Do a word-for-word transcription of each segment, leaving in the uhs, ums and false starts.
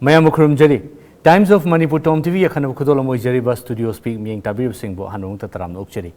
ꯃꯌꯥꯝꯕꯨ ꯈꯨꯔꯨꯝꯖꯔꯤ꯫ Times of Manipur Tom T V ꯑꯈꯟꯅꯕ ꯈꯨꯗꯣꯜ ꯑꯃ ꯑꯣꯏꯖꯔꯤꯕ Studio Speak ꯃꯤꯠꯌꯦꯡ ꯇꯥꯕꯤꯔꯤꯕꯁꯤꯡꯕꯨ ꯑꯍꯥꯟꯕ ꯃꯛꯇ ꯇꯔꯥꯝꯅ ꯑꯣꯛꯆꯔꯤ꯫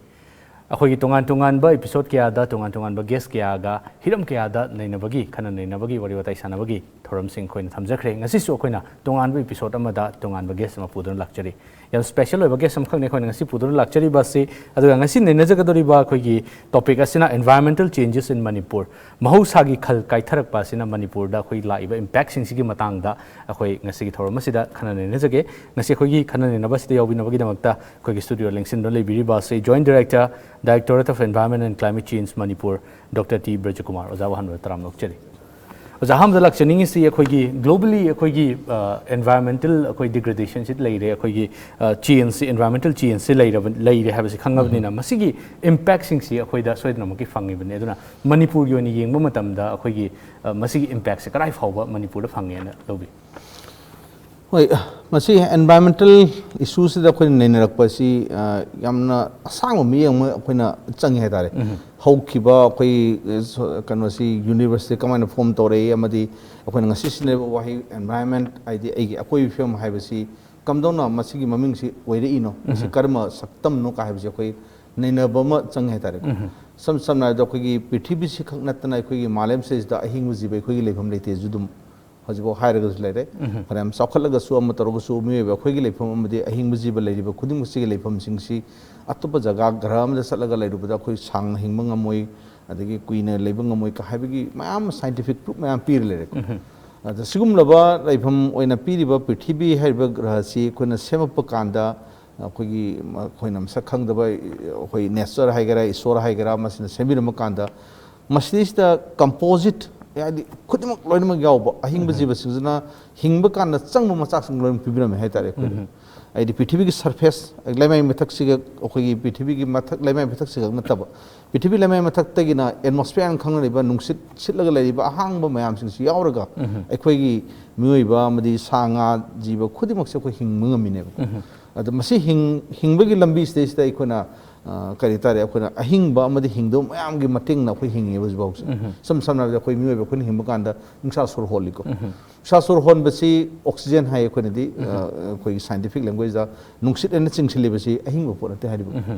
ꯑꯩꯈꯣꯏꯒꯤ ꯇꯣꯉꯥꯟ ꯇꯣꯉꯥꯟꯕ episode ꯀꯌꯥꯗ ꯇꯣꯉꯥꯟ ꯇꯣꯉꯥꯟꯕ guest ꯀꯌꯥꯒ ꯍꯤꯔꯝ ꯀꯌꯥꯗ ꯅꯩꯅꯕꯒꯤ, ꯈꯟꯅ ꯅꯩꯅꯕꯒꯤ, ꯋꯥꯔꯤ ꯋꯥꯇꯥꯏ ꯁꯥꯟꯅꯕꯒꯤ ꯊꯧꯔꯝꯁꯤꯡ ꯑꯩꯈꯣꯏꯅ ꯊꯝꯖꯈ꯭ꯔꯦ꯫ ꯉꯁꯤꯁꯨ ꯑꯩꯈꯣꯏꯅ ꯇꯣꯉꯥꯟꯕ episode ꯑꯃꯗ ꯇꯣꯉꯥꯟꯕ guest ꯑꯃ ꯄꯨꯗꯨꯅ ꯂꯥꯛꯆꯔꯤ꯫ ꯌꯥꯝ special ꯑꯣꯏꯕ guest ꯑꯃꯈꯛꯅꯤ ꯑꯩꯈꯣꯏꯅ ꯉꯁꯤ ꯄꯨꯗꯨꯅ ꯂꯥꯛꯆꯔꯤꯕ ꯑꯁꯤ꯫ ꯑꯗꯨꯒ ꯉꯁꯤ ꯅꯩꯅꯖꯒꯗꯧꯔꯤꯕ ꯑꯩꯈꯣꯏꯒꯤ topic ꯑꯁꯤꯅ environmental changes in Manipur꯫ ꯃꯍꯧꯁꯥꯒꯤ ꯈꯜ ꯀꯥꯏꯊꯔꯛꯄ ꯑꯁꯤꯅ ꯃꯅꯤꯄꯨꯔꯗ ꯑꯩꯈꯣꯏ ꯂꯥꯛꯏꯕ impactꯁꯤꯡꯁꯤꯒꯤ ꯃꯇꯥꯡꯗ ꯑꯩꯈꯣꯏ ꯉꯁꯤꯒꯤ ꯊꯧꯔꯝ ꯑꯁꯤꯗ ꯈꯟꯅ ꯅꯩꯅꯖꯒꯦ꯫ ꯉꯁꯤ ꯑꯩꯈꯣꯏꯒꯤ ꯈꯟꯅ ꯅꯩꯅꯕ ꯑꯁꯤꯗ ꯌꯥꯎꯕꯤꯅꯕꯒꯤꯗꯃꯛꯇ ꯑꯩꯈꯣꯏꯒꯤ studio ꯂꯦꯡꯁꯤꯟꯗꯨꯅ ꯂꯩꯕꯤꯔꯤꯕ ꯑꯁꯤ Joint Director, Directorate of Environment and Climate Change, Manipur, Doctor T Brajakumar. ꯑꯣꯖꯥꯕꯨ ꯑꯍꯥꯟꯕꯗ ꯇꯔꯥꯝꯅ ꯑꯣꯛꯆꯔꯤ꯫ ꯑꯣꯖꯥ, ꯑꯍꯥꯟꯕꯗ ꯂꯥꯛꯆꯅꯤꯡꯉꯤꯁꯤ ꯑꯩꯈꯣꯏꯒꯤ globally ꯑꯩꯈꯣꯏꯒꯤ, ꯑ, environmental ꯑꯩꯈꯣꯏ degradationꯁꯤ ꯂꯩꯔꯦ, ꯑꯩꯈꯣꯏꯒꯤ, ꯑ, changeꯁꯤ, environmental changeꯁꯤ ꯂꯩꯔꯕ, ꯂꯩꯔꯦ ꯍꯥꯏꯕꯁꯤ ꯈꯪꯉꯕꯅꯤꯅ, ꯃꯁꯤꯒꯤ impactꯁꯤꯡꯁꯤ ꯑꯩꯈꯣꯏꯗ ꯁꯣꯏꯗꯅꯃꯛꯀꯤ ꯐꯪꯉꯤꯕꯅꯤ꯫ ꯑꯗꯨꯅ ꯃꯅꯤꯄꯨꯔꯒꯤ ꯑꯣꯏꯅ ꯌꯦꯡꯕ ꯃꯇꯝꯗ ꯑꯩꯈꯣꯏꯒꯤ, ꯑ, ꯃꯁꯤꯒꯤ impactꯁꯦ ꯀꯗꯥꯏ ꯐꯥꯎꯕ ꯃꯅꯤꯄꯨꯔꯗ ꯐꯪꯉꯦꯅ ꯂꯧꯕꯤ? ꯍꯣꯏ, ꯃꯁꯤ environmental issueꯁꯤꯗ ꯑꯩꯈꯣꯏꯅ ꯅꯩꯅꯔꯛꯄꯁꯤ, ꯑ, ꯌꯥꯝꯅ ꯑꯁꯥꯡꯕ ꯃꯤꯠꯌꯦꯡ ꯑꯃ ꯑꯩꯈꯣꯏꯅ ꯆꯪꯉꯦ ꯍꯥꯏꯇꯥꯔꯦ꯫ ꯍꯧꯈꯤꯕ ꯑꯩꯈꯣꯏ, ꯑ, ꯁꯣ-, ꯀꯩꯅꯣꯁꯤ, universeꯁꯤ ꯀꯃꯥꯏꯅ form ꯇꯧꯔꯛꯏ, ꯑꯃꯗꯤ ꯑꯩꯈꯣꯏꯅ ꯉꯁꯤ ꯁꯤꯖꯤꯟꯅꯔꯤꯕ ꯋꯥꯍꯩ environment, ꯍꯥꯏꯗꯤ ꯑꯩꯒꯤ ꯑꯀꯣꯏꯕꯒꯤ ꯐꯤꯕꯝ ꯍꯥꯏꯕꯁꯤ ꯀꯝꯗꯧꯅ ꯃꯁꯤꯒꯤ ꯃꯃꯤꯡꯁꯤ ꯑꯣꯏꯔꯛꯏꯅꯣ, ꯃꯁꯤ ꯀꯔꯝꯕ ꯁꯛꯇꯝꯅꯣ ꯀꯥ ꯍꯥꯏꯕꯁꯤ ꯑꯩꯈꯣꯏ ꯅꯩꯅꯕ ꯑꯃ ꯆꯪꯉꯦ ꯍꯥꯏꯇꯥꯔꯦꯀꯣ꯫ ꯁꯝ-, ꯁꯝꯅ ꯍꯥꯏꯔꯕꯗ ꯑꯩꯈꯣꯏꯒꯤ ꯄ꯭ꯔꯤꯊꯤꯕꯤꯁꯤ ꯈꯛ ꯅꯠꯇꯅ ꯑꯩꯈꯣꯏꯒꯤ ꯃꯥꯂꯦꯝꯁꯤꯗꯩꯁꯤꯗ ꯑꯍꯤꯡꯕ ꯖꯤꯕ ꯑꯩꯈꯣꯏꯒꯤ ꯂꯩꯐꯝ ꯂꯩꯇꯦꯁꯨ ꯑꯗꯨꯝ ꯍꯧꯖꯤꯛꯐꯥꯎ ꯍꯥꯏꯔꯒꯁꯨ ꯂꯩꯔꯦ꯫ ꯐꯅꯌꯥꯝ ꯆꯥꯎꯈꯠꯂꯒꯁꯨ, ꯑꯃ ꯇꯧꯔꯒꯁꯨ, ꯃꯤꯑꯣꯏꯕ ꯑꯩꯈꯣꯏꯒꯤ ꯂꯩꯐꯝ ꯑꯃꯗꯤ ꯑꯍꯤꯡꯕ ꯖꯤꯕ ꯂꯩꯔꯤꯕ ꯈꯨꯗꯤꯡꯃꯛꯁꯤꯒꯤ ꯂꯩꯐꯝꯁꯤꯡꯁꯤ ꯑꯇꯣꯞꯄ ꯖꯒꯥ, ꯒ꯭ꯔꯍ ꯑꯃꯗ ꯆꯠꯂꯒ ꯂꯩꯔꯨꯕꯗ ꯑꯩꯈꯣꯏ ꯁꯥꯡꯅ ꯍꯤꯡꯕ ꯉꯝꯃꯣꯏ, ꯑꯗꯒꯤ ꯀꯨꯏꯅ ꯂꯩꯕ ꯉꯝꯃꯣꯏ ꯀ ꯍꯥꯏꯕꯒꯤ ꯃꯌꯥꯝ scientific proof ꯃꯌꯥꯝ ꯄꯤꯔ ꯂꯩꯔꯦꯀꯣ꯫ ꯑꯗ ꯁꯤꯒꯨꯝꯂꯕ ꯂꯩꯐꯝ ꯑꯣꯏꯅ ꯄꯤꯔꯤꯕ ꯄ꯭ꯔꯤꯊꯤꯕꯤ ꯍꯥꯏꯔꯤꯕ ꯒ꯭ꯔꯍꯁꯤ ꯑꯩꯈꯣꯏꯅ ꯁꯦꯝꯃꯛꯄ ꯀꯥꯟꯗ ꯑꯩꯈꯣꯏꯒꯤ, ꯑꯩꯈꯣꯏꯅ ꯃꯁꯛ ꯈꯪꯗꯕ, ꯑꯩꯈꯣꯏ nature ꯍꯥꯏꯒꯦꯔꯥ, ꯏꯁꯣꯔ ꯍꯥꯏꯒꯦꯔꯥ, ꯃꯁꯤꯅ ꯁꯦꯝꯕꯤꯔꯝꯕ ꯀꯥꯟꯗ ꯃꯁꯤꯗꯩꯁꯤꯗ composite, ꯍꯥꯏꯗꯤ ꯈꯨꯗꯤꯡꯃꯛ ꯂꯣꯏꯅꯃꯛ ꯌꯥꯎꯕ ꯑꯍꯤꯡꯕ ꯖꯤꯕꯁꯤꯡꯁꯤꯅ ꯍꯤꯡꯕ ꯀꯥꯟꯗ ꯆꯪꯕ ꯃꯆꯥꯛꯁꯤꯡ ꯂꯣꯏꯅ ꯄꯤꯕꯤꯔꯝꯃꯦ ꯍꯥꯏꯇꯥꯔꯦ ꯑꯩꯈꯣꯏꯗ꯫ ꯍꯥꯏꯗꯤ ꯄ꯭ꯔꯤꯊꯤꯕꯤꯒꯤ surface, ꯂꯩꯃꯥꯏ ꯃꯊꯛꯁꯤꯒ, ꯑꯩꯈꯣꯏꯒꯤ ꯄ꯭ꯔꯤꯊꯤꯕꯤꯒꯤ ꯃꯊꯛ, ꯂꯩꯃꯥꯏ ꯃꯊꯛꯁꯤꯈꯛ ꯅꯠꯇꯕ, ꯄ꯭ꯔꯤꯊꯤꯕꯤ ꯂꯩꯃꯥꯏ ꯃꯊꯛꯇꯒꯤꯅ atmosphere ꯍꯥꯏꯅ ꯈꯪꯅꯔꯤꯕ ꯅꯨꯡꯁꯤꯠ ꯁꯤꯠꯂꯒ ꯂꯩꯔꯤꯕ ꯑꯍꯥꯡꯕ ꯃꯌꯥꯝꯁꯤꯡꯁꯤ ꯌꯥꯎꯔꯒ ꯑꯩꯈꯣꯏꯒꯤ ꯃꯤꯑꯣꯏꯕ ꯑꯃꯗꯤ ꯁꯥ ꯉꯥ ꯖꯤꯕ ꯈꯨꯗꯤꯡꯃꯛꯁꯦ ꯑꯩꯈꯣꯏ ꯍꯤꯡꯕ ꯉꯝꯃꯤꯅꯦꯕꯀꯣ꯫ ꯑꯗꯣ ꯃꯁꯤ ꯍꯤꯡ-, ꯍꯤꯡꯕꯒꯤ ꯂꯝꯕꯤꯁꯤꯗꯩꯁꯤꯗ ꯑꯩꯈꯣꯏꯅ ꯑ, ꯀꯔꯤ ꯍꯥꯏꯇꯥꯔꯦ, ꯑꯩꯈꯣꯏꯅ ꯑꯍꯤꯡꯕ ꯑꯃꯗꯤ ꯍꯤꯡꯗꯕ ꯃꯌꯥꯝꯒꯤ ꯃꯇꯦꯡꯅ ꯑꯩꯈꯣꯏ ꯍꯤꯡꯉꯦꯕ ꯍꯧꯖꯤꯛꯐꯥꯎꯁꯦ꯫ ꯏꯁꯝ ꯁꯝꯅ ꯍꯥꯏꯔꯕꯗ ꯑꯩꯈꯣꯏ ꯃꯤꯑꯣꯏꯕ ꯑꯩꯈꯣꯏꯅ ꯍꯤꯡꯕ ꯀꯥꯟꯗ ꯅꯨꯡꯁꯥ ꯁꯣꯔ ꯍꯣꯜꯂꯤꯀꯣ꯫ ꯅꯨꯡꯁꯥ ꯁꯣꯔ ꯍꯣꯟꯕꯁꯤ oxygen ꯍꯥꯏ ꯑꯩꯈꯣꯏꯅꯗꯤ, ꯑ, ꯑꯩꯈꯣꯏꯒꯤ scientific languageꯇ ꯅꯨꯡꯁꯤꯠ ꯍꯥꯏꯅ ꯆꯤꯡꯁꯤꯜꯂꯤꯕꯁꯤ ꯑꯍꯤꯡꯕ ꯄꯣꯠ ꯅꯠꯇꯦ ꯍꯥꯏꯔꯤꯕ꯫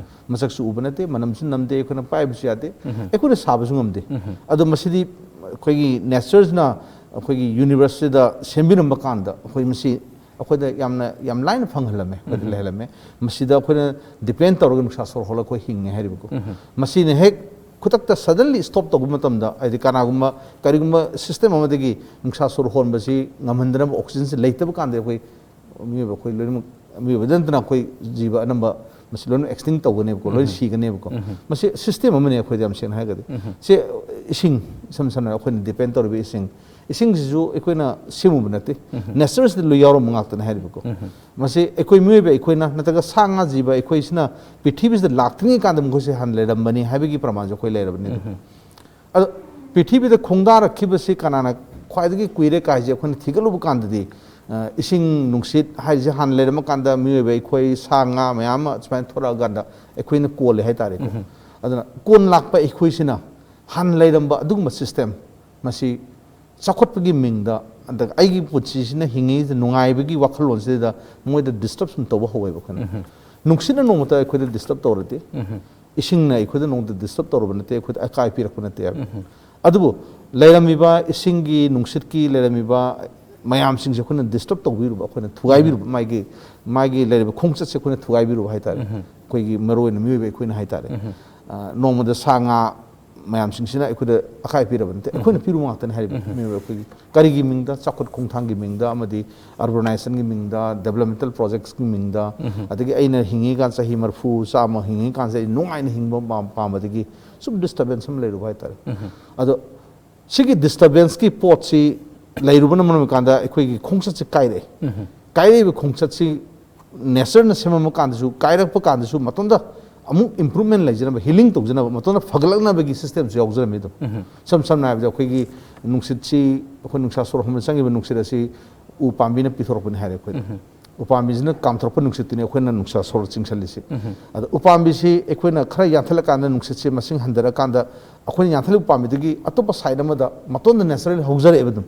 ꯃꯁꯛꯁꯨ ꯎꯕ ꯅꯠꯇꯦ, ꯃꯅꯝꯁꯨ ꯅꯝꯗꯦ, ꯑꯩꯈꯣꯏꯅ ꯄꯥꯏꯕꯁꯨ ꯌꯥꯗꯦ, ꯑꯩꯈꯣꯏꯅ ꯁꯥꯕꯁꯨ ꯉꯝꯗꯦ꯫ ꯑꯗꯣ ꯃꯁꯤꯗꯤ ꯑꯩꯈꯣꯏꯒꯤ natureꯁꯤꯅ ꯑꯩꯈꯣꯏꯒꯤ universeꯁꯤꯗ ꯁꯦꯝꯕꯤꯔꯝꯕ ꯀꯥꯟꯗ ꯑꯩꯈꯣꯏ ꯃꯁꯤ ꯑꯩꯈꯣꯏꯗ ꯌꯥꯝꯅ, ꯌꯥꯝ ꯂꯥꯏꯅ ꯐꯪꯍꯜꯂꯝꯃꯦ, ꯑꯩꯈꯣꯏꯗ ꯂꯩꯍꯜꯂꯝꯃꯦ꯫ ꯃꯁꯤꯗ ꯑꯩꯈꯣꯏꯅ depend ꯇꯧꯔꯒ ꯅꯨꯡꯁꯥ ꯁꯣꯔ ꯍꯣꯜꯂꯒ ꯑꯩꯈꯣꯏ ꯍꯤꯡꯉꯦ ꯍꯥꯏꯔꯤꯕꯀꯣ꯫ ꯃꯁꯤꯅ ꯍꯦꯛ ꯈꯨꯗꯛꯇ suddenly stop ꯇꯧꯕ ꯃꯇꯝꯗ, ꯍꯥꯏꯗꯤ ꯀꯅꯥꯒꯨꯝꯕ, ꯀꯔꯤꯒꯨꯝꯕ system ꯑꯃꯗꯒꯤ ꯅꯨꯡꯁꯥ ꯁꯣꯔ ꯍꯣꯟꯕꯁꯤ ꯉꯝꯍꯟꯗꯅꯕ oxygenꯁꯤ ꯂꯩꯇꯕ ꯀꯥꯟꯗ ꯑꯩꯈꯣꯏ ꯃꯤꯑꯣꯏꯕ, ꯑꯩꯈꯣꯏ ꯂꯣꯏꯅꯃꯛ, ꯃꯤꯑꯣꯏꯕꯗ ꯅꯠꯇꯅ ꯑꯩꯈꯣꯏ ꯖꯤꯕ ꯑꯅꯝꯕ ꯃꯁꯤ ꯂꯣꯏꯅꯃꯛ extinct ꯇꯧꯒꯅꯦꯕꯀꯣ, ꯂꯣꯏꯅ ꯁꯤꯒꯅꯦꯕꯀꯣ꯫ ꯃꯁꯤ system ꯑꯃꯅꯤ ꯑꯩꯈꯣꯏꯗ, ꯌꯥꯝ ꯁꯦꯡꯅ ꯍꯥꯏꯔꯒꯗꯤ꯫ ꯁꯤ ꯏꯁꯤꯡ, ꯏꯁꯝ ꯁꯝꯅ ꯑꯩꯈꯣꯏꯅ depend ꯇꯧꯔꯤꯕ ꯏꯁꯤꯡ, ꯏꯁꯤꯡꯁꯤꯁꯨ ꯑꯩꯈꯣꯏꯅ ꯁꯦꯝꯃꯨꯕ ꯅꯠꯇꯦ, natureꯁꯤꯗ ꯂꯣꯏ ꯌꯥꯎꯔꯝꯕ ꯉꯥꯛꯇꯅꯤ ꯍꯥꯏꯔꯤꯕꯀꯣ꯫ ꯃꯁꯤ ꯑꯩꯈꯣꯏ ꯃꯤꯑꯣꯏꯕ ꯑꯩꯈꯣꯏꯅ, ꯅꯠꯇ꯭ꯔꯒ ꯁꯥ ꯉꯥ ꯖꯤꯕ ꯑꯩꯈꯣꯏꯁꯤꯅ ꯄ꯭ꯔꯤꯊꯤꯕꯤꯁꯤꯗ ꯂꯥꯛꯇ꯭ꯔꯤꯉꯩ ꯀꯥꯟꯗ ꯃꯈꯣꯏꯁꯦ ꯍꯥꯟꯅ ꯂꯩꯔꯝꯕꯅꯤ ꯍꯥꯏꯕꯒꯤ ꯄ꯭ꯔꯃꯥꯟꯁꯦ ꯑꯩꯈꯣꯏ ꯂꯩꯔꯕꯅꯤ꯫ ꯑꯗꯣ ꯄ꯭ꯔꯤꯊꯤꯕꯤꯗ ꯈꯣꯡꯗꯥꯔꯛꯈꯤꯕꯁꯤ ꯀꯅꯥꯅ ꯈ꯭ꯋꯥꯏꯗꯒꯤ ꯀꯨꯏꯔꯦ ꯀꯥꯏꯁꯦ ꯑꯩꯈꯣꯏꯅ ꯊꯤꯒꯠꯂꯨꯕ ꯀꯥꯟꯗꯗꯤ, ꯑ, ꯏꯁꯤꯡ ꯅꯨꯡꯁꯤꯠ ꯍꯥꯏꯔꯤꯁꯦ ꯍꯥꯟꯅ ꯂꯩꯔꯝꯃ ꯀꯥꯟꯗ ꯃꯤꯑꯣꯏꯕ ꯑꯩꯈꯣꯏ, ꯁꯥ ꯉꯥ ꯃꯌꯥꯝ ꯑꯃ ꯁꯨꯃꯥꯏꯅ ꯊꯣꯔꯛꯑꯀꯥꯟꯗ ꯑꯩꯈꯣꯏꯅ ꯀꯣꯜꯂꯦ ꯍꯥꯏꯇꯥꯔꯦꯀꯣ꯫ ꯑꯗꯨꯅ ꯀꯣꯟ ꯂꯥꯛꯄ ꯑꯩꯈꯣꯏꯁꯤꯅ ꯍꯥꯟꯅ ꯂꯩꯔꯝꯕ ꯑꯗꯨꯒꯨꯝꯕ system, ꯃꯁꯤ ꯆꯥꯎꯈꯠꯄꯒꯤ ꯃꯤꯡꯗ, ꯑꯗ ꯑꯩꯒꯤ ꯄꯨꯟꯁꯤꯁꯤꯅ ꯍꯤꯡꯉꯤꯁꯦ ꯅꯨꯡꯉꯥꯏꯕꯒꯤ ꯋꯥꯈꯜꯂꯣꯟꯁꯤꯗ ꯃꯣꯏꯗ disturb ꯁꯨꯝ ꯇꯧꯕ ꯍꯧꯋꯦꯕ ꯑꯩꯈꯣꯏꯅ꯫ ꯅꯨꯡꯁꯤꯠꯅ ꯅꯣꯡꯃꯇ ꯑꯩꯈꯣꯏꯗ disturb ꯇꯧꯔꯗꯦ꯫ ꯏꯁꯤꯡꯅ ꯑꯩꯈꯣꯏꯗ ꯅꯣꯡꯃꯇ disturb ꯇꯧꯔꯨꯕ ꯅꯠꯇꯦ, ꯑꯩꯈꯣꯏꯗ ꯑꯀꯥꯏ ꯄꯤꯔꯛꯄ ꯅꯠꯇꯦ ꯍꯥꯏꯕ꯫ ꯑꯗꯨꯕꯨ ꯂꯩꯔꯝꯃꯤꯕ ꯏꯁꯤꯡꯒꯤ, ꯅꯨꯡꯁꯤꯠꯀꯤ ꯂꯩꯔꯝꯃꯤꯕ ꯃꯌꯥꯝꯁꯤꯡꯁꯦ ꯑꯩꯈꯣꯏꯅ disturb ꯇꯧꯕꯤꯔꯨꯕ, ꯑꯩꯈꯣꯏꯅ ꯊꯨꯒꯥꯏꯕꯤꯔꯨꯕ, ꯃꯥꯒꯤ, ꯃꯥꯒꯤ ꯂꯩꯔꯤꯕ ꯈꯣꯡꯆꯠꯁꯦ ꯑꯩꯈꯣꯏꯅ ꯊꯨꯒꯥꯏꯕꯤꯔꯨꯕ ꯍꯥꯏꯇꯥꯔꯦ꯫ ꯑꯩꯈꯣꯏꯒꯤ ꯃꯔꯨꯑꯣꯏꯅ ꯃꯤꯑꯣꯏꯕ ꯑꯩꯈꯣꯏꯅ ꯍꯥꯏꯇꯥꯔꯦ꯫ ꯑ, ꯅꯣꯡꯃꯗ ꯁꯥ ꯉꯥ ꯃꯌꯥꯝꯁꯤꯡꯁꯤꯅ ꯑꯩꯈꯣꯏꯗ ꯑꯀꯥꯏ ꯄꯤꯔꯕ ꯅꯠꯇꯦ, ꯑꯩꯈꯣꯏꯅ ꯄꯤꯔꯨꯕ ꯉꯥꯛꯇꯅꯤ ꯍꯥꯏꯔꯤꯕ ꯃꯤꯑꯣꯏꯕ ꯑꯩꯈꯣꯏꯒꯤ꯫ ꯀꯔꯤꯒꯤ ꯃꯤꯡꯗ? ꯆꯥꯎꯈꯠ ꯈꯣꯡꯊꯥꯡꯒꯤ ꯃꯤꯡꯗ, ꯑꯃꯗꯤ urbanizationꯒꯤ ꯃꯤꯡꯗ, developmental projectsꯀꯤ ꯃꯤꯡꯗ, ꯑꯗꯒꯤ ꯑꯩꯅ ꯍꯤꯡꯉꯤꯀꯥꯟ ꯆꯍꯤ ꯃꯔꯤꯐꯨ, ꯆꯥꯝꯃ ꯍꯤꯡꯉꯤꯀꯥꯟꯁꯦ ꯑꯩ ꯅꯨꯡꯉꯥꯏꯅ ꯍꯤꯡꯕ ꯄꯥꯝ-, ꯄꯥꯝꯕꯗꯒꯤ ꯁꯨꯝ disturbance ꯑꯃ ꯂꯩꯔꯨꯕ ꯍꯥꯏꯇꯥꯔꯦ꯫ ꯑꯗꯣ ꯁꯤꯒꯤ disturbanceꯀꯤ ꯄꯣꯠꯁꯤ ꯂꯩꯔꯨꯕꯅ ꯃꯔꯝ ꯑꯣꯏꯀꯥꯟꯗ ꯑꯩꯈꯣꯏꯒꯤ ꯈꯣꯡꯆꯠꯁꯦ ꯀꯥꯏꯔꯛꯑꯦ꯫ ꯀꯥꯏꯔꯛꯏꯕ ꯈꯣꯡꯆꯠꯁꯤ natureꯅ ꯁꯦꯝꯃꯝꯕ ꯀꯥꯟꯗꯁꯨ, ꯀꯥꯏꯔꯛꯄ ꯀꯥꯟꯗꯁꯨ ꯃꯇꯣꯝꯇ ꯑꯃꯨꯛ improvement ꯂꯩꯖꯅꯕ, healing ꯇꯧꯖꯅꯕ, ꯃꯇꯣꯝꯇ ꯐꯒꯠꯂꯛꯅꯕꯒꯤ systemꯁꯨ ꯌꯥꯎꯖꯔꯝꯃꯤ ꯑꯗꯨꯝ꯫ ꯏꯁꯝ ꯁꯝꯅ ꯍꯥꯏꯔꯕꯗ ꯑꯩꯈꯣꯏꯒꯤ ꯅꯨꯡꯁꯤꯠꯁꯤ, ꯑꯩꯈꯣꯏ ꯅꯨꯡꯁꯥ ꯁꯣꯔ ꯍꯣꯟꯕꯗ ꯆꯪꯉꯤꯕ ꯅꯨꯡꯁꯤꯠ ꯑꯁꯤ ꯎ ꯄꯥꯝꯕꯤꯅ ꯄꯤꯊꯣꯔꯛꯄꯅꯤ ꯍꯥꯏꯔꯦ ꯑꯩꯈꯣꯏꯗ꯫ ꯎꯄꯥꯝꯕꯤꯁꯤꯅ ꯀꯥꯝꯊꯣꯔꯛꯄ ꯅꯨꯡꯁꯤꯠꯇꯨꯅꯤ ꯑꯩꯈꯣꯏꯅ ꯅꯨꯡꯁꯥ ꯁꯣꯔ ꯆꯤꯡꯁꯤꯜꯂꯤꯁꯤ꯫ ꯑꯗꯣ ꯎꯄꯥꯝꯕꯤꯁꯤ ꯑꯩꯈꯣꯏꯅ ꯈꯔ ꯌꯥꯟꯊꯠꯂꯀꯥꯟꯗ, ꯅꯨꯡꯁꯤꯠꯁꯦ ꯃꯁꯤꯡ ꯍꯟꯊꯔꯀꯥꯟꯗ, ꯑꯩꯈꯣꯏꯅ ꯌꯥꯟꯊꯠꯂꯤꯕ ꯎꯄꯥꯝꯕꯤꯗꯨꯒꯤ ꯑꯇꯣꯞꯄ ꯁꯥꯏꯠ ꯑꯃꯗ ꯃꯇꯣꯟꯗ ꯅꯦꯆꯔꯦꯜ ꯍꯧꯖꯔꯛꯑꯦꯕ ꯑꯗꯨꯝ꯫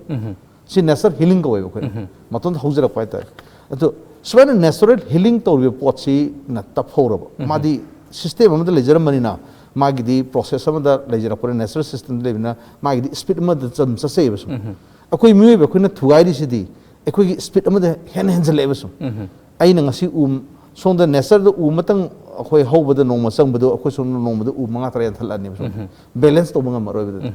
ꯁꯤ ꯅꯦꯆꯔ ꯍꯤꯂꯤꯡ ꯀꯧꯋꯦꯕ ꯑꯩꯈꯣꯏꯅ꯫ ꯃꯇꯣꯟꯗ ꯍꯧꯖꯔꯛꯄ ꯍꯥꯏꯇꯥꯔꯦ꯫ ꯑꯗꯣ ꯁꯨꯃꯥꯏꯅ ꯅꯦꯆꯔꯦꯜ ꯍꯤꯂꯤꯡ ꯇꯧꯔꯤꯕ ꯄꯣꯠꯁꯤꯅ ꯇꯞꯍꯧꯔꯕ, ꯃꯥꯗꯤ ꯁꯤꯁꯇꯦꯝ ꯑꯃꯗ ꯂꯩꯖꯔꯝꯕꯅꯤꯅ, ꯃꯥꯒꯤꯗꯤ ꯄ꯭ꯔꯣꯁꯦꯁ ꯑꯃꯗ ꯂꯩꯖꯔꯛꯄꯅ, ꯅꯦꯆꯔꯦꯜ ꯁꯤꯁꯇꯦꯝꯗ ꯂꯩꯕꯅꯤꯅ, ꯃꯥꯒꯤꯗꯤ ꯏꯁꯄꯤꯠ ꯑꯃꯗ ꯆꯝ ꯆꯠꯆꯩꯑꯕ ꯁꯨꯝ꯫ ꯑꯩꯈꯣꯏ ꯃꯤꯑꯣꯏꯕ ꯑꯩꯈꯣꯏꯅ ꯊꯨꯒꯥꯏꯔꯤꯁꯤꯗꯤ ꯑꯩꯈꯣꯏꯒꯤ ꯏꯁꯄꯤꯠ ꯑꯃꯗ ꯍꯦꯟꯅ ꯍꯦꯟꯖꯜꯂꯛꯑꯦꯕ ꯁꯨꯝ꯫ ꯑꯩꯅ ꯉꯁꯤ ꯎ, ꯁꯣꯝꯗ ꯅꯦꯆꯔꯗ ꯎ ꯑꯃꯇꯪ ꯑꯩꯈꯣꯏ ꯍꯧꯕꯗ ꯅꯣꯡꯃ ꯆꯪꯕꯗꯣ, ꯑꯩꯈꯣꯏ ꯁꯣꯝꯗ ꯅꯣꯡꯃꯗ ꯎ ꯃꯉꯥ ꯇꯔꯥ ꯌꯥꯟꯊꯠꯂꯛꯑꯅꯦꯕ ꯁꯨꯝ꯫ ꯕꯦꯂꯦꯟꯁ ꯇꯧꯕ ꯉꯝꯃꯔꯣꯏꯕ ꯑꯗꯨꯗꯤ꯫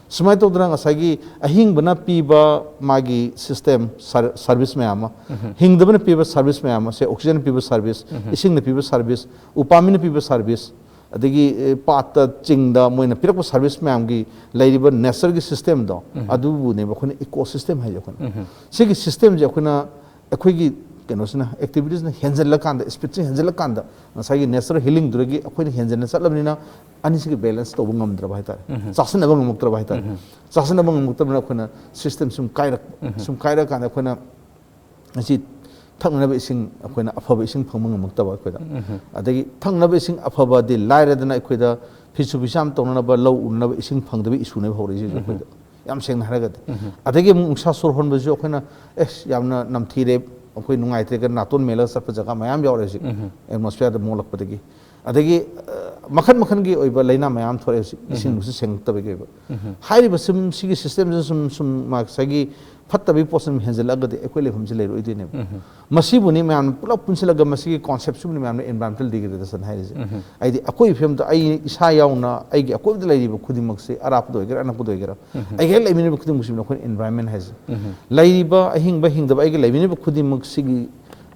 ꯁꯨꯃꯥꯏꯅ ꯇꯧꯗꯅ ꯉꯁꯥꯏꯒꯤ ꯑꯍꯤꯡꯕꯅ ꯄꯤꯕ ꯃꯥꯒꯤ ꯁꯤꯁꯇꯦꯝ, ꯁꯔ-, ꯁꯔꯚꯤꯁ ꯃꯌꯥꯝ ꯑꯃ, ꯍꯤꯡꯗꯕꯅ ꯄꯤꯕ ꯁꯔꯚꯤꯁ ꯃꯌꯥꯝ ꯑꯃꯁꯦ, ꯑꯣꯛꯁꯤꯖꯟꯅ ꯄꯤꯕ ꯁꯔꯚꯤꯁ, ꯏꯁꯤꯡꯅ ꯄꯤꯕ ꯁꯔꯚꯤꯁ, ꯎꯄꯥꯝꯕꯤꯅ ꯄꯤꯕ ꯁꯔꯚꯤꯁ, ꯑꯗꯒꯤ, ꯑꯦ, ꯄꯥꯠꯇ, ꯆꯤꯡꯗ ꯃꯣꯏꯅ ꯄꯤꯔꯛꯄ ꯁꯔꯚꯤꯁ ꯃꯌꯥꯝꯒꯤ ꯂꯩꯔꯤꯕ ꯅꯦꯆꯔꯒꯤ ꯁꯤꯁꯇꯦꯝꯗꯣ, ꯑꯗꯨꯕꯨꯅꯦꯕ ꯑꯩꯈꯣꯏꯅ ꯏꯀꯣ ꯁꯤꯁꯇꯦꯝ ꯍꯥꯏꯁꯦ ꯑꯩꯈꯣꯏꯅ꯫ ꯁꯤꯒꯤ ꯁꯤꯁꯇꯦꯝꯁꯦ ꯑꯩꯈꯣꯏꯅ ꯑꯩꯈꯣꯏꯒꯤ ꯀꯩꯅꯣꯁꯤꯅ, ꯑꯦꯛꯇꯤꯚꯤꯇꯤꯁꯅ ꯍꯦꯟꯖꯜꯂꯀꯥꯟꯗ, ꯏꯁꯄꯤꯠꯁꯦ ꯍꯦꯟꯖꯜꯂꯀꯥꯟꯗ, ꯉꯁꯥꯏꯒꯤ ꯅꯦꯆꯔ ꯍꯤꯂꯤꯡꯗꯨꯗꯒꯤ ꯑꯩꯈꯣꯏꯅ ꯍꯦꯟꯖꯟꯅ ꯆꯠꯂꯕꯅꯤꯅ, ꯑꯅꯤꯁꯤꯒꯤ ꯕꯦꯂꯦꯟꯁ ꯇꯧꯕ ꯉꯝꯗ꯭ꯔꯕ ꯍꯥꯏꯇꯥꯔꯦ꯫ ꯆꯥꯁꯤꯟꯅꯕ ꯉꯝꯃꯛꯇ꯭ꯔꯕ ꯍꯥꯏꯇꯥꯔꯦ꯫ ꯆꯥꯁꯤꯟꯅꯕ ꯉꯝꯃꯛꯇꯕꯅꯤꯅ ꯑꯩꯈꯣꯏꯅ ꯁꯤꯁꯇꯦꯝ ꯁꯨꯝ ꯀꯥꯏꯔꯛ-, ꯁꯨꯝ ꯀꯥꯏꯔꯛꯑꯀꯥꯟꯗ ꯑꯩꯈꯣꯏꯅ ꯉꯁꯤ ꯊꯛꯅꯅꯕ ꯏꯁꯤꯡ, ꯑꯩꯈꯣꯏꯅ ꯑꯐꯕ ꯏꯁꯤꯡ ꯐꯪꯕ ꯉꯝꯃꯛꯇꯕ ꯑꯩꯈꯣꯏꯗ꯫ ꯑꯗꯒꯤ ꯊꯛꯅꯕ ꯏꯁꯤꯡ ꯑꯐꯕꯗꯤ ꯂꯥꯏꯔꯗꯅ, ꯑꯩꯈꯣꯏꯗ ꯐꯤꯁꯨ ꯐꯤꯁꯥꯝ ꯇꯧꯅꯅꯕ, ꯂꯧ ꯎꯅꯅꯕ ꯏꯁꯤꯡ ꯐꯪꯗꯕ ꯏꯁꯨꯅꯦꯕ ꯍꯧꯔꯛꯏꯁꯦ ꯑꯩꯈꯣꯏꯗ꯫ ꯌꯥꯝ ꯁꯦꯡꯅ ꯍꯥꯏꯔꯒꯗꯤ꯫ ꯑꯗꯒꯤ ꯑꯃꯨꯛ ꯅꯨꯡꯁꯥ ꯁꯣꯔ ꯍꯣꯟꯕꯁꯨ ꯑꯩꯈꯣꯏꯅ, "ꯑꯦꯁ, ꯌꯥꯝꯅ ꯅꯝꯊꯤꯔꯦ, ꯑꯩꯈꯣꯏ ꯅꯨꯡꯉꯥꯏꯇ꯭ꯔꯦ" ꯀꯥꯏꯅ ꯅꯥꯇꯣꯟ ꯃꯦꯜꯂꯒ ꯆꯠꯄ ꯖꯒꯥ ꯃꯌꯥꯝ ꯌꯥꯎꯔꯦ ꯍꯧꯖꯤꯛ꯫ ꯑꯦꯠꯃꯣꯁꯐꯤꯌꯔꯗ ꯃꯣꯠꯂꯛꯄꯗꯒꯤ꯫ ꯑꯗꯒꯤ, ꯑ, ꯃꯈꯜ ꯃꯈꯜꯒꯤ ꯑꯣꯏꯕ ꯂꯥꯏꯅꯥ ꯃꯌꯥꯝ ꯊꯣꯛꯂꯛꯑꯦ ꯍꯧꯖꯤꯛ, ꯏꯁꯤꯡ ꯅꯨꯡꯁꯤꯠ ꯁꯦꯡꯉꯛꯇꯕꯒꯤ ꯑꯣꯏꯕ꯫ ꯍꯥꯏꯔꯤꯕ ꯁꯨꯝ ꯁꯤꯒꯤ ꯁꯤꯁꯇꯦꯝꯁꯤꯅ ꯁꯨꯝ, ꯁꯨꯝ ꯉꯁꯥꯏꯒꯤ ꯐꯠꯇꯕꯒꯤ ꯄꯣꯠꯁꯤ ꯑꯗꯨꯝ ꯍꯦꯟꯖꯜꯂꯛꯑꯒꯗꯤ ꯑꯩꯈꯣꯏ ꯂꯩꯐꯝꯁꯤ ꯂꯩꯔꯣꯏꯗꯣꯏꯅꯦꯕ꯫ ꯃꯁꯤꯕꯨꯅꯤ ꯃꯌꯥꯝꯅ ꯄꯨꯂꯞ ꯄꯨꯟꯁꯤꯜꯂꯒ ꯃꯁꯤꯒꯤ ꯀꯣꯟꯁꯦꯞꯁꯤꯕꯨꯅꯤ ꯃꯌꯥꯝꯅ ꯏꯟꯚꯥꯏꯔꯣꯟꯃꯦꯟꯇꯦꯜ ꯗꯤꯒ꯭ꯔꯦꯗꯦꯁꯟ ꯍꯥꯏꯔꯤꯁꯦ꯫ ꯍꯥꯏꯗꯤ ꯑꯀꯣꯏꯕ ꯐꯤꯕꯝꯗ ꯑꯩ ꯏꯁꯥ ꯌꯥꯎꯅ ꯑꯩꯒꯤ ꯑꯀꯣꯏꯕꯗ ꯂꯩꯔꯤꯕ ꯈꯨꯗꯤꯡꯃꯛꯁꯤ, ꯑꯔꯥꯞꯄꯗ ꯑꯣꯏꯒꯦꯔꯥ ꯑꯅꯛꯄꯗ ꯑꯣꯏꯒꯦꯔꯥ, ꯑꯩꯒ ꯍꯦꯛ ꯂꯩꯃꯤꯟꯅꯕ ꯈꯨꯗꯤꯡꯃꯛꯁꯤꯕꯨ ꯑꯩꯈꯣꯏꯅ ꯏꯟꯚꯥꯏꯔꯣꯟꯃꯦꯟ ꯍꯥꯏꯁꯦ꯫ ꯂꯩꯔꯤꯕ ꯑꯍꯤꯡꯕ ꯍꯤꯡꯗꯕ ꯑꯩꯒ ꯂꯩꯃꯤꯟꯅꯕ ꯈꯨꯗꯤꯡꯃꯛꯁꯤꯒꯤ,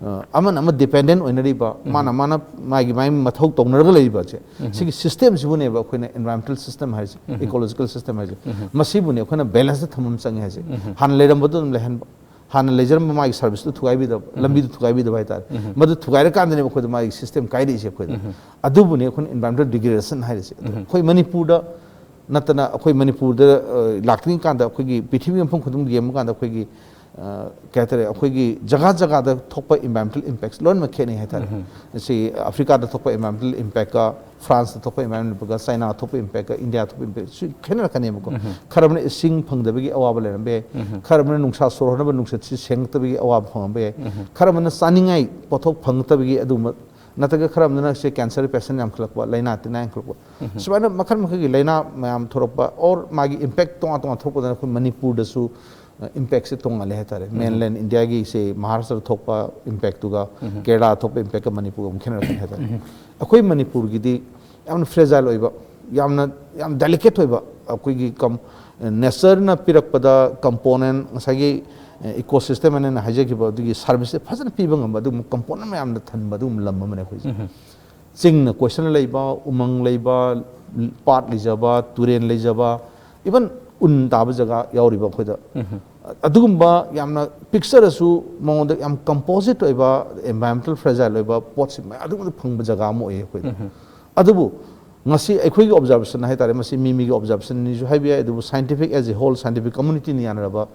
ꯑ, ꯑꯃꯅ ꯑꯃ ꯗꯤꯄꯦꯟꯗꯦꯟ ꯑꯣꯏꯅꯔꯤꯕ, ꯃꯥꯅ ꯃꯥꯅ ꯃꯥꯒꯤ ꯃꯥꯒꯤ ꯃꯊꯧ ꯇꯧꯅꯔꯒ ꯂꯩꯔꯤꯕꯁꯦ, ꯁꯤꯒꯤ ꯁꯤꯁꯇꯦꯝꯁꯤꯕꯨꯅꯦꯕ ꯑꯩꯈꯣꯏꯅ ꯏꯟꯚꯥꯏꯔꯣꯟꯃꯦꯟꯇꯦꯜ ꯁꯤꯁꯇꯦꯝ ꯍꯥꯏꯁꯦ, ꯏꯀꯣꯂꯣꯖꯤꯀꯦꯜ ꯁꯤꯁꯇꯦꯝ ꯍꯥꯏꯁꯦ꯫ ꯃꯁꯤꯕꯨꯅꯦ ꯑꯩꯈꯣꯏꯅ ꯕꯦꯂꯦꯟꯁꯇ ꯊꯝꯕ ꯑꯃ ꯆꯪꯉꯦ ꯍꯥꯏꯁꯦ꯫ ꯍꯥꯟꯅ ꯂꯩꯔꯝꯕꯗꯣ ꯑꯗꯨꯝ ꯂꯩꯍꯟꯕ, ꯍꯥꯟꯅ ꯂꯩꯖꯔꯝꯕ ꯃꯥꯒꯤ ꯁꯥꯔꯚꯤꯁꯇꯨ ꯊꯨꯒꯥꯏꯕꯤꯗꯕ, ꯂꯝꯕꯤꯗꯨ ꯊꯨꯒꯥꯏꯕꯤꯗꯕ ꯍꯥꯏꯇꯥꯔꯦ꯫ ꯃꯗꯨ ꯊꯨꯒꯥꯏꯔꯀꯥꯟꯗꯅꯦꯕ ꯑꯩꯈꯣꯏꯗ ꯃꯥꯒꯤ ꯁꯤꯁꯇꯦꯝ ꯀꯥꯏꯔꯛꯏꯁꯦ ꯑꯩꯈꯣꯏꯗ꯫ ꯑꯗꯨꯕꯨꯅꯦ ꯑꯩꯈꯣꯏꯅ ꯏꯟꯚꯥꯏꯔꯣꯟꯃꯦꯟꯇꯦꯜ ꯗꯤꯒ꯭ꯔꯦꯗꯦꯁꯟ ꯍꯥꯏꯔꯤꯁꯦ꯫ ꯑꯗꯣ ꯑꯩꯈꯣꯏ ꯃꯅꯤꯄꯨꯔꯗ ꯅꯠꯇꯅ, ꯑꯩꯈꯣꯏ ꯃꯅꯤꯄꯨꯔꯗ, ꯑ, ꯂꯥꯛꯇ꯭ꯔꯤꯉꯩ ꯀꯥꯟꯗ ꯑꯩꯈꯣꯏꯒꯤ ꯄ꯭ꯔꯤꯊꯤꯕꯤ ꯃꯐꯝ ꯈꯨꯗꯤꯡ ꯌꯦꯡꯕ ꯀꯥꯟꯗ ꯑꯩꯈꯣꯏꯒꯤ ꯑ, ꯀꯩ ꯍꯥꯏꯇꯥꯔꯦ, ꯑꯩꯈꯣꯏꯒꯤ ꯖꯒꯥ ꯖꯒꯥꯗ ꯊꯣꯛꯄ environmental impacts ꯂꯣꯏꯅꯃꯛ ꯈꯦꯠꯅꯩ ꯍꯥꯏꯇꯥꯔꯦ꯫ ꯁꯤ ꯑꯐ꯭ꯔꯤꯀꯥꯗ ꯊꯣꯛꯄ environmental impactꯀ, ꯐ꯭ꯔꯥꯟꯁꯇ ꯊꯣꯛꯄ environmental impactꯀ, ꯆꯥꯏꯅꯥꯗ ꯊꯣꯛꯄ impactꯀ, ꯏꯟꯗꯤꯌꯥꯗ ꯊꯣꯛꯄ impact ꯁꯤ ꯈꯦꯠꯅꯔꯛꯀꯅꯦꯕꯀꯣ꯫ ꯈꯔ ꯑꯃꯅ ꯏꯁꯤꯡ ꯐꯪꯗꯕꯒꯤ ꯑꯋꯥꯕ ꯂꯩꯔꯝꯕ ꯌꯥꯏ, ꯈꯔ ꯑꯃꯅ ꯅꯨꯡꯁꯥ ꯁꯣꯔ ꯍꯣꯟꯅꯕ ꯅꯨꯡꯁꯤꯠꯁꯤ ꯁꯦꯡꯉꯛꯇꯕꯒꯤ ꯑꯋꯥꯕ ꯐꯪꯉꯝꯕ ꯌꯥꯏ, ꯈꯔ ꯑꯃꯅ ꯆꯥꯅꯤꯡꯉꯥꯏ ꯄꯣꯠꯊꯣꯛ ꯐꯪꯉꯛꯇꯕꯒꯤ ꯑꯗꯨꯒꯨꯝꯕ, ꯅꯠꯇ꯭ꯔꯒ ꯈꯔ ꯑꯃꯅ ꯁꯦ cancer patient ꯌꯥꯝꯈꯠꯂꯛꯄ, ꯂꯥꯏꯅꯥ ꯇꯤꯟꯅꯥ ꯌꯥꯝꯈꯠꯂꯛꯄ, ꯁꯨꯃꯥꯏꯅ ꯃꯈꯜ ꯃꯈꯜꯒꯤ ꯂꯥꯏꯅꯥ ꯃꯌꯥꯝ ꯊꯣꯛꯂꯛꯄ, or ꯃꯥꯒꯤ impact ꯇꯣꯉꯥꯟ ꯇꯣꯉꯥꯟ ꯊꯣꯛꯂꯛꯄꯗꯅ ꯑꯩꯈꯣꯏ ꯃꯅꯤꯄꯨꯔꯗꯁꯨ impactꯁꯦ ꯇꯣꯡꯉꯥꯜꯂꯦ ꯍꯥꯏꯇꯥꯔꯦ꯫ Mainland Indiaꯒꯤ ꯁꯦ ꯃꯍꯥꯔꯥꯁꯇ꯭ꯔꯗ ꯊꯣꯛꯄ impactꯇꯨꯒ ꯀꯦꯔꯂꯥꯗ ꯊꯣꯛꯄ impactꯀ ꯃꯅꯤꯄꯨꯔꯒ ꯑꯃꯨꯛ ꯈꯦꯠꯅꯔꯛꯀꯅꯤ ꯍꯥꯏꯇꯥꯔꯦ꯫ ꯑꯩꯈꯣꯏ ꯃꯅꯤꯄꯨꯔꯒꯤꯗꯤ ꯌꯥꯝꯅ fragile ꯑꯣꯏꯕ, ꯌꯥꯝꯅ, ꯌꯥꯝ delicate ꯑꯣꯏꯕ, ꯑꯩꯈꯣꯏꯒꯤ ꯀꯝ-, natureꯅ ꯄꯤꯔꯛꯄꯗ component, ꯉꯁꯥꯏꯒꯤ ecosystem ꯑꯅ ꯍꯥꯏꯖꯈꯤꯕ ꯑꯗꯨꯒꯤ serviceꯁꯦ ꯐꯖꯅ ꯄꯤꯕ ꯉꯝꯕ ꯑꯗꯨꯒꯨꯝꯕ component ꯃꯌꯥꯝꯅ ꯊꯟꯕ ꯑꯗꯨꯒꯨꯝꯕ ꯂꯝ ꯑꯃꯅꯦ ꯑꯩꯈꯣꯏꯁꯦ꯫ ꯆꯤꯡꯅ ꯀꯣꯏꯁꯟꯅ ꯂꯩꯕ, ꯎꯃꯪ ꯂꯩꯕ, ꯄꯥꯠ ꯂꯩꯖꯕ, ꯇꯨꯔꯦꯟ ꯂꯩꯖꯕ, even ꯎꯟ ꯇꯥꯕ ꯖꯒꯥ ꯌꯥꯎꯔꯤꯕ ꯑꯩꯈꯣꯏꯗ꯫ ꯑꯗꯨꯒꯨꯝꯕ ꯌꯥꯝꯅ ꯄꯤꯛꯆꯔꯁꯨ ꯃꯉꯣꯟꯗ ꯌꯥꯝ composite ꯑꯣꯏꯕ, environmental fragile ꯑꯣꯏꯕ ꯄꯣꯠꯁꯤ ꯃꯌꯥꯝ ꯑꯗꯨꯒꯨꯝꯕꯗ ꯐꯪꯕ ꯖꯒꯥ ꯑꯃ ꯑꯣꯏꯌꯦ ꯑꯩꯈꯣꯏꯗ꯫ ꯑꯗꯨꯕꯨ ꯉꯁꯤ ꯑꯩꯈꯣꯏꯒꯤ observation ꯍꯥꯏꯇꯥꯔꯦ, ꯃꯁꯤ ꯃꯤ ꯃꯤꯒꯤ observationꯅꯤꯁꯨ ꯍꯥꯏꯕ ꯌꯥꯏ, ꯑꯗꯨꯕꯨ scientific as a whole, scientific communityꯅ ꯌꯥꯅꯔꯕ,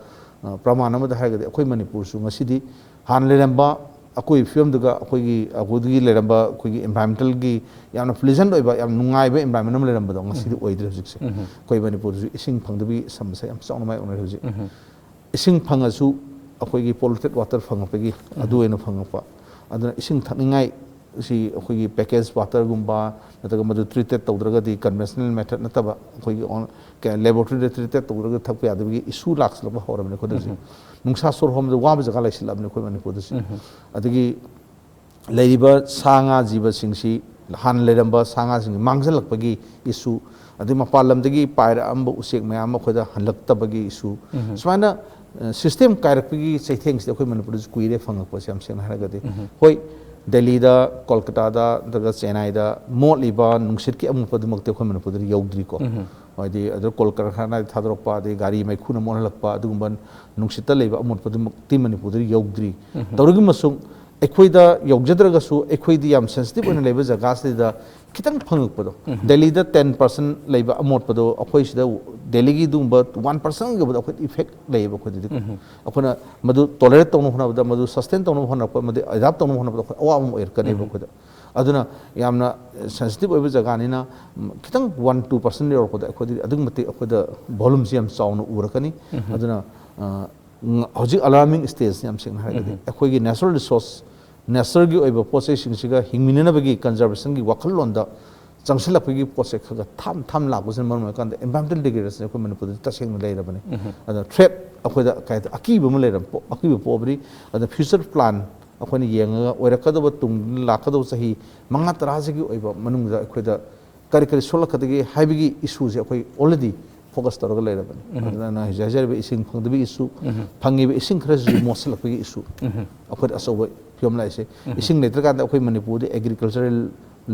ꯑ, ꯄ꯭ꯔꯃꯥꯟ ꯑꯃꯗ ꯍꯥꯏꯔꯒꯗꯤ ꯑꯩꯈꯣꯏ ꯃꯅꯤꯄꯨꯔꯁꯨ ꯉꯁꯤꯗꯤ ꯍꯥꯟꯅ ꯂꯩꯔꯝꯕ ꯑꯀꯣꯏꯕ ꯐꯤꯕꯝꯗꯨꯒ ꯑꯩꯈꯣꯏꯒꯤ ꯑꯗꯨꯗꯒꯤ ꯂꯩꯔꯝꯕ ꯑꯩꯈꯣꯏꯒꯤ environmentalꯒꯤ ꯌꯥꯝꯅ pleasant ꯑꯣꯏꯕ, ꯌꯥꯝ ꯅꯨꯡꯉꯥꯏꯕ environment ꯑꯃ ꯂꯩꯔꯝꯕꯗꯣ ꯉꯁꯤꯗꯤ ꯑꯣꯏꯗ꯭ꯔꯦ ꯍꯧꯖꯤꯛꯁꯦ꯫ ꯑꯩꯈꯣꯏ ꯃꯅꯤꯄꯨꯔꯗꯁꯨ ꯏꯁꯤꯡ ꯐꯪꯗꯕꯒꯤ ꯁꯃꯁ꯭ꯌꯥ ꯌꯥꯝ ꯆꯥꯎꯅ ꯃꯥꯏꯌꯣꯛꯅꯔꯦ ꯍꯧꯖꯤꯛ꯫ ꯏꯁꯤꯡ ꯐꯪꯉꯁꯨ ꯑꯩꯈꯣꯏꯒꯤ polluted water ꯐꯪꯉꯛꯄꯒꯤ ꯑꯗꯨ ꯑꯣꯏꯅ ꯐꯪꯉꯛꯄ꯫ ꯑꯗꯨꯅ ꯏꯁꯤꯡ ꯊꯛꯅꯤꯡꯉꯥꯏ ꯁꯤ ꯑꯩꯈꯣꯏꯒꯤ package waterꯒꯨꯝꯕ ꯅꯠꯇ꯭ꯔꯒ ꯃꯗꯨ treated ꯇꯧꯗ꯭ꯔꯒꯗꯤ, conventional method ꯅꯠꯇꯕ ꯑꯩꯈꯣꯏꯒꯤ ꯑꯣꯟ-, ꯀ-, laboratoryꯗ treated ꯇꯧꯗ꯭ꯔꯒ ꯊꯛꯄ ꯌꯥꯗꯕꯒꯤ issue ꯂꯥꯛꯁꯤꯜꯂꯛꯄ ꯍꯧꯔꯕꯅꯤ ꯑꯩꯈꯣꯏꯗ ꯍꯧꯖꯤꯛ꯫ ꯅꯨꯡꯁꯥ ꯁꯣꯔ ꯍꯣꯟꯕꯗ ꯋꯥꯕ ꯖꯒꯥ ꯂꯩꯁꯤꯜꯂꯛꯑꯕꯅꯤ ꯑꯩꯈꯣꯏ ꯃꯅꯤꯄꯨꯔꯗꯁꯨ꯫ ꯑꯗꯒꯤ ꯂꯩꯔꯤꯕ ꯁꯥ ꯉꯥ ꯖꯤꯕꯁꯤꯡꯁꯤ, ꯍꯥꯟꯅ ꯂꯩꯔꯝꯕ ꯁꯥ ꯉꯥꯁꯤꯡ ꯃꯥꯡꯁꯤꯜꯂꯛꯄꯒꯤ issue, ꯑꯗꯩ ꯃꯄꯥꯟ ꯂꯝꯗꯒꯤ ꯄꯥꯏꯔꯛꯑꯝꯕ ꯎꯆꯦꯛ ꯃꯌꯥꯝ ꯑꯃ ꯑꯩꯈꯣꯏꯗ ꯍꯜꯂꯛꯇꯕꯒꯤ issue, ꯁꯨꯃꯥꯏꯅ, ꯑ, system ꯀꯥꯏꯔꯛꯄꯒꯤ ꯆꯩꯊꯦꯡꯁꯤꯗꯤ ꯑꯩꯈꯣꯏ ꯃꯅꯤꯄꯨꯔꯗꯁꯨ ꯀꯨꯏꯔꯦ ꯐꯪꯉꯛꯄꯁꯦ, ꯌꯥꯝ ꯁꯦꯡꯅ ꯍꯥꯏꯔꯒꯗꯤ꯫ ꯍꯣꯏ, ꯗꯦꯜꯂꯤꯗ, ꯀꯣꯜꯀꯇꯥꯗ ꯅꯠꯇ꯭ꯔꯒ ꯆꯦꯟꯅꯥꯏꯗ ꯃꯣꯠꯂꯤꯕ ꯅꯨꯡꯁꯤꯠꯀꯤ ꯑꯃꯣꯠꯄꯗꯨꯃꯛꯇꯤ ꯑꯩꯈꯣꯏ ꯃꯅꯤꯄꯨꯔꯗꯗꯤ ꯌꯧꯗ꯭ꯔꯤꯀꯣ꯫ ꯍꯥꯏꯗꯤ ꯑꯗꯨ ꯀꯣꯜ ꯀꯔꯈꯥꯅꯥꯗ ꯊꯥꯗꯣꯔꯛꯄ, ꯑꯗꯩ ꯒꯥꯔꯤ ꯃꯩꯈꯨꯅ ꯃꯣꯠꯍꯜꯂꯛꯄ, ꯑꯗꯨꯒꯨꯝꯕ ꯅꯨꯡꯁꯤꯠꯇ ꯂꯩꯕ ꯑꯃꯣꯠꯄꯗꯨꯃꯛꯇꯤ ꯃꯅꯤꯄꯨꯔꯗꯗꯤ ꯌꯧꯗ꯭ꯔꯤ꯫ ꯇꯧꯔꯤꯕ ꯑꯃꯁꯨꯡ ꯑꯩꯈꯣꯏꯗ ꯌꯧꯖꯗ꯭ꯔꯒꯁꯨ ꯑꯩꯈꯣꯏꯗꯤ ꯌꯥꯝ sensitive ꯑꯣꯏꯅ ꯂꯩꯕ ꯖꯒꯥꯁꯤꯗ ꯈꯤꯇꯪ ꯐꯪꯉꯛꯄꯗꯣ, ꯗꯦꯜꯂꯤꯗ ten percent ꯂꯩꯕ ꯑꯃꯣꯠꯄꯗꯣ ꯑꯩꯈꯣꯏ ꯁꯤꯗ ꯗꯦꯜꯂꯤꯒꯤ ꯑꯗꯨꯒꯨꯝꯕ ꯋꯥꯟ ꯄꯥꯔꯁꯦꯟꯒꯤ ꯑꯩꯈꯣꯏꯗ ꯏꯐꯦꯛ ꯂꯩꯌꯦꯕ ꯑꯩꯈꯣꯏꯗꯗꯤ꯫ ꯑꯩꯈꯣꯏꯅ ꯃꯗꯨ ꯇꯣꯂꯔꯦꯠ ꯇꯧꯅꯕ ꯍꯣꯠꯅꯕꯗ, ꯃꯗꯨ ꯁꯁꯇꯦꯟ ꯇꯧꯅꯕ ꯍꯣꯠꯅꯔꯛꯄ, ꯃꯗꯨ ꯑꯦꯗꯥꯞ ꯇꯧꯅꯕ ꯍꯣꯠꯅꯕꯗ ꯑꯩꯈꯣꯏ ꯑꯋꯥꯕ ꯑꯃ ꯑꯣꯏꯔꯛꯀꯅꯦꯕ ꯑꯩꯈꯣꯏꯗ꯫ ꯑꯗꯨꯅ ꯌꯥꯝꯅ ꯁꯦꯟꯁꯤꯇꯤꯞ ꯑꯣꯏꯕ ꯖꯒꯥꯅꯤꯅ, ꯎꯝ, ꯈꯤꯇꯪ ꯋꯥꯟ ꯇꯨ ꯄꯥꯔꯁꯦꯟ ꯌꯧꯔꯛꯄꯗ ꯑꯩꯈꯣꯏꯗꯤ ꯑꯗꯨꯛꯀꯤ ꯃꯇꯤꯛ ꯑꯩꯈꯣꯏꯗ ꯚꯣꯂꯨꯝꯁꯤ ꯌꯥꯝ ꯆꯥꯎꯅ ꯎꯔꯛꯀꯅꯤ꯫ ꯑꯗꯨꯅ, ꯑ, ꯉ-, ꯍꯧꯖꯤꯛ ꯑꯂꯥꯔꯃꯤꯡ ꯁ꯭ꯇꯦꯖꯅꯤ ꯌꯥꯝ ꯁꯦꯡꯅ ꯍꯥꯏꯔꯒꯗꯤ꯫ ꯑꯩꯈꯣꯏꯒꯤ ꯅꯦꯆꯔꯦꯜ ꯔꯤꯁꯣꯔꯁ, ꯅꯦꯆꯔꯒꯤ ꯑꯣꯏꯕ ꯄꯣꯠ ꯆꯩꯁꯤꯡꯁꯤꯒ ꯍꯤꯡꯃꯤꯟꯅꯅꯕꯒꯤ ꯀꯟꯖꯔꯕꯦꯁꯟꯒꯤ ꯋꯥꯈꯜꯂꯣꯟꯗ ꯆꯪꯁꯤꯜꯂꯛꯄꯒꯤ ꯄꯣꯠꯁꯦ ꯈꯔ ꯈꯔ ꯊꯥꯝ ꯊꯥꯝ ꯂꯥꯛꯄꯁꯤꯅ ꯃꯔꯝ ꯑꯣꯏꯔꯀꯥꯟꯗ ꯏꯟꯚꯥꯏꯔꯣꯟꯃꯦꯟꯇꯦꯜ ꯗꯤꯒ꯭ꯔꯦꯗꯦꯁꯟ ꯑꯩꯈꯣꯏ ꯃꯅꯤꯄꯨꯔꯗꯗꯤ ꯇꯁꯦꯡꯅ ꯂꯩꯔꯕꯅꯤ꯫ ꯑꯗ ꯊ꯭ꯔꯦꯠ ꯑꯩꯈꯣꯏꯗ ꯀꯩ ꯍꯥꯏ-, ꯑꯀꯤꯕ ꯑꯃ ꯂꯩꯔꯝ-, ꯑꯀꯤꯕ ꯄꯣꯛꯑꯕꯗꯤ, ꯑꯗ ꯐ꯭ꯌꯨꯆꯔ ꯄ꯭ꯂꯥꯟ ꯑꯩꯈꯣꯏꯅ ꯌꯦꯡꯉꯒ ꯑꯣꯏꯔꯛꯀꯗꯕ ꯇꯨꯡ ꯂꯥꯛꯀꯗꯕ ꯆꯍꯤ ꯃꯉꯥ ꯇꯔꯥꯁꯤꯒꯤ ꯑꯣꯏꯕ ꯃꯅꯨꯡꯗ ꯑꯩꯈꯣꯏꯗ ꯀꯔꯤ ꯀꯔꯤ ꯁꯣꯛꯂꯛꯀꯗꯒꯦ ꯍꯥꯏꯕꯒꯤ ꯏꯁꯨꯁꯦ ꯑꯩꯈꯣꯏ ꯑꯣꯜꯔꯦꯗꯤ ꯐꯣꯀꯁ ꯇꯧꯔꯒ ꯂꯩꯔꯕꯅꯤ꯫ ꯑꯗꯨꯅ ꯑꯩꯅ ꯍꯧꯖꯤꯛ ꯍꯥꯏꯖꯔꯤꯕ ꯏꯁꯤꯡ ꯐꯪꯗꯕꯒꯤ ꯏꯁꯨ, ꯐꯪꯉꯤꯕ ꯏꯁꯤꯡ ꯈꯔꯁꯤꯁꯨ ꯃꯣꯠꯁꯤꯜꯂꯛꯄꯒꯤ ꯏꯁꯨ ꯑꯩꯈꯣꯏꯗ ꯑꯆꯧꯕ ꯐꯤꯕꯝ ꯂꯥꯛꯏꯁꯦ꯫ ꯏꯁꯤꯡ ꯂꯩꯇ꯭ꯔꯀꯥꯟꯗ ꯑꯩꯈꯣꯏ ꯃꯅꯤꯄꯨꯔꯗꯤ ꯑꯦꯒ꯭ꯔꯤꯀꯜꯆꯔꯦꯜ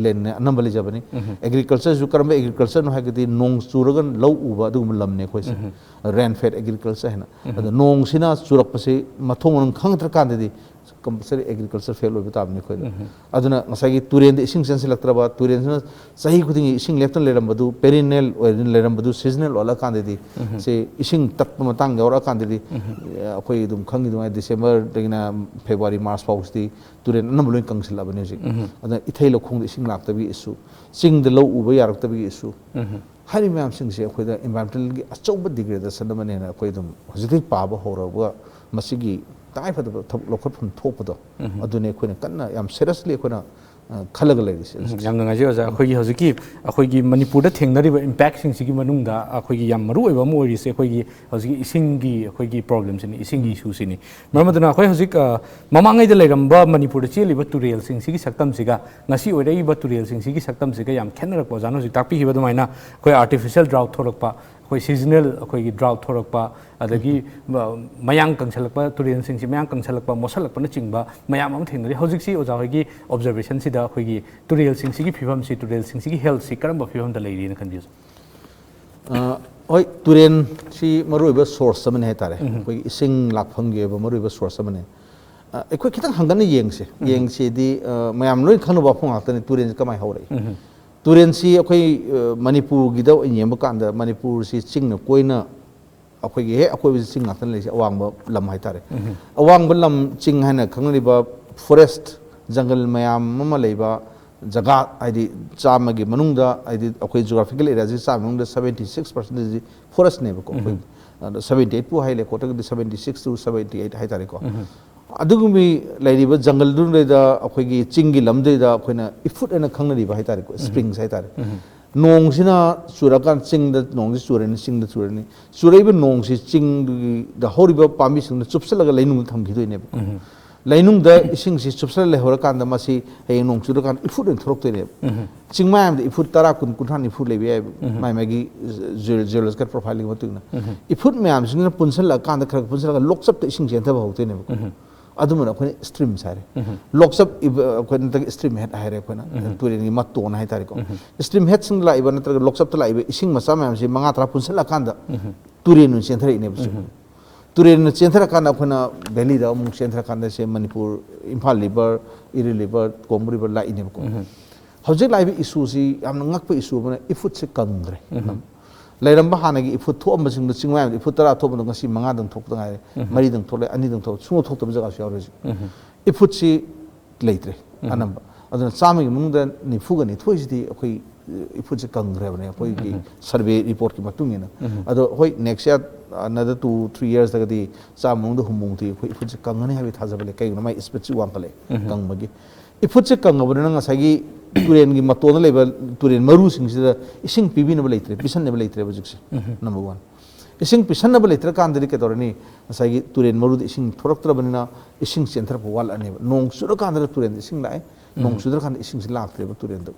ꯂꯦꯟꯅꯦ ꯑꯅꯝꯕ ꯂꯩꯖꯕꯅꯤ꯫ ꯑꯦꯒ꯭ꯔꯤꯀꯜꯆꯔꯁꯨ ꯀꯔꯝꯕ ꯑꯦꯒ꯭ꯔꯤꯀꯜꯆꯔꯅꯣ ꯍꯥꯏꯔꯒꯗꯤ ꯅꯣꯡ ꯆꯨꯔꯒ ꯂꯧ ꯎꯕ ꯑꯗꯨꯒꯨꯝꯕ ꯂꯝꯅꯦ ꯑꯩꯈꯣꯏꯁꯦ꯫ ꯔꯦꯟ ꯐꯦꯗ ꯑꯦꯒ꯭ꯔꯤꯀꯜꯆꯔ ꯍꯥꯏꯅ꯫ ꯑꯗꯣ ꯅꯣꯡꯁꯤꯅ ꯆꯨꯔꯛꯄꯁꯤ ꯃꯊꯣꯡ ꯃꯔꯝ ꯈꯪꯗ꯭ꯔꯀꯥꯟꯗꯗꯤ ꯀꯝꯄꯜꯁꯔꯤ ꯑꯦꯒ꯭ꯔꯤꯀꯜꯆꯔ ꯐꯦꯜ ꯑꯣꯏꯕ ꯇꯥꯕꯅꯤ ꯑꯩꯈꯣꯏꯗ꯫ ꯑꯗꯨꯅ ꯉꯁꯥꯏꯒꯤ ꯇꯨꯔꯦꯟꯗ ꯏꯁꯤꯡ ꯆꯦꯟꯁꯤꯜꯂꯛꯇ꯭ꯔꯕ, ꯇꯨꯔꯦꯟꯁꯤꯅ ꯆꯍꯤ ꯈꯨꯗꯤꯡꯒꯤ ꯏꯁꯤꯡ ꯂꯦꯞꯇꯅ ꯂꯩꯔꯝꯕꯗꯨ ꯄꯦꯔꯤꯅꯦꯜ ꯑꯣꯏꯅ ꯂꯩꯔꯝꯕꯗꯨ ꯁꯤꯖꯅꯦꯜ ꯑꯣꯜꯂꯛꯑꯀꯥꯟꯗꯗꯤ, ꯁꯤ ꯏꯁꯤꯡ ꯇꯠꯄ ꯃꯇꯥꯡ ꯌꯥꯎꯔꯛꯑꯀꯥꯟꯗꯗꯤ, ꯑꯩꯈꯣꯏ ꯑꯗꯨꯝ ꯈꯪꯉꯤꯗꯨꯉꯥꯏ ꯗꯤꯁꯦꯝꯕꯔꯗꯒꯤꯅ ꯐꯦꯕ꯭ꯔꯨꯋꯥꯔꯤ, ꯃꯥꯔꯆ ꯐꯥꯎꯁꯤꯗꯤ ꯇꯨꯔꯦꯟ ꯑꯅꯝꯕ ꯂꯣꯏ ꯀꯪꯁꯤꯜꯂꯕꯅꯤ ꯍꯧꯖꯤꯛ꯫ ꯑꯗꯨꯅ ꯏꯊꯩ ꯂꯧꯈꯣꯡꯗ ꯏꯁꯤꯡ ꯂꯥꯛꯇꯕꯒꯤ ꯏꯁꯨ, ꯆꯤꯡꯗ ꯂꯧ ꯎꯕ ꯌꯥꯔꯛꯇꯕꯒꯤ ꯏꯁꯨ, ꯍꯥꯏꯔꯤꯕ ꯃꯌꯥꯝꯁꯤꯡꯁꯦ ꯑꯩꯈꯣꯏꯗ ꯏꯟꯚꯥꯏꯔꯣꯟꯃꯦꯟꯇꯦꯜꯒꯤ ꯑꯆꯧꯕ ꯗꯤꯒ꯭ꯔꯦꯗꯦꯁꯟ ꯑꯃꯅꯦꯅ ꯑꯩꯈꯣꯏ ꯑꯗꯨꯝ ꯍꯧꯖꯤꯛꯇꯒꯤ ꯄꯥꯕ ꯍꯧꯔꯒ ꯃꯁꯤꯒꯤ ꯇꯉꯥꯏꯐꯗꯕ ꯊꯕꯛ ꯂꯧꯈꯠꯐꯝ ꯊꯣꯛꯄꯗꯣ, ꯑꯗꯨꯅꯤ ꯑꯩꯈꯣꯏꯅ ꯀꯟꯅ ꯌꯥꯝ ꯁꯦꯔꯤꯌꯁꯂꯤ ꯑꯩꯈꯣꯏꯅ, ꯑ, ꯈꯜꯂꯒ ꯂꯩꯔꯤꯁꯦ ꯎꯝ, ꯍꯧꯖꯤꯛꯁꯦ꯫ ꯌꯥꯝ ꯅꯨꯡꯉꯥꯏꯖꯩ ꯑꯣꯖꯥ꯫ ꯑꯩꯈꯣꯏꯒꯤ ꯍꯧꯖꯤꯛꯀꯤ ꯑꯩꯈꯣꯏꯒꯤ ꯃꯅꯤꯄꯨꯔꯗ ꯊꯦꯡꯅꯔꯤꯕ ꯏꯝꯄꯦꯛꯁꯤꯡꯁꯤꯒꯤ ꯃꯅꯨꯡꯗ ꯑꯩꯈꯣꯏꯒꯤ ꯌꯥꯝ ꯃꯔꯨ ꯑꯣꯏꯕ ꯑꯃ ꯑꯣꯏꯔꯤꯁꯦ ꯑꯩꯈꯣꯏꯒꯤ ꯍꯧꯖꯤꯛꯀꯤ ꯏꯁꯤꯡꯒꯤ, ꯑꯩꯈꯣꯏꯒꯤ ꯄ꯭ꯔꯣꯕ꯭ꯂꯦꯝꯁꯤꯅꯤ, ꯏꯁꯤꯡꯒꯤ ꯏꯁꯨꯁꯤꯅꯤ꯫ ꯃꯔꯝ ꯑꯗꯨꯅ ꯑꯩꯈꯣꯏ ꯍꯧꯖꯤꯛ, ꯑ, ꯃꯃꯥꯡꯉꯩꯗ ꯂꯩꯔꯝꯕ ꯃꯅꯤꯄꯨꯔꯗ ꯆꯦꯜꯂꯤꯕ ꯇꯨꯔꯦꯜꯁꯤꯡꯁꯤꯒꯤ ꯁꯛꯇꯝꯁꯤꯒ ꯉꯁꯤ ꯑꯣꯏꯔꯛꯏꯕ ꯇꯨꯔꯦꯜꯁꯤꯡꯁꯤꯒꯤ ꯁꯛꯇꯝꯁꯤꯒ ꯌꯥꯝ ꯈꯦꯠꯅꯔꯛꯄ, ꯑꯣꯖꯥꯅ ꯍꯧꯖꯤꯛ ꯇꯥꯛꯄꯤꯈꯤꯕ ꯑꯗꯨꯃꯥꯏꯅ ꯑꯩꯈꯣꯏ ꯑꯥꯔꯇꯤꯐꯤꯁꯤꯌꯦꯜ ꯗ꯭ꯔꯥꯎꯠ ꯊꯣꯛꯂꯛꯄ, ꯑꯩꯈꯣꯏ ꯁꯤꯖꯅꯦꯜ ꯑꯩꯈꯣꯏꯒꯤ ꯗ꯭ꯔꯥꯎꯠ ꯊꯣꯛꯂꯛꯄ, ꯑꯗꯒꯤ ꯃ-, ꯃꯌꯥꯡ ꯀꯪꯁꯜꯂꯛꯄ, ꯇꯨꯔꯦꯜꯁꯤꯡꯁꯤ ꯃꯌꯥꯡ ꯀꯪꯁꯜꯂꯛꯄ, ꯃꯣꯠꯁꯜꯂꯛꯄꯅꯆꯤꯡꯕ ꯃꯌꯥꯝ ꯑꯃ ꯊꯦꯡꯅꯔꯤ꯫ ꯍꯧꯖꯤꯛꯁꯤ ꯑꯣꯖꯥ ꯍꯣꯏꯒꯤ ꯑꯣꯕꯖꯔꯕꯦꯁꯟꯁꯤꯗ ꯑꯩꯈꯣꯏꯒꯤ ꯇꯨꯔꯦꯜꯁꯤꯡꯁꯤꯒꯤ ꯐꯤꯕꯝꯁꯤ, ꯇꯨꯔꯦꯜꯁꯤꯡꯁꯤꯒꯤ ꯍꯦꯜꯠꯁꯤ ꯀꯔꯝꯕ ꯐꯤꯕꯝꯗ ꯂꯩꯔꯤꯅ ꯈꯟꯕꯤꯕ? ꯑ, ꯍꯣꯏ, ꯇꯨꯔꯦꯟꯁꯤ ꯃꯔꯨꯑꯣꯏꯕ ꯁꯣꯔꯁ ꯑꯃꯅꯤ ꯍꯥꯏꯇꯥꯔꯦ꯫ ꯑꯩꯈꯣꯏꯒꯤ ꯏꯁꯤꯡ ꯂꯥꯛꯐꯝꯒꯤ ꯑꯣꯏꯕ ꯃꯔꯨꯑꯣꯏꯕ ꯁꯣꯔꯁ ꯑꯃꯅꯤ꯫ ꯑ, ꯑꯩꯈꯣꯏ ꯈꯤꯇꯪ ꯍꯪꯒꯠꯅ ꯌꯦꯡꯁꯦ꯫ ꯌꯦꯡꯁꯤꯗꯤ, ꯑ, ꯃꯌꯥꯝ ꯂꯣꯏ ꯈꯪꯅꯕ ꯋꯥꯐꯝ ꯉꯥꯛꯇꯅꯤ, ꯇꯨꯔꯦꯟꯁꯤ ꯀꯃꯥꯏꯅ ꯍꯧꯔꯛꯏ? ꯇꯨꯔꯦꯟꯁꯤ ꯑꯩꯈꯣꯏ, ꯑ, ꯃꯅꯤꯄꯨꯔꯒꯤꯗ ꯑꯣꯏꯅ ꯌꯦꯡꯕ ꯀꯥꯟꯗ, ꯃꯅꯤꯄꯨꯔꯁꯤ ꯆꯤꯡꯅ ꯀꯣꯏꯅ, ꯑꯩꯈꯣꯏꯒꯤ ꯍꯦꯛ ꯑꯀꯣꯏꯕꯁꯤ ꯆꯤꯡ ꯉꯥꯛꯇꯅ ꯂꯩꯔꯤꯁꯦ, ꯑꯋꯥꯡꯕ ꯂꯝ ꯍꯥꯏꯇꯥꯔꯦ꯫ ꯑꯋꯥꯡꯕ ꯂꯝ, ꯆꯤꯡ ꯍꯥꯏꯅ ꯈꯪꯅꯔꯤꯕ ꯐꯣꯔꯦꯁ, ꯖꯪꯒꯜ ꯃꯌꯥꯝ ꯑꯃ ꯂꯩꯕ ꯖꯒꯥ, ꯍꯥꯏꯗꯤ ꯆꯥꯝꯃꯒꯤ ꯃꯅꯨꯡꯗ, ꯍꯥꯏꯗꯤ ꯑꯩꯈꯣꯏ ꯖꯣꯒ꯭ꯔꯥꯐꯤꯀꯦꯜ ꯑꯦꯔꯤꯌꯥꯁꯤ ꯆꯥꯝꯃ ꯃꯅꯨꯡꯗ seventy six percent ꯐꯣꯔꯦꯁꯅꯦꯕꯀꯣ꯫ ꯑꯩꯈꯣꯏ, ꯑꯗꯣ seventy eight ꯄꯨ ꯍꯥꯏ ꯂꯩꯀꯣꯠꯇ꯭ꯔꯒꯗꯤ seventy six to seventy eight ꯍꯥꯏꯇꯥꯔꯦꯀꯣ꯫ ꯑꯗꯨꯒꯨꯝꯕꯤ ꯂꯩꯔꯤꯕ ꯖꯪꯒꯜꯗꯨꯗꯩꯗ, ꯑꯩꯈꯣꯏꯒꯤ ꯆꯤꯡꯒꯤ ꯂꯝꯗꯩꯗ ꯑꯩꯈꯣꯏꯅ ꯏꯐꯨꯠ ꯍꯥꯏꯅ ꯈꯪꯅꯔꯤꯕ ꯍꯥꯏꯇꯥꯔꯦꯀꯣ, ꯁ꯭ꯄ꯭ꯔꯤꯡꯁ ꯍꯥꯏꯇꯥꯔꯦ꯫ ꯅꯣꯡꯁꯤꯅ ꯆꯨꯔꯀꯥꯟꯗ ꯆꯤꯡꯗ ꯅꯣꯡꯁꯤ ꯆꯨꯔꯅꯤ, ꯆꯤꯡꯗ ꯆꯨꯔꯅꯤ꯫ ꯆꯨꯔꯛꯏꯕ ꯅꯣꯡꯁꯤ ꯆꯤꯡꯗꯨꯒꯤꯗ ꯍꯧꯔꯤꯕ ꯄꯥꯝꯕꯤꯁꯤꯡꯗ ꯆꯨꯞꯁꯤꯜꯂꯒ ꯂꯩꯅꯨꯡꯗ ꯊꯝꯈꯤꯗꯣꯏꯅꯦꯕ꯫ ꯂꯩꯅꯨꯡꯗ ꯏꯁꯤꯡꯁꯤ ꯆꯨꯞꯁꯤꯜꯂ ꯂꯩꯍꯧꯔꯀꯥꯟꯗ ꯃꯁꯤ ꯍꯌꯦꯡ ꯅꯣꯡ ꯆꯨꯔꯀꯥꯟꯗ ꯏꯐꯨꯠ ꯑꯣꯏꯅ ꯊꯣꯛꯂꯛꯇꯣꯏꯅꯦꯕ꯫ ꯆꯤꯡꯃꯥꯏ ꯑꯃꯗ ꯏꯐꯨꯠ ꯇꯔꯥ, ꯀꯨꯟ, ꯀꯨꯟꯊ꯭ꯔꯥ, ꯅꯤꯐꯨ ꯂꯩꯕ ꯌꯥꯏꯕ, ꯃꯥꯏ ꯃꯥꯒꯤ ꯖꯤꯑꯣꯂꯣꯖꯤꯀꯦꯜ ꯄ꯭ꯔꯣꯐꯥꯏꯜꯒꯤ ꯃꯇꯨꯡ ꯏꯟꯅ꯫ ꯏꯐꯨꯠ ꯃꯌꯥꯝꯁꯤꯡꯁꯤꯅ ꯄꯨꯟꯁꯤꯜꯂꯛꯑꯀꯥꯟꯗ, ꯈꯔ ꯈꯔ ꯄꯨꯟꯁꯤꯜꯂꯒ ꯂꯣꯛꯆꯞꯇ ꯏꯁꯤꯡ ꯆꯦꯟꯊꯕ ꯍꯧꯔꯛꯇꯣꯏꯅꯦꯕꯀꯣ꯫ ꯑꯗꯨꯃꯅ ꯑꯩꯈꯣꯏꯅ ꯁ꯭ꯇ꯭ꯔꯤꯝꯁ ꯍꯥꯏꯔꯦ꯫ ꯂꯣꯛꯆꯞ ꯏꯕ-, ꯑꯩꯈꯣꯏ ꯅꯠꯇ꯭ꯔꯒ ꯁ꯭ꯇ꯭ꯔꯤꯝ ꯍꯦꯗ ꯍꯥꯏꯔꯦ ꯑꯩꯈꯣꯏꯅ, ꯇꯨꯔꯦꯜꯒꯤ ꯃꯇꯣꯟ ꯍꯥꯏꯇꯥꯔꯦꯀꯣ꯫ ꯁ꯭ꯇ꯭ꯔꯤꯝ ꯍꯦꯗꯁꯤꯡꯗ ꯂꯥꯛꯏꯕ ꯅꯠꯇ꯭ꯔꯒ ꯂꯣꯛꯆꯞꯇ ꯂꯥꯛꯏꯕ ꯏꯁꯤꯡ ꯃꯆꯥ ꯃꯌꯥꯝꯁꯤ ꯃꯉꯥ ꯇꯔꯥ ꯄꯨꯟꯁꯤꯜꯂꯀꯥꯟꯗ ꯇꯨꯔꯦꯜ ꯑꯣꯏꯅ ꯆꯦꯟꯊꯔꯛꯏꯅꯦꯕ ꯁꯤ꯫ ꯇꯨꯔꯦꯜꯅ ꯆꯦꯟꯊꯔꯀꯥꯟꯗ ꯑꯩꯈꯣꯏꯅ ꯚꯦꯂꯤꯗ ꯑꯃꯨꯛ ꯆꯦꯟꯊꯔꯀꯥꯟꯗ ꯁꯦ Manipur, Imphal river, Iril river, Kongba river ꯂꯥꯛꯏꯅꯦꯕꯀꯣ꯫ ꯍꯧꯖꯤꯛ ꯂꯥꯛꯏꯕ ꯏꯁꯨꯁꯤ ꯌꯥꯝꯅ ꯉꯛꯄ ꯏꯁꯨ ꯑꯃꯅ, ꯏꯐꯨꯠꯁꯦ ꯀꯪꯈ꯭ꯔꯦ꯫ ꯂꯩꯔꯝꯕ ꯍꯥꯟꯅꯒꯤ ꯏꯐꯨꯠ ꯊꯣꯛꯑꯝꯕꯁꯤꯡꯗꯣ, ꯆꯤꯡꯃꯥꯏꯗ ꯏꯐꯨꯠ ꯇꯔꯥ ꯊꯣꯛꯑꯝꯕꯗꯣ ꯉꯁꯤ ꯃꯉꯥꯗꯪ ꯊꯣꯛꯄꯗ ꯉꯥꯏꯔꯦ, ꯃꯔꯤꯗꯪ ꯊꯣꯛꯂꯛꯑꯦ, ꯑꯅꯤꯗꯪ ꯊꯣꯛꯂꯛꯑꯦ, ꯁꯨꯡꯊꯣꯛ ꯊꯣꯛꯇꯕ ꯖꯒꯥꯁꯨ ꯌꯥꯎꯔꯦ ꯍꯧꯖꯤꯛ꯫ ꯏꯐꯨꯠꯁꯤ ꯂꯩꯇ꯭ꯔꯦ ꯑꯅꯝꯕ꯫ ꯑꯗꯨꯅ ꯆꯥꯝꯃꯒꯤ ꯃꯅꯨꯡꯗ ꯅꯤꯐꯨꯒ ꯅꯤꯊꯣꯏꯁꯤꯗꯤ ꯑꯩꯈꯣꯏ ꯏꯐꯨꯠꯁꯦ ꯀꯪꯈ꯭ꯔꯕꯅꯦ, ꯑꯩꯈꯣꯏꯒꯤ ꯁꯔꯚꯦ ꯔꯤꯄꯣꯔꯠꯀꯤ ꯃꯇꯨꯡ ꯏꯟꯅ꯫ ꯑꯗꯣ ꯍꯣꯏ, next year, another two, three yearsꯇꯒꯗꯤ ꯆꯥꯝꯃ ꯃꯅꯨꯡꯗ ꯍꯨꯝꯐꯨꯃꯨꯛꯇꯤ ꯑꯩꯈꯣꯏ ꯏꯐꯨꯠꯁꯦ ꯀꯪꯉꯅꯤ ꯍꯥꯏꯕꯒꯤ ꯊꯥꯖꯕ ꯂꯩ꯫ ꯀꯩꯒꯤꯅꯣ? ꯃꯥꯏ ꯁ꯭ꯄꯤꯗꯁꯤ ꯋꯥꯡꯈꯠꯂꯛꯑꯦ ꯀꯪꯕꯒꯤ꯫ ꯏꯐꯨꯠꯁꯦ ꯀꯪꯉꯕꯅꯤꯅ ꯉꯁꯥꯏꯒꯤ ꯇꯨꯔꯦꯟꯒꯤ ꯃꯇꯣꯟꯗ ꯂꯩꯕ ꯇꯨꯔꯦꯟ ꯃꯔꯨꯁꯤꯡꯁꯤꯗ ꯏꯁꯤꯡ ꯄꯤꯕꯤꯅꯕ ꯂꯩꯇ꯭ꯔꯦ, ꯄꯤꯁꯟꯅꯕ ꯂꯩꯇ꯭ꯔꯦꯕ ꯍꯧꯖꯤꯛꯁꯦ꯫ Number one꯫ ꯏꯁꯤꯡ ꯄꯤꯁꯟꯅꯕ ꯂꯩꯇ꯭ꯔꯀꯥꯟꯗꯗꯤ ꯀꯩꯗꯧꯔꯅꯤ? ꯉꯁꯥꯏꯒꯤ ꯇꯨꯔꯦꯟ ꯃꯔꯨꯗ ꯏꯁꯤꯡ ꯊꯣꯔꯛꯇ꯭ꯔꯕꯅꯤꯅ ꯏꯁꯤꯡ ꯆꯦꯟꯊꯔꯛꯄ ꯋꯥꯠꯂꯛꯑꯅꯦꯕ꯫ ꯅꯣꯡ ꯆꯨꯔꯀꯥꯟꯗꯗ ꯇꯨꯔꯦꯟꯗ ꯏꯁꯤꯡ ꯂꯥꯛꯑꯦ, ꯅꯣꯡ ꯆꯨꯗ꯭ꯔꯀꯥꯟꯗ ꯏꯁꯤꯡꯁꯤ ꯂꯥꯛꯇ꯭ꯔꯦꯕ ꯇꯨꯔꯦꯟꯗ꯫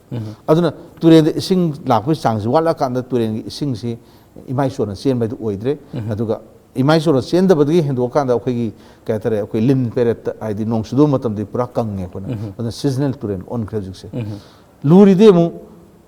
ꯑꯗꯨꯅ ꯇꯨꯔꯦꯟꯗ ꯏꯁꯤꯡ ꯂꯥꯛꯄꯒꯤ ꯆꯥꯡꯁꯤ ꯋꯥꯠꯂꯛꯑꯀꯥꯟꯗ ꯇꯨꯔꯦꯟꯒꯤ ꯏꯁꯤꯡꯁꯤ ꯏꯃꯥꯏ ꯆꯣꯟꯅ ꯆꯦꯟꯕ ꯍꯥꯏꯗꯨ ꯑꯣꯏꯗ꯭ꯔꯦ꯫ ꯑꯗꯨꯒ ꯏꯃꯥꯏ ꯆꯣꯟꯅ ꯆꯦꯟꯗꯕꯗꯒꯤ ꯍꯦꯟꯗꯣꯛꯑꯀꯥꯟꯗ ꯑꯩꯈꯣꯏꯒꯤ, ꯀꯩ ꯍꯥꯏꯇꯥꯔꯦ, ꯑꯩꯈꯣꯏ ꯂꯤꯟ ꯄꯦꯔꯦꯠꯇ, ꯍꯥꯏꯗꯤ ꯅꯣꯡ ꯆꯨꯗꯕ ꯃꯇꯝꯗꯗꯤ ꯄꯨꯔꯥ ꯀꯪꯉꯦ ꯑꯩꯈꯣꯏꯅ꯫ ꯑꯗꯨꯅ ꯁꯤꯖꯅꯦꯜ ꯇꯨꯔꯦꯟ ꯑꯣꯟꯈ꯭ꯔꯦ ꯍꯧꯖꯤꯛꯁꯦ꯫ ꯂꯨꯔꯤꯗꯤ ꯑꯃꯨꯛ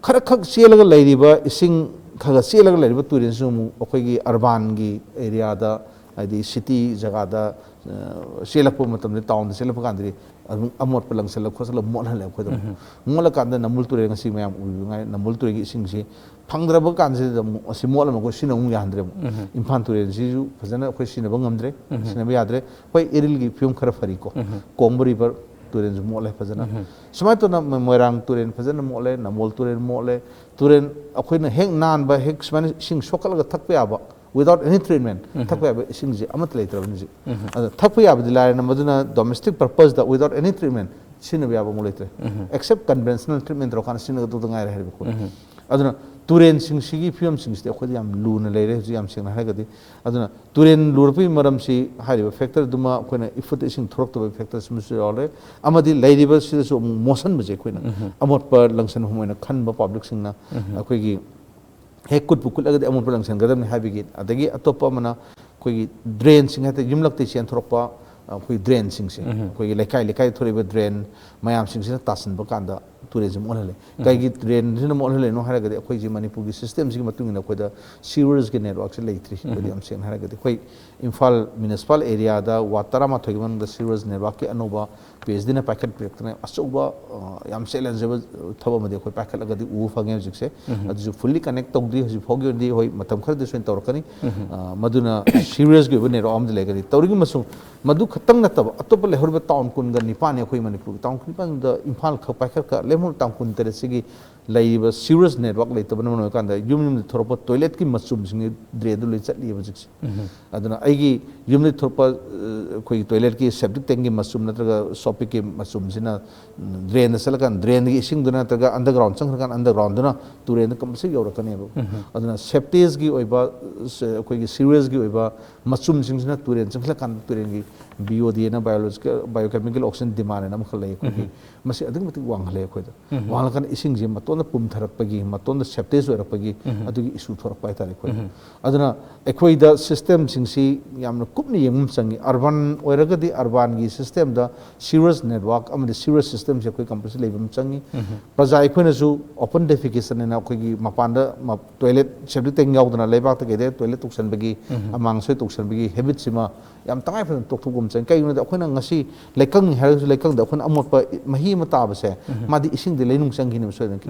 ꯈꯔ ꯈꯛ ꯆꯦꯜꯂꯒ ꯂꯩꯔꯤꯕ ꯏꯁꯤꯡ, ꯈꯔ ꯈꯔ ꯆꯦꯜꯂꯒ ꯂꯩꯔꯤꯕ ꯇꯨꯔꯦꯜꯁꯤꯁꯨ ꯑꯃꯨꯛ ꯑꯩꯈꯣꯏꯒꯤ ꯑꯔꯕꯥꯟꯒꯤ ꯑꯦꯔꯤꯌꯥꯗ, ꯍꯥꯏꯗꯤ ꯁꯤꯇꯤ ꯖꯒꯥꯗ, ꯑ, ꯆꯦꯜꯂꯛꯄ ꯃꯇꯝꯗ, ꯇꯥꯎꯟꯗ ꯆꯦꯜꯂꯛꯄ ꯀꯥꯟꯗꯗꯤ ꯑꯗꯨꯝ ꯑꯃꯣꯠꯄ ꯂꯪꯁꯤꯜꯂ ꯈꯣꯠꯆꯜꯂ ꯃꯣꯠꯍꯜꯂꯦ ꯑꯩꯈꯣꯏꯗ ꯑꯃꯨꯛ꯫ ꯃꯣꯠꯂꯀꯥꯟꯗ ꯅꯝꯕꯨꯜ ꯇꯨꯔꯦꯜ ꯉꯁꯤ ꯃꯌꯥꯝ ꯎꯕꯤꯕ ꯉꯥꯏ, ꯅꯝꯕꯨꯜ ꯇꯨꯔꯦꯜꯒꯤ ꯏꯁꯤꯡꯁꯤ ꯐꯪꯗ꯭ꯔꯕ ꯀꯥꯟꯁꯤꯗ ꯑꯃꯨꯛ ꯑꯁꯤ ꯃꯣꯠꯂꯝꯃꯒ ꯁꯤꯖꯤꯟꯅꯕ ꯑꯃꯨꯛ ꯌꯥꯍꯟꯗ꯭ꯔꯦ ꯑꯃꯨꯛ꯫ ꯏꯝꯐꯥꯜ ꯇꯨꯔꯦꯜꯁꯤꯁꯨ ꯐꯖꯅ ꯑꯩꯈꯣꯏ ꯁꯤꯖꯤꯟꯅꯕ ꯉꯝꯗ꯭ꯔꯦ, ꯁꯤꯖꯤꯟꯅꯕ ꯌꯥꯗ꯭ꯔꯦ꯫ ꯍꯣꯏ, ꯏꯔꯤꯜꯒꯤ ꯐꯤꯕꯝ ꯈꯔ ꯐꯔꯤꯀꯣ, ꯀꯣꯡꯕ ꯔꯤꯚꯔ ꯇꯨꯔꯦꯜꯁꯨ ꯃꯣꯠꯂꯦ ꯐꯖꯅ꯫ ꯁꯨꯃꯥꯏꯅ ꯇꯧꯅ ꯃ-, ꯃꯣꯏꯔꯥꯡ ꯇꯨꯔꯦꯜ ꯐꯖꯅ ꯃꯣꯠꯂꯦ, ꯅꯝꯕꯣꯜ ꯇꯨꯔꯦꯜ ꯃꯣꯠꯂꯦ꯫ ꯇꯨꯔꯦꯜ ꯑꯩꯈꯣꯏꯅ ꯍꯦꯛ ꯅꯥꯟꯕ, ꯍꯦꯛ ꯁꯨꯃꯥꯏꯅ ꯏꯁꯤꯡ ꯁꯣꯛꯀꯠꯂꯒ ꯊꯛꯄ ꯌꯥꯕ, without any treatment, ꯊꯛꯄ ꯌꯥꯕ ꯏꯁꯤꯡꯁꯦ ꯑꯃꯠꯇ ꯂꯩꯇ꯭ꯔꯕꯅꯤ ꯍꯧꯖꯤꯛ꯫ ꯑꯗ ꯊꯛꯄ ꯌꯥꯕꯗꯤ ꯂꯥꯏꯔꯅ, ꯃꯗꯨꯅ domestic purpose ꯇ without any treatment ꯁꯤꯖꯤꯟꯅꯕ ꯌꯥꯕ ꯑꯃꯨꯛ ꯂꯩꯇ꯭ꯔꯦ꯫ Except conventional treatment ꯇꯧꯔꯀꯥꯟꯗ ꯁꯤꯖꯤꯟꯅꯒꯗꯧꯗ ꯉꯥꯏꯔꯦ ꯍꯥꯏꯔꯤꯕ ꯑꯩꯈꯣꯏ꯫ ꯑꯗꯨꯅ ꯇꯨꯔꯦꯜꯁꯤꯡꯁꯤꯒꯤ ꯐꯤꯕꯝꯁꯤꯡꯁꯤꯗꯤ ꯑꯩꯈꯣꯏꯗ ꯌꯥꯝ ꯂꯨꯅ ꯂꯩꯔꯦ ꯍꯧꯖꯤꯛ, ꯌꯥꯝ ꯁꯦꯡꯅ ꯍꯥꯏꯔꯒꯗꯤ꯫ ꯑꯗꯨꯅ ꯇꯨꯔꯦꯜ ꯂꯨꯔꯛꯄꯒꯤ ꯃꯔꯝꯁꯤ ꯍꯥꯏꯔꯤꯕ factor ꯗꯨꯃ, ꯑꯩꯈꯣꯏꯅ ꯏꯐꯨꯠꯇ ꯏꯁꯤꯡ ꯊꯣꯔꯛꯇꯕꯒꯤ factor ꯁꯤꯃꯁꯨ ꯌꯥꯎꯔꯦ꯫ ꯑꯃꯗꯤ ꯂꯩꯔꯤꯕꯁꯤꯗꯁꯨ ꯑꯃꯨꯛ ꯃꯣꯠꯁꯟꯕꯁꯦ ꯑꯩꯈꯣꯏꯅ ꯑꯃꯣꯠꯄ ꯂꯪꯁꯟꯐꯝ ꯑꯣꯏꯅ ꯈꯟꯕ public ꯁꯤꯡꯅ꯫ ꯑꯩꯈꯣꯏꯒꯤ ꯍꯦꯛ ꯀꯨꯠꯄꯨ ꯀꯨꯠꯂꯒꯗꯤ ꯑꯃꯣꯠꯄ ꯂꯪꯁꯟꯒꯗꯕꯅꯤ ꯍꯥꯏꯕꯒꯤ, ꯑꯗꯒꯤ ꯑꯇꯣꯞꯄ ꯑꯃꯅ ꯑꯩꯈꯣꯏꯒꯤ drain ꯁꯤꯡ ꯍꯥꯏꯇꯥꯔꯦ, ꯌꯨꯝꯂꯛꯇꯒꯤ ꯆꯦꯟꯊꯣꯔꯛꯄ, ꯑ, ꯑꯩꯈꯣꯏꯒꯤ drain ꯁꯤꯡꯁꯦ, ꯑꯩꯈꯣꯏꯒꯤ ꯂꯩꯀꯥꯏ ꯂꯩꯀꯥꯏꯗ ꯊꯣꯔꯛꯏꯕ drain ꯃꯌꯥꯝꯁꯤꯡꯁꯤꯅ ꯇꯥꯁꯤꯟꯕ ꯀꯥꯟꯗ ꯇꯨꯔꯦꯜꯁꯦ ꯃꯣꯠꯍꯜꯂꯦ꯫ ꯀꯩꯒꯤ drain ꯁꯤꯅ ꯃꯣꯠꯍꯜꯂꯤꯅꯣ ꯍꯥꯏꯔꯒꯗꯤ, ꯑꯩꯈꯣꯏꯁꯤ ꯃꯅꯤꯄꯨꯔꯒꯤ system ꯁꯤꯒꯤ ꯃꯇꯨꯡ ꯏꯟꯅ ꯑꯩꯈꯣꯏꯗ sewerage ꯀꯤ network ꯁꯦ ꯂꯩꯇ꯭ꯔꯤ꯫ ꯑꯩꯈꯣꯏꯗꯤ ꯌꯥꯝ ꯁꯦꯡꯅ ꯍꯥꯏꯔꯒꯗꯤ, ꯑꯩꯈꯣꯏ ꯏꯝꯐꯥꯜ municipal area ꯗ ward ꯇꯔꯥꯃꯥꯊꯣꯏꯒꯤ ꯃꯅꯨꯡꯗ sewerage network ꯀꯤ ꯑꯅꯧꯕ ꯄꯤ ꯑꯩꯆ ꯗꯤ ꯅ ꯄꯥꯏꯈꯠꯄꯤꯔꯛꯇꯅ ꯑꯆꯧꯕ, ꯑ, ꯌꯥꯝ challenge ꯑꯣꯏꯕ ꯊꯕꯛ ꯑꯃꯗꯤ ꯑꯩꯈꯣꯏ ꯄꯥꯏꯈꯠꯂꯒꯗꯤ ꯎꯕ ꯐꯪꯉꯦ ꯍꯧꯖꯤꯛꯁꯦ꯫ ꯑꯗꯨꯁꯨ fully connect ꯇꯧꯗ꯭ꯔꯤ ꯍꯧꯖꯤꯛ ꯐꯥꯎꯒꯤ ꯑꯣꯏꯅꯗꯤ꯫ ꯍꯣꯏ, ꯃꯇꯝ ꯈꯔꯗꯤ ꯁꯣꯏꯅ ꯇꯧꯔꯛꯀꯅꯤ꯫ ꯑ, ꯃꯗꯨꯅ sewerage ꯀꯤ ꯑꯣꯏꯕ network ꯑꯃꯗꯤ ꯂꯩꯒꯅꯤ꯫ ꯇꯧꯔꯤꯉꯩ ꯃꯁꯨꯡ ꯃꯗꯨ ꯈꯛꯇꯪ ꯅꯠꯇꯕ ꯑꯇꯣꯞꯄ ꯂꯩꯍꯧꯔꯤꯕ town ꯀꯨꯟꯒ ꯅꯤꯄꯥꯟꯅꯤ ꯑꯩꯈꯣꯏ ꯃꯅꯤꯄꯨꯔꯒꯤ꯫ Town ꯀꯨꯟꯅꯤꯄꯥꯟꯗ ꯏꯝꯐꯥꯜ ꯈꯛ ꯄꯥꯏꯈꯠꯈ꯭ꯔ ꯂꯦꯝꯍꯧꯔꯤꯕ town ꯀꯨꯟꯇꯔꯦꯠꯁꯤꯒꯤ ꯂꯩꯔꯤꯕ sewerage network ꯂꯩꯇꯕꯅ ꯃꯔꯝ ꯑꯣꯏꯔꯀꯥꯟꯗ ꯌꯨꯝ ꯌꯨꯝꯗ ꯊꯣꯔꯛꯄ toilet ꯀꯤ ꯃꯆꯨꯝꯁꯤꯡꯁꯤ drain ꯗ ꯂꯣꯏ ꯆꯠꯂꯤꯑꯕ ꯍꯧꯖꯤꯛꯁꯦ꯫ ꯑꯗꯨꯅ ꯑꯩꯒꯤ ꯌꯨꯝꯗꯒꯤ ꯊꯣꯛꯄ, ꯑ, ꯑꯩꯈꯣꯏꯒꯤ toilet ꯀꯤ septic tank ꯀꯤ ꯃꯆꯨꯝ ꯅꯠꯇ꯭ꯔꯒ ꯁꯣꯄꯤꯛꯀꯤ ꯃꯆꯨꯝꯁꯤꯅ, ꯎꯝ, drain ꯗ ꯆꯠꯂꯀꯥꯟꯗ drain ꯗꯒꯤ ꯏꯁꯤꯡꯗꯨꯅ ꯅꯠꯇ꯭ꯔꯒ underground ꯆꯪꯈ꯭ꯔꯀꯥꯟꯗ underground ꯗꯨꯅ ꯇꯨꯔꯦꯟꯗ compulsory ꯌꯧꯔꯛꯀꯅꯦꯕ꯫ ꯑꯗꯨꯅ sewage ꯀꯤ ꯑꯣꯏꯕ, ꯑ, ꯑꯩꯈꯣꯏꯒꯤ sewerage ꯀꯤ ꯑꯣꯏꯕ ꯃꯆꯨꯝꯁꯤꯡꯁꯤꯅ ꯇꯨꯔꯦꯟ ꯆꯪꯁꯤꯜꯂꯀꯥꯟꯗ ꯇꯨꯔꯦꯟꯒꯤ B O D ꯅ biological, biochemical oxygen demand ꯍꯥꯏꯅ ꯑꯃꯈꯛ ꯂꯩ ꯑꯩꯈꯣꯏꯒꯤ꯫ ꯃꯁꯤ ꯑꯗꯨꯛꯀꯤ ꯃꯇꯤꯛ ꯋꯥꯡꯈꯠꯂꯦ ꯑꯩꯈꯣꯏꯗ꯫ ꯋꯥꯡꯂꯀꯥꯟꯗ ꯏꯁꯤꯡꯁꯦ ꯃꯇꯣꯟꯗ ꯄꯨꯝꯊꯔꯛꯄꯒꯤ, ꯃꯇꯣꯟꯗ septage ꯑꯣꯏꯔꯛꯄꯒꯤ ꯑꯗꯨꯒꯤ issue ꯊꯣꯔꯛꯄ ꯍꯥꯏꯇꯥꯔꯦ ꯑꯩꯈꯣꯏꯗ꯫ ꯑꯗꯨꯅ ꯑꯩꯈꯣꯏꯗ system ꯁꯤꯡꯁꯤ ꯌꯥꯝꯅ ꯀꯨꯞꯅ ꯌꯦꯡꯕ ꯑꯃ ꯆꯪꯉꯤ꯫ Urban ꯑꯣꯏꯔꯒꯗꯤ urban ꯒꯤ system ꯗ sewerage network ꯑꯃꯗꯤ sewerage system ꯁꯦ ꯑꯩꯈꯣꯏ compulsory ꯂꯩꯕ ꯑꯃ ꯆꯪꯉꯤ꯫ ꯄ꯭ꯔꯖꯥ ꯑꯩꯈꯣꯏꯅꯁꯨ open defecation ꯍꯥꯏꯅ ꯑꯩꯈꯣꯏꯒꯤ ꯃꯄꯥꯟꯗ ꯃ-, toilet, septic tank ꯌꯥꯎꯗꯅ ꯂꯩꯕꯥꯛꯇ ꯀꯩꯗ toilet ꯇꯧꯁꯟꯕꯒꯤ, ꯑꯃꯥꯡ ꯑꯁꯣꯏ ꯇꯧꯁꯟꯕꯒꯤ habit ꯁꯤꯃ ꯌꯥꯝ ꯇꯉꯥꯏ ꯐꯗꯅ ꯇꯣꯛꯊꯣꯛꯄ ꯑꯃ ꯆꯪꯉꯤ꯫ ꯀꯩꯒꯤꯅꯣꯗ ꯑꯩꯈꯣꯏꯅ ꯉꯁꯤ ꯂꯩꯀꯪꯅꯤ ꯍꯥꯏꯔꯒꯁꯨ, ꯂꯩꯀꯪꯗ ꯑꯩꯈꯣꯏꯅ ꯑꯃꯣꯠꯄ ꯃꯍꯤ ꯑꯃ ꯇꯥꯕꯁꯦ, ꯃꯥꯗꯤ ꯏꯁꯤꯡꯗꯤ ꯂꯩꯅꯨꯡ ꯆꯪꯈꯤꯅꯦꯕ ꯁꯣꯏꯗꯅ꯫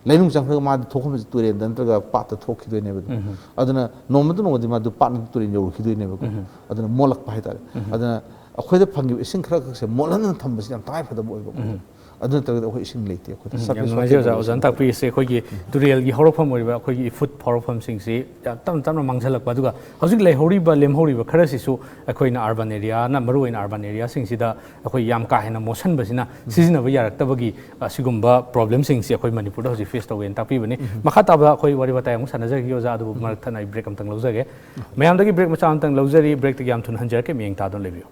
ꯂꯩꯅꯨꯡ ꯆꯪꯈ꯭ꯔꯒ ꯃꯥꯗꯤ ꯊꯣꯛꯐꯝꯁꯦ ꯇꯨꯔꯦꯜꯗ ꯅꯠꯇ꯭ꯔꯒ ꯄꯥꯠꯇ ꯊꯣꯛꯈꯤꯗꯣꯏꯅꯦꯕ ꯑꯗꯨꯝ꯫ ꯑꯗꯨꯅ ꯅꯣꯡꯃꯗ ꯅꯣꯡꯃꯗꯤ ꯃꯥꯗꯨ ꯄꯥꯠ ꯅꯠꯇ꯭ꯔꯒ ꯇꯨꯔꯦꯜ ꯌꯧꯔꯛꯈꯤꯗꯣꯏꯅꯦꯕꯀꯣ꯫ ꯑꯗꯨꯅ ꯃꯣꯠꯂꯛꯄ ꯍꯥꯏꯇꯥꯔꯦ꯫ ꯑꯗꯨꯅ ꯑꯩꯈꯣꯏꯗ ꯐꯪꯉꯤꯕ ꯏꯁꯤꯡ ꯈꯔ ꯈꯛꯁꯦ ꯃꯣꯠꯍꯟꯗꯅ ꯊꯝꯕꯁꯤ ꯌꯥꯝ ꯇꯉꯥꯏ ꯐꯗꯕ ꯑꯣꯏꯕꯀꯣ꯫ ꯑꯗꯨ ꯅꯠꯇ꯭ꯔꯒꯗꯤ ꯑꯩꯈꯣꯏ ꯏꯁꯤꯡ ꯂꯩꯇꯦ ꯑꯩꯈꯣꯏꯗ꯫ ꯎꯝ, ꯌꯥꯝ ꯁꯐꯤꯁ ꯅꯨꯡꯉꯥꯏꯖꯩ ꯑꯣꯏꯕ ꯑꯣꯖꯥ꯫ ꯑꯣꯖꯥꯅ ꯇꯥꯛꯄꯤꯔꯤꯁꯦ ꯑꯩꯈꯣꯏꯒꯤ ꯇꯨꯔꯦꯜꯒꯤ ꯍꯧꯔꯛꯐꯝ ꯑꯣꯏꯔꯤꯕ ꯑꯩꯈꯣꯏꯒꯤ ꯏꯐꯨꯠ ꯍꯧꯔꯛꯐꯝꯁꯤꯡꯁꯤ ꯌꯥꯝ ꯇꯞꯅ ꯇꯞꯅ ꯃꯥꯡꯁꯤꯜꯂꯛꯄ, ꯑꯗꯨꯒ ꯍꯧꯖꯤꯛ ꯂꯩꯍꯧꯔꯤꯕ, ꯂꯦꯝꯍꯧꯔꯤꯕ ꯈꯔꯁꯤꯁꯨ ꯑꯩꯈꯣꯏꯅ ꯑꯔꯕꯟ ꯑꯦꯔꯤꯌꯥꯅ, ꯃꯔꯨꯑꯣꯏꯅ ꯑꯔꯕꯟ ꯑꯦꯔꯤꯌꯥꯁꯤꯡꯁꯤꯗ ꯑꯩꯈꯣꯏ ꯌꯥꯝ ꯀꯥ ꯍꯦꯟꯅ ꯃꯣꯠꯁꯤꯟꯕꯁꯤꯅ ꯁꯤꯖꯤꯟꯅꯕ ꯌꯥꯔꯛꯇꯕꯒꯤ ꯑꯁꯤꯒꯨꯝꯕ ꯄ꯭ꯔꯣꯕ꯭ꯂꯦꯝꯁꯤꯡꯁꯤ ꯑꯩꯈꯣꯏ ꯃꯅꯤꯄꯨꯔꯗ ꯍꯧꯖꯤꯛ ꯐꯦꯁ ꯇꯧꯋꯦꯅ ꯇꯥꯛꯄꯤꯕꯅꯤ꯫ ꯃꯈꯥ ꯇꯥꯕ ꯑꯩꯈꯣꯏ ꯋꯥꯔꯤ ꯋꯥꯇꯥꯏ ꯑꯃꯨꯛ ꯁꯥꯟꯅꯖꯈꯤꯒꯦ ꯑꯣꯖꯥ, ꯑꯗꯨꯕꯨ ꯃꯔꯛ ꯊꯠꯅ ꯑꯩ ꯕ꯭ꯔꯦꯛ ꯑꯃꯇꯪ ꯂꯧꯖꯒꯦ꯫ ꯃꯌꯥꯝꯗꯒꯤ ꯕ꯭ꯔꯦꯛ ꯃꯆꯥ ꯑꯃꯇꯪ ꯂꯧꯖꯔꯤ꯫ ꯕ꯭ꯔꯦꯛꯇꯒꯤ ꯌꯥꯝ ꯊꯨꯅ ꯍꯟꯖꯔꯛꯀꯦ, ꯃꯤꯠꯌꯦꯡ ꯇꯥꯗꯨꯅ ꯂꯩꯕꯤꯌꯨ꯫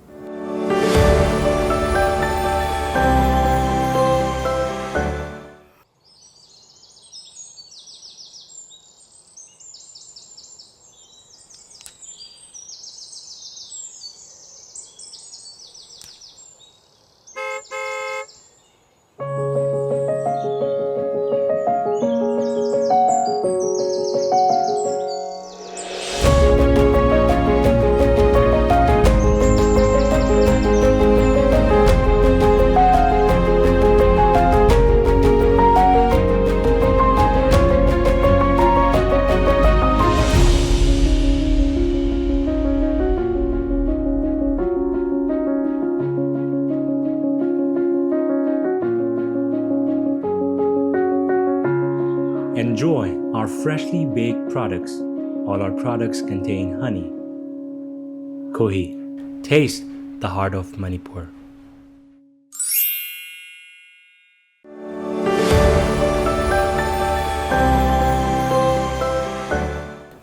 Enjoy our freshly baked products. All our products contain honey. Kohi, taste the heart of Manipur.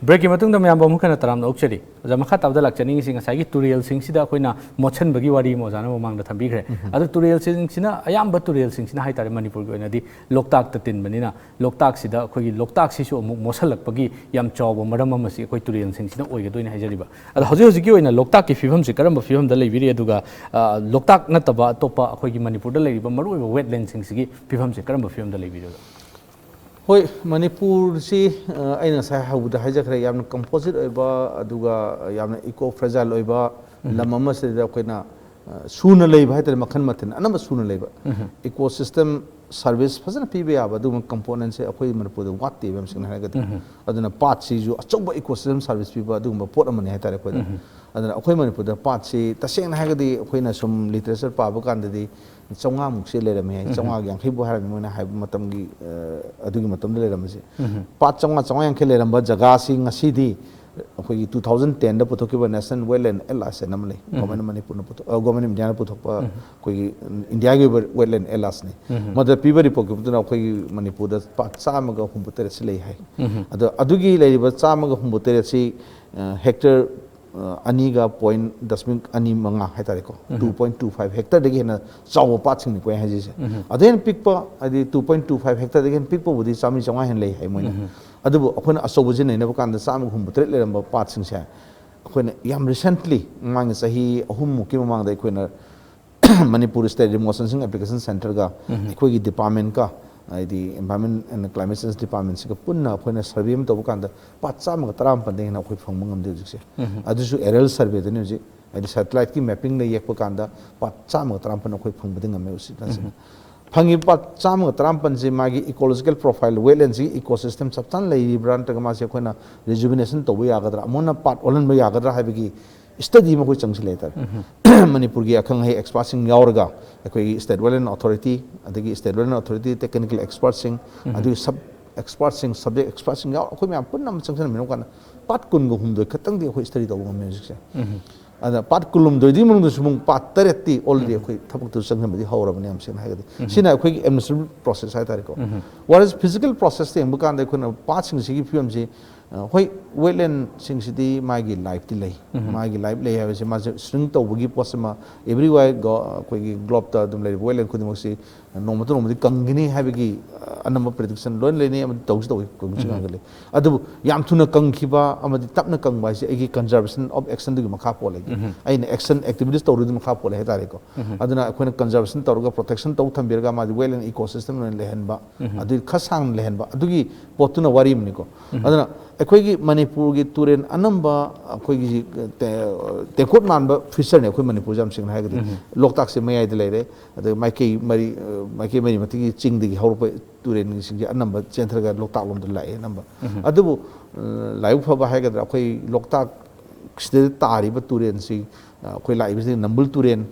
ꯕ꯭ꯔꯦꯛꯀꯤ ꯃꯇꯨꯡꯗ ꯃꯌꯥꯝꯕꯨ ꯑꯃꯨꯛ ꯍꯟꯅ ꯇꯔꯥꯝꯅ ꯑꯣꯛꯆꯔꯤ꯫ ꯑꯣꯖꯥ, ꯃꯈꯥ ꯇꯥꯕꯗ ꯂꯥꯛꯆꯅꯤꯡꯉꯤꯁꯤ ꯉꯁꯥꯏꯒꯤ ꯇꯨꯔꯦꯜꯁꯤꯡꯁꯤꯗ ꯑꯩꯈꯣꯏꯅ ꯃꯣꯠꯁꯤꯟꯕꯒꯤ ꯋꯥꯔꯤ ꯑꯃ ꯑꯣꯖꯥꯅ ꯃꯃꯥꯡꯗ ꯊꯝꯕꯤꯈ꯭ꯔꯦ꯫ ꯑꯗꯨ ꯇꯨꯔꯦꯜꯁꯤꯡꯁꯤꯅ, ꯑꯌꯥꯝꯕ ꯇꯨꯔꯦꯜꯁꯤꯡꯁꯤꯅ ꯍꯥꯏꯇꯥꯔꯦ, ꯃꯅꯤꯄꯨꯔꯒꯤ ꯑꯣꯏꯅꯗꯤ ꯂꯣꯛꯇꯥꯛꯇ ꯇꯤꯟꯕꯅꯤꯅ, ꯂꯣꯛꯇꯥꯛꯁꯤꯗ ꯑꯩꯈꯣꯏꯒꯤ, ꯂꯣꯛꯇꯥꯛꯁꯤꯁꯨ ꯑꯃꯨꯛ ꯃꯣꯠꯁꯤꯜꯂꯛꯄꯒꯤ ꯌꯥꯝ ꯆꯥꯎꯕ ꯃꯔꯝ ꯑꯃꯁꯤ ꯑꯩꯈꯣꯏ ꯇꯨꯔꯦꯜꯁꯤꯡꯁꯤꯅ ꯑꯣꯏꯒꯗꯣꯏꯅꯤ ꯍꯥꯏꯖꯔꯤꯕ꯫ ꯑꯗꯣ ꯍꯧꯖꯤꯛ ꯍꯧꯖꯤꯛꯀꯤ ꯑꯣꯏꯅ ꯂꯣꯛꯇꯥꯛꯀꯤ ꯐꯤꯕꯝꯁꯤ ꯀꯔꯝꯕ ꯐꯤꯕꯝꯗ ꯂꯩꯕꯤꯔꯤ? ꯑꯗꯨꯒ, ꯑ, ꯂꯣꯛꯇꯥꯛ ꯅꯠꯇꯕ ꯑꯇꯣꯞꯄ ꯑꯩꯈꯣꯏꯒꯤ ꯃꯅꯤꯄꯨꯔꯗ ꯂꯩꯔꯤꯕ ꯃꯔꯨꯑꯣꯏꯕ ꯋꯦꯠꯂꯦꯟꯁꯤꯡꯁꯤꯒꯤ ꯐꯤꯕꯝꯁꯤ ꯀꯔꯝꯕ ꯐꯤꯕꯝꯗ ꯂꯩꯕꯤꯔꯤ? ꯍꯣꯏ, ꯃꯅꯤꯄꯨꯔꯁꯤ, ꯑ, ꯑꯩꯅ ꯉꯁꯥꯏ ꯍꯧꯕꯗ ꯍꯥꯏꯖꯈ꯭ꯔꯦ, ꯌꯥꯝꯅ ꯀꯝꯄꯣꯖꯤꯠ ꯑꯣꯏꯕ, ꯑꯗꯨꯒ ꯌꯥꯝꯅ ꯏꯀꯣ ꯐ꯭ꯔꯦꯖꯥꯏꯜ ꯑꯣꯏꯕ, ꯂꯝ ꯑꯃꯁꯤꯗ ꯑꯩꯈꯣꯏꯅ ꯑ, ꯁꯨꯅ ꯂꯩꯕ ꯍꯥꯏꯇꯥꯔꯦ, ꯃꯈꯜ ꯃꯊꯦꯜ ꯑꯅꯝꯕ ꯁꯨꯅ ꯂꯩꯕ, ꯏꯀꯣ ꯁꯤꯁꯇꯦꯝ ꯁꯥꯔꯚꯤꯁ ꯐꯖꯅ ꯄꯤꯕ ꯌꯥꯕ ꯑꯗꯨꯒꯨꯝꯕ ꯀꯝꯄꯣꯅꯦꯟꯁꯦ ꯑꯩꯈꯣꯏ ꯃꯅꯤꯄꯨꯔꯗ ꯋꯥꯠꯇꯦꯕ, ꯌꯥꯝ ꯁꯦꯡꯅ ꯍꯥꯏꯔꯒꯗꯤ꯫ ꯑꯗꯨꯅ ꯄꯥꯠꯁꯤꯁꯨ ꯑꯆꯧꯕ ꯏꯀꯣ ꯁꯤꯁꯇꯦꯝ ꯁꯥꯔꯚꯤꯁ ꯄꯤꯕ ꯑꯗꯨꯒꯨꯝꯕ ꯄꯣꯠ ꯑꯃꯅꯤ ꯍꯥꯏꯇꯥꯔꯦ ꯑꯩꯈꯣꯏꯗ꯫ ꯑꯗꯨꯅ ꯑꯩꯈꯣꯏ ꯃꯅꯤꯄꯨꯔꯗ ꯄꯥꯠꯁꯤ ꯇꯁꯦꯡꯅ ꯍꯥꯏꯔꯒꯗꯤ ꯑꯩꯈꯣꯏꯅ ꯁꯨꯝ ꯂꯤꯇꯔꯦꯆꯔ ꯄꯥꯕ ꯀꯥꯟꯗꯗꯤ ꯆꯥꯝꯃꯉꯥꯃꯨꯛꯁꯦ ꯂꯩꯔꯝꯃꯦ ꯍꯥꯏ, ꯆꯥꯝꯃꯉꯥꯒ ꯌꯥꯡꯈꯩꯕꯨ ꯍꯥꯏꯔꯝꯃꯤ ꯃꯣꯏꯅ ꯍꯥꯏꯕ ꯃꯇꯝꯒꯤ, ꯑ, ꯑꯗꯨꯒꯤ ꯃꯇꯝꯗ ꯂꯩꯔꯝꯕꯁꯦ꯫ ꯄꯥꯠ ꯆꯥꯝꯃꯉꯥ, ꯆꯥꯝꯃꯉꯥ ꯌꯥꯡꯈꯩ ꯂꯩꯔꯝꯕ ꯖꯒꯥꯁꯤ ꯉꯁꯤꯗꯤ ꯑꯩꯈꯣꯏꯒꯤ two thousand ten ꯗ ꯄꯨꯊꯣꯛꯈꯤꯕ National Wetland Atlas ꯍꯥꯏꯅ ꯑꯃ ꯂꯩ꯫ Government of ꯃꯅꯤꯄꯨꯔꯅ ꯄꯨꯊꯣꯛ-, ꯑ, Government of India ꯅ ꯄꯨꯊꯣꯛꯄ ꯑꯩꯈꯣꯏꯒꯤ ꯏꯟꯗꯤꯌꯥꯒꯤ ꯑꯣꯏꯕ Wetland Atlas ꯅꯤ꯫ ꯃꯗꯨꯗ ꯄꯤꯕ ꯔꯤꯄꯣꯔꯠꯀꯤ ꯃꯇꯨꯡ ꯏꯟꯅ ꯑꯩꯈꯣꯏꯒꯤ ꯃꯅꯤꯄꯨꯔꯗ ꯄꯥꯠ ꯆꯥꯝꯃꯒ ꯍꯨꯝꯐꯨ ꯇꯔꯦꯠꯁꯤ ꯂꯩ ꯍꯥꯏ꯫ ꯑꯗꯣ ꯑꯗꯨꯒꯤ ꯂꯩꯔꯤꯕ ꯆꯥꯝꯃꯒ ꯍꯨꯝꯐꯨ ꯇꯔꯦꯠꯁꯤ, ꯑ, ꯍꯦꯛꯇꯔ, ꯑ, ꯑꯅꯤꯒ ꯄꯣꯏꯟ ꯗꯁꯃꯤꯛ ꯑꯅꯤ ꯃꯉꯥ ꯍꯥꯏꯇꯥꯔꯦꯀꯣ, two point two five ꯍꯦꯛꯇꯔꯗꯒꯤ ꯍꯦꯟꯅ ꯆꯥꯎꯕ ꯄꯥꯠꯁꯤꯡꯅꯤꯀꯣ ꯑꯩ ꯍꯥꯏꯖꯩꯁꯦ꯫ ꯑꯗꯩ ꯍꯦꯟꯅ ꯄꯤꯛꯄ, ꯍꯥꯏꯗꯤ two point two five ꯍꯦꯛꯇꯔꯗꯒꯤ ꯍꯦꯟꯅ ꯄꯤꯛꯄꯕꯨꯗꯤ ꯆꯥꯝꯃꯔꯤ ꯆꯥꯝꯃꯉꯥ ꯍꯦꯟꯅ ꯂꯩ ꯍꯥꯏ ꯃꯣꯏꯅ꯫ ꯑꯗꯨꯕꯨ ꯑꯩꯈꯣꯏꯅ ꯑꯆꯧꯕꯁꯤ ꯅꯩꯅꯕ ꯀꯥꯟꯗ ꯆꯥꯝꯃꯒ ꯍꯨꯝꯐꯨ ꯇꯔꯦꯠ ꯂꯩꯔꯝꯕ ꯄꯥꯠꯁꯤꯡꯁꯦ ꯑꯩꯈꯣꯏꯅ ꯌꯥꯝ ꯔꯤꯁꯦꯟꯠꯂꯤ, ꯃꯃꯥꯡꯒꯤ ꯆꯍꯤ ꯑꯍꯨꯝꯃꯨꯛꯀꯤ ꯃꯃꯥꯡꯗ ꯑꯩꯈꯣꯏꯅ ꯃꯅꯤꯄꯨꯔ ꯁ꯭ꯇꯦꯠ ꯔꯤꯃꯣꯠ ꯁꯦꯟꯁꯤꯡ ꯑꯦꯄ꯭ꯂꯤꯀꯦꯁꯟ ꯁꯦꯟꯇꯔꯒ ꯑꯩꯈꯣꯏꯒꯤ ꯗꯤꯄꯥꯔꯠꯃꯦꯟꯠꯀ, ꯍꯥꯏꯗꯤ Environment and Climate Change ꯗꯤꯄꯥꯔꯠꯃꯦꯟꯠꯁꯤꯒ ꯄꯨꯟꯅ ꯑꯩꯈꯣꯏꯅ ꯁꯔꯚꯦ ꯑꯃ ꯇꯧꯕ ꯀꯥꯟꯗ ꯄꯥꯠ ꯆꯥꯝꯃꯒ ꯇꯔꯥꯃꯥꯄꯟꯗꯒꯤ ꯍꯦꯟꯅ ꯑꯩꯈꯣꯏ ꯐꯪꯕ ꯉꯝꯗꯦ ꯍꯧꯖꯤꯛꯁꯦ꯫ ꯑꯗꯨꯁꯨ ꯑꯦꯔꯤꯌꯦꯜ ꯁꯔꯚꯦꯗꯅꯤ ꯍꯧꯖꯤꯛ, ꯍꯥꯏꯗꯤ ꯁꯦꯇꯦꯂꯥꯏꯠꯀꯤ ꯃꯦꯞꯄꯤꯡꯗ ꯌꯦꯛꯄ ꯀꯥꯟꯗ ꯄꯥꯠ ꯆꯥꯝꯃꯒ ꯇꯔꯥꯃꯥꯄꯟ ꯑꯩꯈꯣꯏ ꯐꯪꯕꯗꯤ ꯉꯝꯃꯦ ꯍꯧꯖꯤꯛ ꯍꯧꯖꯤꯛ꯫ ꯐꯪꯉꯤꯕ ꯄꯥꯠ ꯆꯥꯝꯃꯒ ꯇꯔꯥꯃꯥꯄꯟꯁꯤ ꯃꯥꯒꯤ ꯏꯀꯣꯂꯣꯖꯤꯀꯦꯜ ꯄ꯭ꯔꯣꯐꯥꯏꯜ, ꯋꯦꯠꯂꯦꯟꯁꯤꯒꯤ ꯏꯀꯣ ꯁꯤꯁꯇꯦꯝ ꯆꯞ ꯆꯥꯅ ꯂꯩꯔꯤꯕ꯭ꯔꯥ, ꯅꯠꯇ꯭ꯔꯒ ꯃꯥꯁꯦ ꯑꯩꯈꯣꯏꯅ ꯔꯤꯖꯨꯚꯤꯅꯦꯁꯟ ꯇꯧꯕ ꯌꯥꯒꯗ꯭ꯔꯥ, ꯑꯃꯨꯛ ꯍꯟꯅ ꯄꯥꯠ ꯑꯣꯜꯍꯟꯕ ꯌꯥꯒꯗ꯭ꯔꯥ ꯍꯥꯏꯕꯒꯤ ꯁ꯭ꯇꯗꯤ ꯑꯃ ꯑꯩꯈꯣꯏ ꯆꯪꯁꯤꯜꯂꯦ ꯍꯥꯏꯇꯥꯔꯦ꯫ ꯃꯅꯤꯄꯨꯔꯒꯤ ꯑꯈꯪ ꯑꯍꯩ ꯑꯦꯛꯁꯄꯥꯔꯠꯁꯤꯡ ꯌꯥꯎꯔꯒ ꯑꯩꯈꯣꯏꯒꯤ ꯁ꯭ꯇꯦꯠ ꯋꯦꯠꯂꯦꯟ ꯑꯣꯊꯣꯔꯤꯇꯤ, ꯑꯗꯒꯤ ꯁ꯭ꯇꯦꯠ ꯋꯦꯠꯂꯦꯟ ꯑꯣꯊꯣꯔꯤꯇꯤ ꯇꯦꯛꯅꯤꯀꯦꯜ ꯑꯦꯛꯁꯄꯥꯔꯠꯁꯤꯡ, ꯑꯗꯨꯒꯤ ꯁꯕ ꯑꯦꯛꯁꯄꯥꯔꯠꯁꯤꯡ, ꯁꯕꯖꯦꯛ ꯑꯦꯛꯁꯄꯥꯔꯠꯁꯤꯡ ꯌꯥꯎꯔ ꯑꯩꯈꯣꯏ ꯃꯌꯥꯝ ꯄꯨꯟꯅ ꯑꯃ ꯆꯪꯁꯤꯟꯃꯤꯟꯅꯕ ꯀꯥꯟꯗ ꯄꯥꯠ ꯀꯨꯟꯒ ꯍꯨꯝꯗꯣꯏ ꯈꯛꯇꯪꯗꯤ ꯑꯩꯈꯣꯏ ꯁ꯭ꯇꯗꯤ ꯇꯧꯕ ꯉꯝꯃꯦ ꯍꯧꯖꯤꯛꯁꯦ꯫ ꯑꯗ ꯄꯥꯠ ꯀꯨꯟꯍꯨꯝꯗꯣꯏꯗꯨꯒꯤ ꯃꯅꯨꯡꯗꯁꯨ ꯑꯃꯨꯛ ꯄꯥꯠ ꯇꯔꯦꯠꯇꯤ ꯑꯣꯜꯔꯦꯗꯤ ꯑꯩꯈꯣꯏ ꯊꯕꯛꯇꯨ ꯆꯪꯁꯤꯟꯕꯗꯤ ꯍꯧꯔꯕꯅꯤ, ꯌꯥꯝ ꯁꯦꯡꯅ ꯍꯥꯏꯔꯒꯗꯤ꯫ ꯁꯤꯅ ꯑꯩꯈꯣꯏꯒꯤ ꯑꯦꯗꯃꯤꯅꯤꯁꯇ꯭ꯔꯦꯇꯤꯚ ꯄ꯭ꯔꯣꯁꯦꯁ ꯍꯥꯏꯇꯥꯔꯦꯀꯣ꯫ Whereas physical process ꯇ ꯌꯦꯡꯕ ꯀꯥꯟꯗ ꯑꯩꯈꯣꯏꯅ ꯄꯥꯠꯁꯤꯡꯁꯤꯒꯤ ꯐꯤꯕꯝꯁꯤ, ꯑ, ꯍꯣꯏ, ꯋꯦꯠꯂꯦꯟꯁꯤꯡꯁꯤꯗꯤ ꯃꯥꯒꯤ ꯂꯥꯏꯐꯇꯤ ꯂꯩ꯫ ꯃꯥꯒꯤ ꯂꯥꯏꯐ ꯂꯩ ꯍꯥꯏꯕꯁꯤ ꯃꯥꯁꯦ ꯁ꯭ꯔꯤꯡ ꯇꯧꯕꯒꯤ ꯄꯣꯠꯁꯤꯃ everywhere ꯒꯣ-, ꯑꯩꯈꯣꯏꯒꯤ ꯒ꯭ꯂꯣꯕꯇ ꯑꯗꯨꯝ ꯂꯩꯔꯤꯕ ꯋꯦꯠꯂꯦꯟ ꯈꯨꯗꯤꯡꯃꯛꯁꯤ ꯅꯣꯡꯃꯇ ꯅꯣꯡꯃꯗꯤ ꯀꯪꯒꯅꯤ ꯍꯥꯏꯕꯒꯤ, ꯑ, ꯑꯅꯝꯕ ꯄ꯭ꯔꯤꯗꯤꯛꯁꯟ ꯂꯣꯏꯅ ꯂꯩꯅꯩ ꯑꯃꯗꯤ ꯇꯧꯁꯨ ꯇꯧꯏ, ꯀꯪꯕꯁꯨ ꯀꯪꯒꯜꯂꯤ꯫ ꯑꯗꯨꯕꯨ ꯌꯥꯝ ꯊꯨꯅ ꯀꯪꯈꯤꯕ ꯑꯃꯗꯤ ꯇꯞꯅ ꯀꯪꯕ ꯍꯥꯏꯁꯦ ꯑꯩꯒꯤ conservation of action ꯗꯨꯒꯤ ꯃꯈꯥ ꯄꯣꯜꯂꯦ꯫ ꯑꯩꯅ ꯑꯦꯛꯁꯟ ꯑꯦꯛꯇꯤꯚꯤꯇꯤꯁ ꯇꯧꯔꯤꯗꯨꯒꯤ ꯃꯈꯥ ꯄꯣꯜꯂꯦ ꯍꯥꯏꯇꯥꯔꯦꯀꯣ꯫ ꯑꯗꯨꯅ ꯑꯩꯈꯣꯏꯅ conservation ꯇꯧꯔꯒ, protection ꯇꯧ ꯊꯝꯕꯤꯔꯒ ꯃꯥꯗꯤ ꯋꯦꯠꯂꯦꯟ ꯏꯀꯣ ꯁꯤꯁꯇꯦꯝ ꯑꯣꯏꯅ ꯂꯩꯍꯟꯕ, ꯑꯗꯨ ꯈꯔ ꯁꯥꯡꯅ ꯂꯩꯍꯟꯕ, ꯑꯗꯨꯒꯤ ꯄꯣꯠꯇꯨꯅ ꯋꯥꯔꯤ ꯑꯃꯅꯤꯀꯣ꯫ ꯑꯗꯨꯅ ꯑꯩꯈꯣꯏꯒꯤ ꯃꯅꯤ- ꯃꯅꯤꯄꯨꯔꯒꯤ ꯇꯨꯔꯦꯜ ꯑꯅꯝꯕ ꯑꯩꯈꯣꯏꯒꯤ ꯇꯦ-, ꯇꯦꯡꯀꯣꯠ ꯃꯥꯟꯕ ꯐꯤꯆꯔꯅꯦ ꯑꯩꯈꯣꯏ ꯃꯅꯤꯄꯨꯔꯁꯦ ꯌꯥꯝ ꯁꯦꯡꯅ ꯍꯥꯏꯔꯒꯗꯤ꯫ ꯎꯝ꯫ ꯂꯣꯛꯇꯥꯛꯁꯦ ꯃꯌꯥꯏꯗ ꯂꯩꯔꯦ, ꯑꯗꯩ ꯃꯥꯏꯀꯩ ꯃꯔꯤ, ꯑ, ꯃꯥꯏꯀꯩ ꯃꯔꯤ ꯃꯊꯛꯀꯤ ꯆꯤꯡꯗꯒꯤ ꯍꯧꯔꯛꯄ ꯇꯨꯔꯦꯜꯁꯤꯡꯁꯦ ꯑꯅꯝꯕ ꯆꯦꯟꯊꯔꯒ ꯂꯣꯛꯇꯥꯛ ꯂꯣꯝꯗ ꯂꯥꯛꯑꯦ ꯑꯅꯝꯕ꯫ ꯎꯝ꯫ ꯑꯗꯨꯕꯨ, ꯑ, ꯂꯥꯏꯕꯛ ꯐꯕ ꯍꯥꯏꯒꯗ꯭ꯔꯥ, ꯑꯩꯈꯣꯏ ꯂꯣꯛꯇꯥꯛ ꯁꯤꯗ ꯇꯥꯔꯤꯕ ꯇꯨꯔꯦꯜꯁꯤ, ꯑ, ꯑꯩꯈꯣꯏ ꯂꯥꯛꯏꯕꯁꯤ ꯅꯝꯕꯨꯜ ꯇꯨꯔꯦꯜ,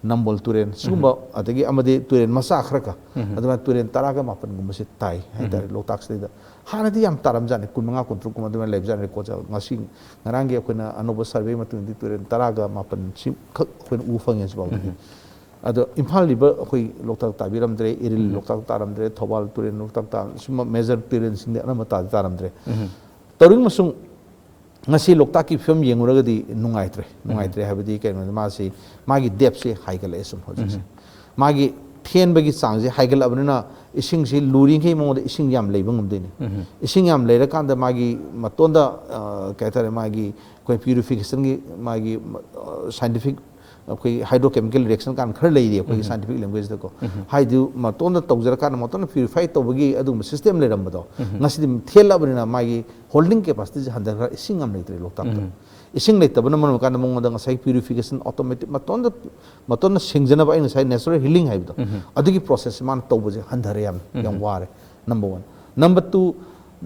ꯅꯝꯕꯣꯜ ꯇꯨꯔꯦꯜ, ꯁꯤꯒꯨꯝꯕ, ꯎꯝ꯫ ꯑꯗꯒꯤ ꯑꯃꯗꯤ ꯇꯨꯔꯦꯜ ꯃꯆꯥ ꯈꯔꯒ, ꯎꯝ꯫ ꯑꯗꯨꯃꯥꯏꯅ ꯇꯨꯔꯦꯜ ꯇꯔꯥꯒ ꯃꯥꯄꯟꯒꯨꯝꯕꯁꯦ ꯇꯥꯏ ꯍꯥꯏꯇꯥꯔꯦ, ꯎꯝ꯫ ꯂꯣꯛꯇꯥꯛꯁꯤꯗꯩꯗ꯫ ꯍꯥꯟꯅꯗꯤ ꯌꯥꯝ ꯇꯥꯔꯝꯖꯥꯠꯅꯤ, ꯀꯨꯟ ꯃꯉꯥ, ꯀꯨꯟ ꯇꯔꯨꯛ ꯀꯨꯝꯕ ꯑꯗꯨꯃꯥꯏꯅ ꯂꯩꯕꯖꯥꯠꯅꯤ ꯔꯦꯀꯣꯔꯠꯁꯦ꯫ ꯉꯁꯤ, ꯉꯔꯥꯡꯒꯤ ꯑꯩꯈꯣꯏꯅ ꯑꯅꯧꯕ ꯁꯔꯚꯦ ꯃꯇꯨꯡꯗꯗꯤ ꯇꯨꯔꯦꯜ ꯇꯔꯥꯒ ꯃꯥꯄꯟ ꯁꯤꯈꯛ ꯑꯩꯈꯣꯏꯅ ꯎ ꯐꯪꯉꯦ ꯍꯧꯖꯤꯛꯐꯥꯎꯗꯗꯤ꯫ ꯎꯝ꯫ ꯑꯗꯣ ꯏꯝꯐꯥꯜ ꯔꯤꯚꯔ ꯑꯩꯈꯣꯏ ꯂꯣꯛꯇꯥꯛ ꯇꯥꯕꯤꯔꯝꯗ꯭ꯔꯦ, ꯏꯔꯤꯜ ꯎꯝ꯫ ꯂꯣꯛꯇꯥꯛ ꯇꯥꯔꯝꯗ꯭ꯔꯦ, ꯊꯧꯕꯥꯜ ꯇꯨꯔꯦꯜ ꯂꯣꯛꯇꯥꯛ ꯇꯥ-, ꯁꯨꯝꯕ ꯃꯦꯖꯔ ꯇꯨꯔꯦꯜꯁꯤꯡꯗꯤ ꯑꯅꯝꯕ ꯇꯥꯗꯤ ꯇꯥꯔꯝꯗ꯭ꯔꯦ꯫ ꯎꯝ꯫ ꯇꯧꯔꯤꯕ ꯑꯃꯁꯨꯡ ꯉꯁꯤ ꯂꯣꯛꯇꯥꯛꯀꯤ ꯐꯤꯕꯝ ꯌꯦꯡꯉꯨꯔꯒꯗꯤ ꯅꯨꯡꯉꯥꯏꯇ꯭ꯔꯦ꯫ ꯎꯝ꯫ ꯅꯨꯡꯉꯥꯏꯇ꯭ꯔꯦ ꯍꯥꯏꯕꯗꯤ ꯀꯩꯅꯣꯗ ꯃꯥꯁꯤ, ꯃꯥꯒꯤ ꯗꯦꯞꯁꯦ ꯍꯥꯏꯒꯠꯂꯛꯑꯦ ꯁꯨꯝ ꯍꯧꯖꯤꯛꯁꯦ꯫ ꯎꯝ꯫ ꯃꯥꯒꯤ ꯊꯦꯟꯕꯒꯤ ꯆꯥꯡꯁꯦ ꯍꯥꯏꯒꯠꯂꯛꯑꯕꯅꯤꯅ ꯏꯁꯤꯡꯁꯤ ꯂꯨꯔꯤꯈꯩ ꯃꯉꯣꯟꯗ ꯏꯁꯤꯡ ꯌꯥꯝ ꯂꯩꯕ ꯉꯝꯗꯣꯏꯅꯤ꯫ ꯎꯝ꯫ ꯏꯁꯤꯡ ꯌꯥꯝ ꯂꯩꯔꯀꯥꯟꯗ ꯃꯥꯒꯤ ꯃꯇꯣꯟꯗ, ꯑ, ꯀꯩ ꯍꯥꯏꯇꯥꯔꯦ, ꯃꯥꯒꯤ ꯑꯩꯈꯣꯏ ꯄ꯭ꯌꯨꯔꯤꯐꯤꯀꯦꯁꯟꯒꯤ ꯃꯥꯒꯤ, ꯑ, ꯁꯥꯏꯟꯇꯤꯐꯤꯛ ꯑꯩꯈꯣꯏ ꯍꯥꯏꯗ꯭ꯔꯣꯀꯦꯃꯤꯀꯦꯜ ꯔꯤꯑꯦꯛꯁꯟ ꯀꯥꯏꯅ ꯈꯔ ꯂꯩꯔꯤ ꯑꯩꯈꯣꯏꯒꯤ ꯎꯝ꯫ ꯁꯥꯏꯟꯇꯤꯐꯤꯛ ꯂꯦꯡꯒ꯭ꯋꯦꯖꯇꯀꯣ꯫ ꯎꯝ꯫ ꯍꯥꯏꯗꯤ ꯃꯇꯣꯟꯗ ꯇꯧꯖꯔꯀꯥꯟꯗ ꯃꯇꯣꯟꯗ ꯄ꯭ꯌꯨꯔꯤꯐꯥꯏ ꯇꯧꯕꯒꯤ ꯑꯗꯨꯒꯨꯝꯕ ꯁꯤꯁꯇꯦꯝ ꯂꯩꯔꯝꯕꯗꯣ ꯎꯝ꯫ ꯉꯁꯤꯗꯤ ꯊꯦꯜꯂꯕꯅꯤꯅ ꯃꯥꯒꯤ ꯍꯣꯜꯗꯤꯡ ꯀꯦꯄꯥꯁꯤꯇꯤꯁꯦ ꯍꯟꯊꯈ꯭ꯔ ꯏꯁꯤꯡ ꯌꯥꯝ ꯂꯩꯇ꯭ꯔꯦ ꯂꯣꯛꯇꯥꯛꯇ꯫ ꯎꯝ꯫ ꯏꯁꯤꯡ ꯂꯩꯇꯕꯅ ꯃꯔꯝ ꯑꯣꯏꯔꯀꯥꯟꯗ ꯃꯉꯣꯟꯗ ꯉꯁꯥꯏ ꯄ꯭ꯌꯨꯔꯤꯐꯤꯀꯦꯁꯟ ꯑꯣꯇꯣꯃꯦꯇꯤꯛ ꯃꯇꯣꯟꯗ, ꯃꯇꯣꯟꯗ ꯁꯦꯡꯖꯅꯕ ꯑꯩꯅ ꯉꯁꯥꯏ ꯅꯦꯆꯔꯦꯜ ꯍꯤꯂꯤꯡ ꯍꯥꯏꯕꯗꯣ ꯎꯝ꯫ ꯑꯗꯨꯒꯤ ꯄ꯭ꯔꯣꯁꯦꯁꯁꯦ ꯃꯥꯅ ꯇꯧꯕꯁꯦ ꯍꯟꯊꯔꯦ ꯌꯥꯝ, ꯌꯥꯝ ꯎꯝ꯫ ꯋꯥꯔꯦ꯫ Number one. ꯅꯝꯕꯔ ꯇꯨ,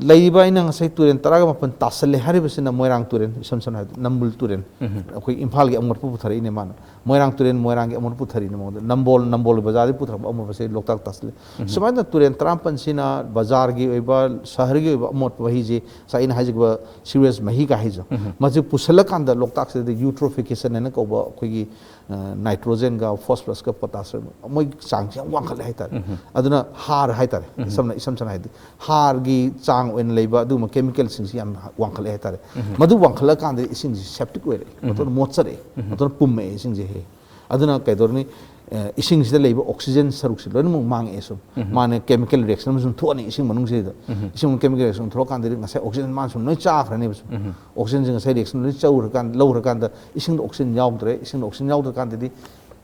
ꯂꯩꯔꯤꯕ ꯑꯩꯅ ꯉꯁꯥꯏ ꯇꯨꯔꯦꯜ ꯇꯔꯥꯒ ꯃꯥꯄꯟ ꯇꯥꯁꯜꯂꯦ ꯍꯥꯏꯔꯤꯕꯁꯤꯅ ꯃꯣꯏꯔꯥꯡ ꯇꯨꯔꯦꯜ, ꯏꯁꯝ ꯁꯝꯅ ꯍꯥꯏꯔꯕꯗ ꯅꯝꯕꯨꯜ ꯇꯨꯔꯦꯜ, ꯎꯝ꯫ ꯑꯩꯈꯣꯏ ꯏꯝꯐꯥꯜꯒꯤ ꯑꯃꯣꯠꯄ ꯄꯨꯊꯔꯛꯏꯅꯦ ꯃꯥꯅ, ꯃꯣꯏꯔꯥꯡ ꯇꯨꯔꯦꯜ, ꯃꯣꯏꯔꯥꯡꯒꯤ ꯑꯃꯣꯠꯄ ꯄꯨꯊꯔꯛꯏꯅꯦ ꯃꯉꯣꯟꯗ, ꯅꯝꯕꯣꯜ, ꯅꯝꯕꯣꯜ ꯕꯖꯥꯔꯗꯒꯤ ꯄꯨꯊꯔꯛꯄ ꯑꯃꯣꯠꯄꯁꯦ ꯂꯣꯛꯇꯥꯛ ꯇꯥꯁꯜꯂꯦ꯫ ꯎꯝ꯫ ꯁꯨꯃꯥꯏꯅ ꯇꯨꯔꯦꯜ ꯇꯔꯥꯃꯥꯄꯟꯁꯤꯅ ꯕꯖꯥꯔꯒꯤ ꯑꯣꯏꯕ, ꯁꯍꯔꯒꯤ ꯑꯣꯏꯕ ꯑꯃꯣꯠꯄ ꯃꯍꯤꯁꯦ, ꯉꯁꯥꯏ ꯑꯩꯅ ꯍꯥꯏꯖꯈꯤꯕ ꯁꯤꯋꯦꯖ ꯃꯍꯤ ꯀꯥꯏ ꯍꯥꯏꯁꯦ, ꯎꯝ꯫ ꯃꯁꯤ ꯄꯨꯁꯜꯂꯀꯥꯟꯗ ꯂꯣꯛꯇꯥꯛꯁꯤꯗ ꯌꯨꯇ꯭ꯔꯣꯐꯤꯀꯦꯁꯟ ꯍꯥꯏꯅ ꯀꯧꯕ ꯑꯩꯈꯣꯏꯒꯤ ꯑ, ꯅꯥꯏꯇ꯭ꯔꯣꯖꯦꯟꯒ ꯐꯣꯁꯐꯔꯁꯀ ꯄꯣꯇꯥꯁ ꯃꯣꯏ ꯆꯥꯡꯁꯤ ꯌꯥꯝ ꯋꯥꯡꯈꯠꯂꯦ ꯍꯥꯏꯇꯥꯔꯦ꯫ ꯎꯝ꯫ ꯑꯗꯨꯅ ꯍꯥꯔ ꯍꯥꯏꯇꯥꯔꯦ꯫ ꯎꯝ꯫ ꯏꯁꯝꯅ, ꯏꯁꯝ ꯁꯝꯅ ꯍꯥꯏꯗꯤ ꯍꯥꯔꯒꯤ ꯆꯥꯡ ꯑꯣꯏꯅ ꯂꯩꯕ ꯑꯗꯨꯒꯨꯝꯕ ꯀꯦꯃꯤꯀꯦꯜꯁꯤꯡꯁꯤ ꯌꯥꯝ ꯋꯥꯡꯈꯠꯂꯦ ꯍꯥꯏꯇꯥꯔꯦ꯫ ꯎꯝ꯫ ꯃꯗꯨ ꯋꯥꯡꯈꯠꯂꯀꯥꯟꯗ ꯏꯁꯤꯡꯁꯤ ꯁꯦꯞꯇꯤꯛ ꯑꯣꯏꯔꯛꯑꯦ꯫ ꯎꯝ꯫ ꯃꯇꯣꯟꯗ ꯃꯣꯠꯆꯔꯛꯑꯦ꯫ ꯎꯝ꯫ ꯃꯇꯣꯟꯗ ꯄꯨꯝꯃꯛꯑꯦ ꯏꯁꯤꯡꯁꯦ ꯍꯦꯛ꯫ ꯑꯗꯨꯅ ꯀꯩꯗꯧꯔꯅꯤ? ꯑ, ꯏꯁꯤꯡꯁꯤꯗ ꯂꯩꯕ ꯑꯣꯛꯁꯤꯖꯦꯟ ꯁꯔꯨꯛꯁꯤ ꯂꯣꯏꯅꯃꯛ ꯃꯥꯡꯉꯛꯑꯦ ꯁꯨꯝ꯫ ꯎꯝ꯫ ꯃꯥꯅ ꯀꯦꯃꯤꯀꯦꯜ ꯔꯤꯑꯦꯛꯁꯟ ꯑꯃ ꯁꯨꯝ ꯊꯣꯛꯑꯅꯤ ꯏꯁꯤꯡ ꯃꯅꯨꯡꯁꯤꯗ꯫ ꯎꯝ꯫ ꯏꯁꯤꯡ ꯀꯦꯃꯤꯀꯦꯜ ꯔꯤꯑꯦꯛꯁꯟ ꯊꯣꯛꯂꯛꯀꯥꯟꯗꯗꯤ ꯉꯁꯥꯏ ꯑꯣꯛꯁꯤꯖꯦꯟ ꯃꯥꯅ ꯁꯨꯝ ꯂꯣꯏ ꯆꯥꯈ꯭ꯔꯅꯦꯕ ꯁꯨꯝ꯫ ꯎꯝ꯫ ꯑꯣꯛꯁꯤꯖꯦꯟꯁꯦ ꯉꯁꯥꯏ ꯔꯤꯑꯦꯛꯁꯟ ꯂꯣꯏ ꯆꯧꯔꯀꯥꯟꯗ, ꯂꯧꯈ꯭ꯔꯀꯥꯟꯗ ꯏꯁꯤꯡꯗ ꯑꯣꯛꯁꯤꯖꯦꯟ ꯌꯥꯎꯗ꯭ꯔꯦ꯫ ꯏꯁꯤꯡꯗ ꯑꯣꯛꯁꯤꯖꯦꯟ ꯌꯥꯎꯗ꯭ꯔꯀꯥꯟꯗꯗꯤ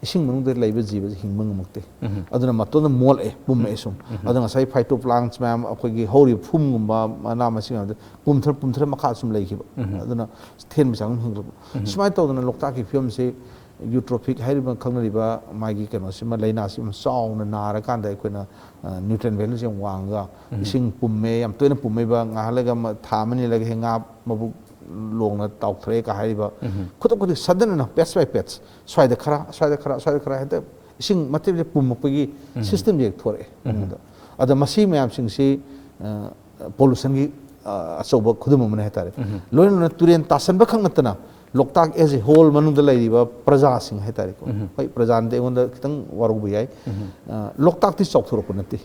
ꯏꯁꯤꯡ ꯃꯅꯨꯡꯗ ꯂꯩꯕ ꯖꯤꯕꯁꯤ ꯍꯤꯡꯕ ꯉꯝꯃꯛꯇꯦ꯫ ꯑꯗꯨꯅ ꯃꯇꯣꯟꯗ ꯃꯣꯠꯂꯛꯑꯦ, ꯄꯨꯝꯃꯛꯑꯦ ꯁꯨꯝ꯫ ꯑꯗꯣ ꯉꯁꯥꯏ phytoplankton ꯃꯌꯥꯝ, ꯑꯩꯈꯣꯏꯒꯤ ꯍꯧꯔꯤꯕ ꯐꯨꯝꯒꯨꯝꯕ, ꯃꯅꯥ ꯃꯁꯤꯡ ꯃꯌꯥꯝꯗꯣ ꯄꯨꯝꯊꯔ ꯄꯨꯝꯊꯔ ꯃꯈꯥ ꯁꯨꯝ ꯂꯩꯈꯤꯕ꯫ ꯑꯗꯨꯅ ꯊꯦꯟꯕ ꯆꯥꯡ ꯑꯗꯨꯝ ꯍꯦꯟꯒꯠꯂꯛꯄ꯫ ꯁꯨꯃꯥꯏꯅ ꯇꯧꯗꯅ ꯂꯣꯛꯇꯥꯛꯀꯤ ꯐꯤꯕꯝꯁꯤ eutrophic ꯍꯥꯏꯔꯤꯕ ꯈꯪꯅꯔꯤꯕ ꯃꯥꯒꯤ ꯀꯩꯅꯣꯁꯤꯃ, ꯂꯥꯏꯅꯥꯁꯤ ꯌꯥꯝ ꯆꯥꯎꯅ ꯅꯥꯔꯀꯥꯟꯗ ꯑꯩꯈꯣꯏꯅ, ꯑ, nutrient valueꯁꯦ ꯌꯥꯝ ꯋꯥꯡꯉꯒ, ꯏꯁꯤꯡ ꯄꯨꯝꯃꯦ, ꯌꯥꯝ ꯇꯣꯏꯅ ꯄꯨꯝꯃꯛꯏꯕ, ꯉꯥꯏꯍꯥꯛ ꯂꯩꯒ ꯃ-, ꯊꯥ ꯑꯃꯅꯤ ꯂꯩꯒ ꯍꯦꯛ ꯉꯥ ꯃꯕꯨꯛ ꯂꯣꯡꯅ ꯇꯥꯎꯊꯔꯛꯑꯦ ꯀ ꯍꯥꯏꯔꯤꯕ, ꯈꯨꯗꯛ ꯈꯨꯗꯛ sudden ꯑꯣꯏꯅ patch by patch, ꯁ꯭ꯋꯥꯏꯗ ꯈꯔ, ꯁ꯭ꯋꯥꯏꯗ ꯈꯔ, ꯁ꯭ꯋꯥꯏꯗ ꯈꯔ, ꯍꯦꯛꯇ ꯏꯁꯤꯡ ꯃꯇꯦꯛ ꯃꯇꯦꯛ ꯄꯨꯝꯃꯛꯄꯒꯤ systemꯁꯦ ꯍꯦꯛ ꯊꯣꯔꯛꯑꯦ ꯃꯅꯨꯡꯗ꯫ ꯑꯗ ꯃꯁꯤ ꯃꯌꯥꯝꯁꯤꯡꯁꯤ, ꯑ, pollutionꯒꯤ, ꯑ, ꯑꯆꯧꯕ ꯈꯨꯗꯝ ꯑꯃꯅꯤ ꯍꯥꯏꯇꯥꯔꯦ꯫ ꯂꯣꯏꯅ ꯂꯣꯏꯅ ꯇꯨꯔꯦꯟ ꯇꯥꯁꯟꯕ ꯈꯛ ꯅꯠꯇꯅ ꯂꯣꯛꯇꯥꯛ as a whole ꯃꯅꯨꯡꯗ ꯂꯩꯔꯤꯕ ꯄ꯭ꯔꯖꯥꯁꯤꯡ ꯍꯥꯏꯇꯥꯔꯦꯀꯣ꯫ ꯍꯣꯏ, ꯄ꯭ꯔꯖꯥꯅꯗꯤ ꯑꯩꯉꯣꯟꯗ ꯈꯤꯇꯪ ꯋꯥꯔꯧꯕ ꯌꯥꯏ꯫ ꯑ, ꯂꯣꯛꯇꯥꯛꯇꯤ ꯆꯥꯎꯊꯣꯔꯛꯄ ꯅꯠꯇꯦ꯫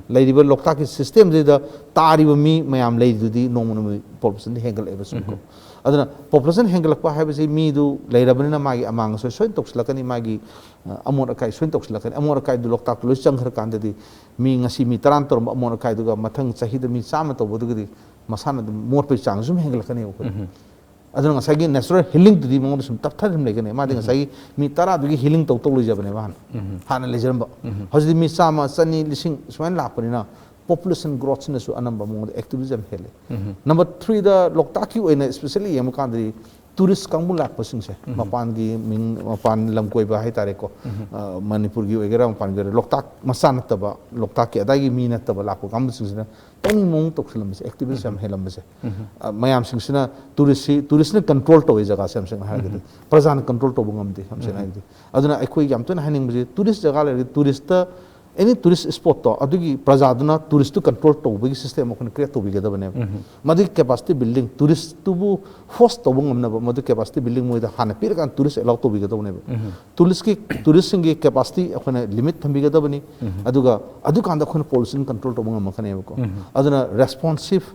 ꯂꯩꯔꯤꯕ ꯂꯣꯛꯇꯥꯛꯀꯤ systemꯁꯤꯗ ꯇꯥꯔꯤꯕ ꯃꯤ ꯃꯌꯥꯝ ꯂꯩꯔꯤꯗꯨꯗꯤ ꯅꯣꯡꯃ ꯅꯣꯡꯃꯒꯤ populationꯗꯤ ꯍꯦꯟꯒꯠꯂꯛꯑꯦꯕ ꯁꯨꯝ ꯀꯣ꯫ ꯑꯗꯨꯅ population ꯍꯦꯟꯒꯠꯂꯛꯄ ꯍꯥꯏꯕꯁꯤ ꯃꯤꯗꯨ ꯂꯩꯔꯕꯅꯤꯅ ꯃꯥꯒꯤ ꯑꯃꯥꯡ ꯑꯁꯣꯏ ꯁꯣꯏꯗꯅ ꯇꯧꯁꯤꯜꯂꯛꯀꯅꯤ, ꯃꯥꯒꯤ, ꯑ, ꯑꯃꯣꯠ ꯑꯀꯥꯏ ꯁꯣꯏꯗꯅ ꯇꯧꯁꯤꯜꯂꯛꯀꯅꯤ꯫ ꯑꯃꯣꯠ ꯑꯀꯥꯏꯗꯨ ꯂꯣꯛꯇꯥꯛꯇ ꯂꯣꯏ ꯆꯪꯈ꯭ꯔꯀꯥꯟꯗꯗꯤ ꯃꯤ ꯉꯁꯤ ꯃꯤ ꯇꯔꯥꯅ ꯇꯧꯔꯝꯕ ꯑꯃꯣꯠ ꯑꯀꯥꯏꯗꯨꯒ ꯃꯊꯪ ꯆꯍꯤꯗ ꯃꯤ ꯆꯥꯝꯃ ꯇꯧꯕꯗꯨꯒꯗꯤ ꯃꯁꯥꯅ ꯑꯗꯨꯝ ꯃꯣꯠꯄꯒꯤ ꯆꯥꯡ ꯁꯨꯝ ꯍꯦꯟꯒꯠꯂꯛꯀꯅꯦꯕ ꯑꯩꯈꯣꯏ꯫ ꯑꯗꯨꯅ ꯉꯁꯥꯏꯒꯤ natural healingꯗꯨꯗꯤ ꯃꯉꯣꯟꯗ ꯁꯨꯝ ꯇꯞꯊꯔ ꯑꯗꯨꯝ ꯂꯩꯒꯅꯤ꯫ ꯃꯥꯗꯤ ꯉꯁꯥꯏꯒꯤ ꯃꯤ ꯇꯔꯥꯗꯨꯒꯤ healing ꯇꯧ ꯇꯧ ꯂꯩꯖꯕꯅꯦꯕ ꯍꯥꯟꯅ꯫ ꯍꯥꯟꯅ ꯂꯩꯖꯔꯝꯕ꯫ ꯍꯧꯖꯤꯛꯇꯤ ꯃꯤ ꯆꯥꯝꯃ, ꯆꯅꯤ, ꯂꯤꯁꯤꯡ ꯁꯨꯃꯥꯏꯅ ꯂꯥꯛꯄꯅꯤꯅ population growthꯁꯤꯅꯁꯨ ꯑꯅꯝꯕ ꯃꯉꯣꯟꯗ activism ꯍꯦꯜꯂꯤ꯫ Number threeꯗ ꯂꯣꯛꯇꯥꯛꯀꯤ ꯑꯣꯏꯅ specially ꯌꯦꯡꯕ ꯀꯥꯟꯗꯗꯤ tourist ꯀꯥꯡꯕꯨ ꯂꯥꯛꯄꯁꯤꯡꯁꯦ, ꯃꯄꯥꯟꯒꯤ ꯃꯤꯡ, ꯃꯄꯥꯟ ꯂꯝ ꯀꯣꯏꯕ ꯍꯥꯏꯇꯥꯔꯦꯀꯣ, ꯑ, ꯃꯅꯤꯄꯨꯔꯒꯤ ꯑꯣꯏꯒꯦꯔꯥ ꯃꯄꯥꯟꯒꯤ ꯑꯣꯏꯒꯦꯔꯥ, ꯂꯣꯛꯇꯥꯛ ꯃꯆꯥ ꯅꯠꯇꯕ, ꯂꯣꯛꯇꯥꯛꯀꯤ ꯑꯗꯥꯏꯒꯤ ꯃꯤ ꯅꯠꯇꯕ ꯂꯥꯛꯄ ꯀꯥꯡꯕꯨꯁꯤꯡꯁꯤꯅ ꯇꯧꯅꯤꯡ ꯃꯑꯣꯡ ꯇꯧꯁꯤꯜꯂꯝꯕꯁꯦ, activism ꯌꯥꯝ ꯍꯦꯜꯂꯝꯕꯁꯦ꯫ ꯑ, ꯃꯌꯥꯝꯁꯤꯡꯁꯤꯅ touristꯁꯤ, touristꯅ control ꯇꯧꯋꯦ ꯖꯒꯥꯁꯦ, ꯌꯥꯝ ꯁꯦꯡꯅ ꯍꯥꯏꯔꯒꯗꯤ꯫ ꯄ꯭ꯔꯖꯥꯅ control ꯇꯧꯕ ꯉꯝꯗꯦ, ꯌꯥꯝ ꯁꯦꯡꯅ ꯍꯥꯏꯔꯒꯗꯤ꯫ ꯑꯗꯨꯅ ꯑꯩꯈꯣꯏ ꯌꯥꯝ ꯇꯣꯏꯅ ꯍꯥꯏꯅꯤꯡꯕꯁꯦ, tourist ꯖꯒꯥ ꯂꯩꯔꯗꯤ touristꯇ, any tourist spotꯇꯣ, ꯑꯗꯨꯒꯤ ꯄ꯭ꯔꯖꯥꯗꯨꯅ touristꯇꯨ control ꯇꯧꯕꯒꯤ system ꯑꯩꯈꯣꯏꯅ create ꯇꯧꯕꯤꯒꯗꯕꯅꯦꯕ꯫ ꯃꯗꯨꯒꯤ capacity building, touristꯇꯨꯕꯨ host ꯇꯧꯕ ꯉꯝꯅꯕ ꯃꯗꯨꯒꯤ capacity building ꯃꯣꯏꯗ ꯍꯥꯟꯅ ꯄꯤꯔꯀꯥꯟꯗ tourist allow ꯇꯧꯕꯤꯒꯗꯕꯅꯦꯕ꯫ Touristꯀꯤ, touristꯁꯤꯡꯒꯤ capacity ꯑꯩꯈꯣꯏꯅ limit ꯊꯝꯕꯤꯒꯗꯕꯅꯤ꯫ ꯑꯗꯨꯒ ꯑꯗꯨꯀꯥꯟꯗ ꯑꯩꯈꯣꯏꯅ pollution control ꯇꯧꯕ ꯉꯝꯃꯛꯀꯅꯦꯕꯀꯣ꯫ ꯑꯗꯨꯅ responsive,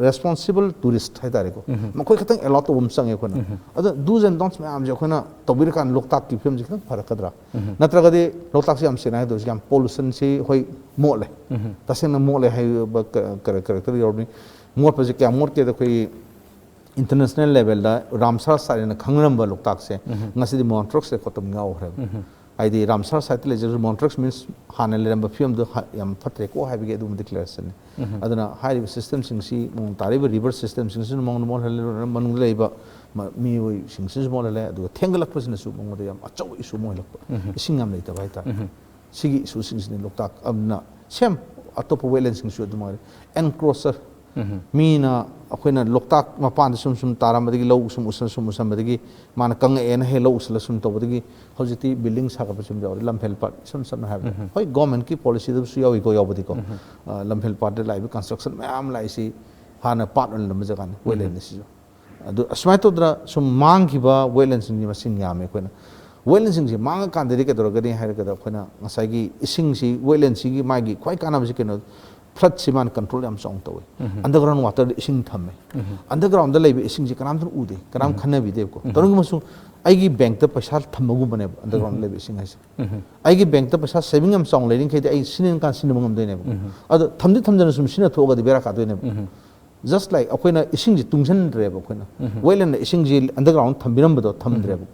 responsible tourist ꯍꯥꯏꯇꯥꯔꯦꯀꯣ, ꯃꯈꯣꯏ ꯈꯛꯇꯪ allow ꯇꯧꯕ ꯑꯃ ꯆꯪꯉꯦ ꯑꯩꯈꯣꯏꯅ꯫ ꯑꯗꯣ do's and don'ts ꯃꯌꯥꯝꯁꯦ ꯑꯩꯈꯣꯏꯅ ꯇꯧꯕꯤꯔꯀꯥꯟꯗ ꯂꯣꯛꯇꯥꯛꯀꯤ ꯐꯤꯕꯝꯁꯦ ꯈꯤꯇꯪ ꯐꯔꯛꯀꯗ꯭ꯔꯥ? ꯅꯠꯇ꯭ꯔꯒꯗꯤ ꯂꯣꯛꯇꯥꯛꯁꯦ ꯌꯥꯝ ꯁꯦꯡꯅ ꯍꯥꯏꯗꯣꯏꯁꯦ ꯌꯥꯝ pollutionꯁꯤ ꯍꯣꯏ ꯃꯣꯠꯂꯦ꯫ ꯇꯁꯦꯡꯅ ꯃꯣꯠꯂꯦ ꯍꯥꯏꯕ ꯀ-, ꯀ-, character ꯌꯥꯎꯔꯕꯅꯤ꯫ ꯃꯣꯠꯄꯁꯦ ꯀꯌꯥꯝ ꯃꯣꯠꯀꯦꯗ ꯑꯩꯈꯣꯏꯒꯤ international levelꯗ Ramsar site ꯍꯥꯏꯅ ꯈꯪꯅꯔꯝꯕ ꯂꯣꯛꯇꯥꯛꯁꯦ ꯉꯁꯤꯗꯤ Montreux site ꯈꯛꯇ ꯉꯥꯎꯈ꯭ꯔꯦꯕ꯫ ꯍꯥꯏꯗꯤ ꯔꯥꯝꯁꯥꯔ ꯁꯥꯏꯠꯇ ꯂꯩꯖꯔꯁꯨ ꯃꯣꯟꯇ꯭ꯔꯦꯛꯁ ꯃꯤꯟꯁ ꯍꯥꯟꯅ ꯂꯩꯔꯝꯕ ꯐꯤꯕꯝꯗꯨ ꯍ- ꯌꯥꯝ ꯐꯠꯇ꯭ꯔꯦꯀꯣ ꯍꯥꯏꯕꯒꯤ ꯑꯗꯨꯒꯨꯝꯕ ꯗꯤꯀ꯭ꯂꯦꯔꯦꯁꯟꯅꯤ꯫ ꯑꯗꯨꯅ ꯍꯥꯏꯔꯤꯕ ꯁꯤꯁꯇꯦꯝꯁꯤꯡꯁꯤ ꯃꯑꯣꯡ ꯇꯥꯔꯤꯕ ꯔꯤꯚꯔ ꯁꯤꯁꯇꯦꯝꯁꯤꯡꯁꯤꯅ ꯃꯉꯣꯟꯗ ꯃꯣꯠꯍꯜꯂꯦ, ꯃꯅꯨꯡꯗ ꯂꯩꯕ ꯃ- ꯃꯤꯑꯣꯏꯁꯤꯡꯁꯤꯅꯁꯨ ꯃꯣꯠꯍꯜꯂꯦ, ꯑꯗꯨꯒ ꯊꯦꯡꯒꯠꯂꯛꯄꯁꯤꯅꯁꯨ ꯃꯉꯣꯟꯗ ꯌꯥꯝ ꯑꯆꯧꯕ ꯏꯁꯨ ꯑꯃ ꯑꯣꯏꯍꯜꯂꯛꯄ, ꯏꯁꯤꯡ ꯌꯥꯝ ꯂꯩꯇꯕ ꯍꯥꯏꯇꯥꯔꯦ꯫ ꯁꯤꯒꯤ ꯏꯁꯨꯁꯤꯡꯁꯤꯅꯤ ꯂꯣꯛꯇꯥꯛ ꯑꯗꯨꯅ ꯁꯦꯝ ꯑꯇꯣꯞꯄ ꯋꯦꯠꯂꯦꯟꯁꯤꯡꯁꯨ ꯑꯗꯨꯃꯥꯏꯅ ꯑꯦꯟꯀ꯭ꯔꯣꯆꯔ, ꯃꯤꯅ ꯑꯩꯈꯣꯏꯅ ꯂꯣꯛꯇꯥꯛ ꯃꯄꯥꯟꯗ ꯁꯨꯝ ꯁꯨꯝ ꯇꯥꯔꯝꯕꯗꯒꯤ ꯂꯧ ꯁꯨꯝ ꯎꯁꯟ ꯁꯨꯝ ꯎꯁꯟꯕꯗꯒꯤ ꯃꯥꯅ ꯀꯪꯉꯛꯑꯦꯅ ꯍꯦꯛ ꯂꯧ ꯎꯁꯜꯂ ꯁꯨꯝ ꯇꯧꯕꯗꯒꯤ ꯍꯧꯖꯤꯛꯇꯤ ꯕꯤꯜꯗꯤꯡ ꯁꯥꯒꯠꯄꯁꯨ ꯑꯗꯨꯝ ꯌꯥꯎꯔꯦ꯫ ꯂꯝꯐꯦꯜ ꯄꯥꯠ ꯏꯁꯝ ꯁꯝꯅ ꯍꯥꯏꯔꯕꯗ ꯍꯣꯏ ꯒꯣꯔꯃꯦꯟꯠꯀꯤ ꯄꯣꯂꯤꯁꯤꯗꯁꯨ ꯌꯥꯎꯏꯀꯣ, ꯌꯥꯎꯕꯗꯤꯀꯣ꯫ ꯑ, ꯂꯝꯐꯦꯜ ꯄꯥꯠꯇ ꯂꯥꯛꯏꯕ ꯀꯟꯁꯇ꯭ꯔꯛꯁꯟ ꯃꯌꯥꯝ ꯂꯥꯛꯏꯁꯤ ꯍꯥꯟꯅ ꯄꯥꯠ ꯑꯣꯏꯅ ꯂꯩꯔꯝꯕ ꯖꯒꯥꯅꯤ, ꯋꯦꯠꯂꯦꯟꯅꯤ ꯁꯤꯁꯨ꯫ ꯑꯗꯨ ꯑꯁꯨꯃꯥꯏꯅ ꯇꯧꯗꯅ ꯁꯨꯝ ꯃꯥꯡꯈꯤꯕ ꯋꯦꯠꯂꯦꯟꯁꯤꯡꯒꯤ ꯃꯁꯤꯡ ꯌꯥꯝꯃꯦ꯫ ꯑꯩꯈꯣꯏꯅ ꯋꯦꯠꯂꯦꯟꯁꯤꯡꯁꯤ ꯃꯥꯡꯉꯀꯥꯟꯗꯗꯤ ꯀꯩꯗꯧꯔꯒꯅꯤ ꯍꯥꯏꯔꯒꯗ ꯑꯩꯈꯣꯏꯅ ꯉꯁꯥꯏꯒꯤ ꯏꯁꯤꯡꯁꯤ, ꯋꯦꯠꯂꯦꯟꯁꯤꯒꯤ ꯃꯥꯒꯤ ꯈ꯭ꯋꯥꯏ ꯀꯥꯟꯅꯕꯁꯤ ꯀꯩꯅꯣ? ꯐ꯭ꯂꯠꯁꯤ ꯃꯥꯅ ꯀꯟꯇ꯭ꯔꯣꯜ ꯌꯥꯝ ꯆꯥꯎꯅ ꯇꯧꯋꯤ꯫ ꯑꯟꯗꯔꯒ꯭ꯔꯥꯎꯟ ꯋꯥꯇꯔꯗ ꯏꯁꯤꯡ ꯊꯝꯃꯦ꯫ ꯑꯟꯗꯔꯒ꯭ꯔꯥꯎꯟꯗ ꯂꯩꯕ ꯏꯁꯤꯡꯁꯤ ꯀꯅꯥꯝꯇꯅ ꯎꯗꯦ, ꯀꯅꯥꯝ ꯈꯟꯅꯕꯤꯗꯦꯕꯀꯣ꯫ ꯇꯧꯔꯒ ꯑꯃꯁꯨꯡ ꯑꯩꯒꯤ ꯕꯦꯡꯛꯇ ꯄꯩꯁꯥ ꯊꯝꯕꯒꯨꯝꯕꯅꯦꯕ ꯑꯟꯗꯔꯒ꯭ꯔꯥꯎꯟꯗ ꯂꯩꯕ ꯏꯁꯤꯡ ꯍꯥꯏꯁꯦ꯫ ꯑꯩꯒꯤ ꯕꯦꯡꯛꯇ ꯄꯩꯁꯥ ꯁꯦꯚꯤꯡ ꯌꯥꯝ ꯆꯥꯎꯅ ꯂꯩꯔꯤꯈꯩꯗꯤ ꯑꯩ ꯁꯤꯖꯤꯟꯅꯅꯤꯡꯀꯥꯟ ꯁꯤꯖꯤꯟꯅꯕ ꯉꯝꯗꯣꯏꯅꯦꯕ꯫ ꯑꯗꯣ ꯊꯝꯗꯤ ꯊꯝꯖꯅ ꯁꯨꯝ ꯁꯤꯖꯤꯟꯅꯊꯣꯛꯑꯒꯗꯤ ꯕꯦꯔꯥ ꯀꯥꯗꯣꯏꯅꯦꯕ꯫ Just like ꯑꯩꯈꯣꯏꯅ ꯏꯁꯤꯡꯁꯦ ꯇꯨꯡꯁꯤꯟꯗ꯭ꯔꯦꯕ ꯑꯩꯈꯣꯏꯅ꯫ ꯋꯦꯠꯂꯦꯟꯗ ꯏꯁꯤꯡꯁꯤ ꯑꯟꯗꯔꯒ꯭ꯔꯥꯎꯟ ꯊꯝꯕꯤꯔꯝꯕꯗꯣ ꯊꯝꯗ꯭ꯔꯦꯕ꯫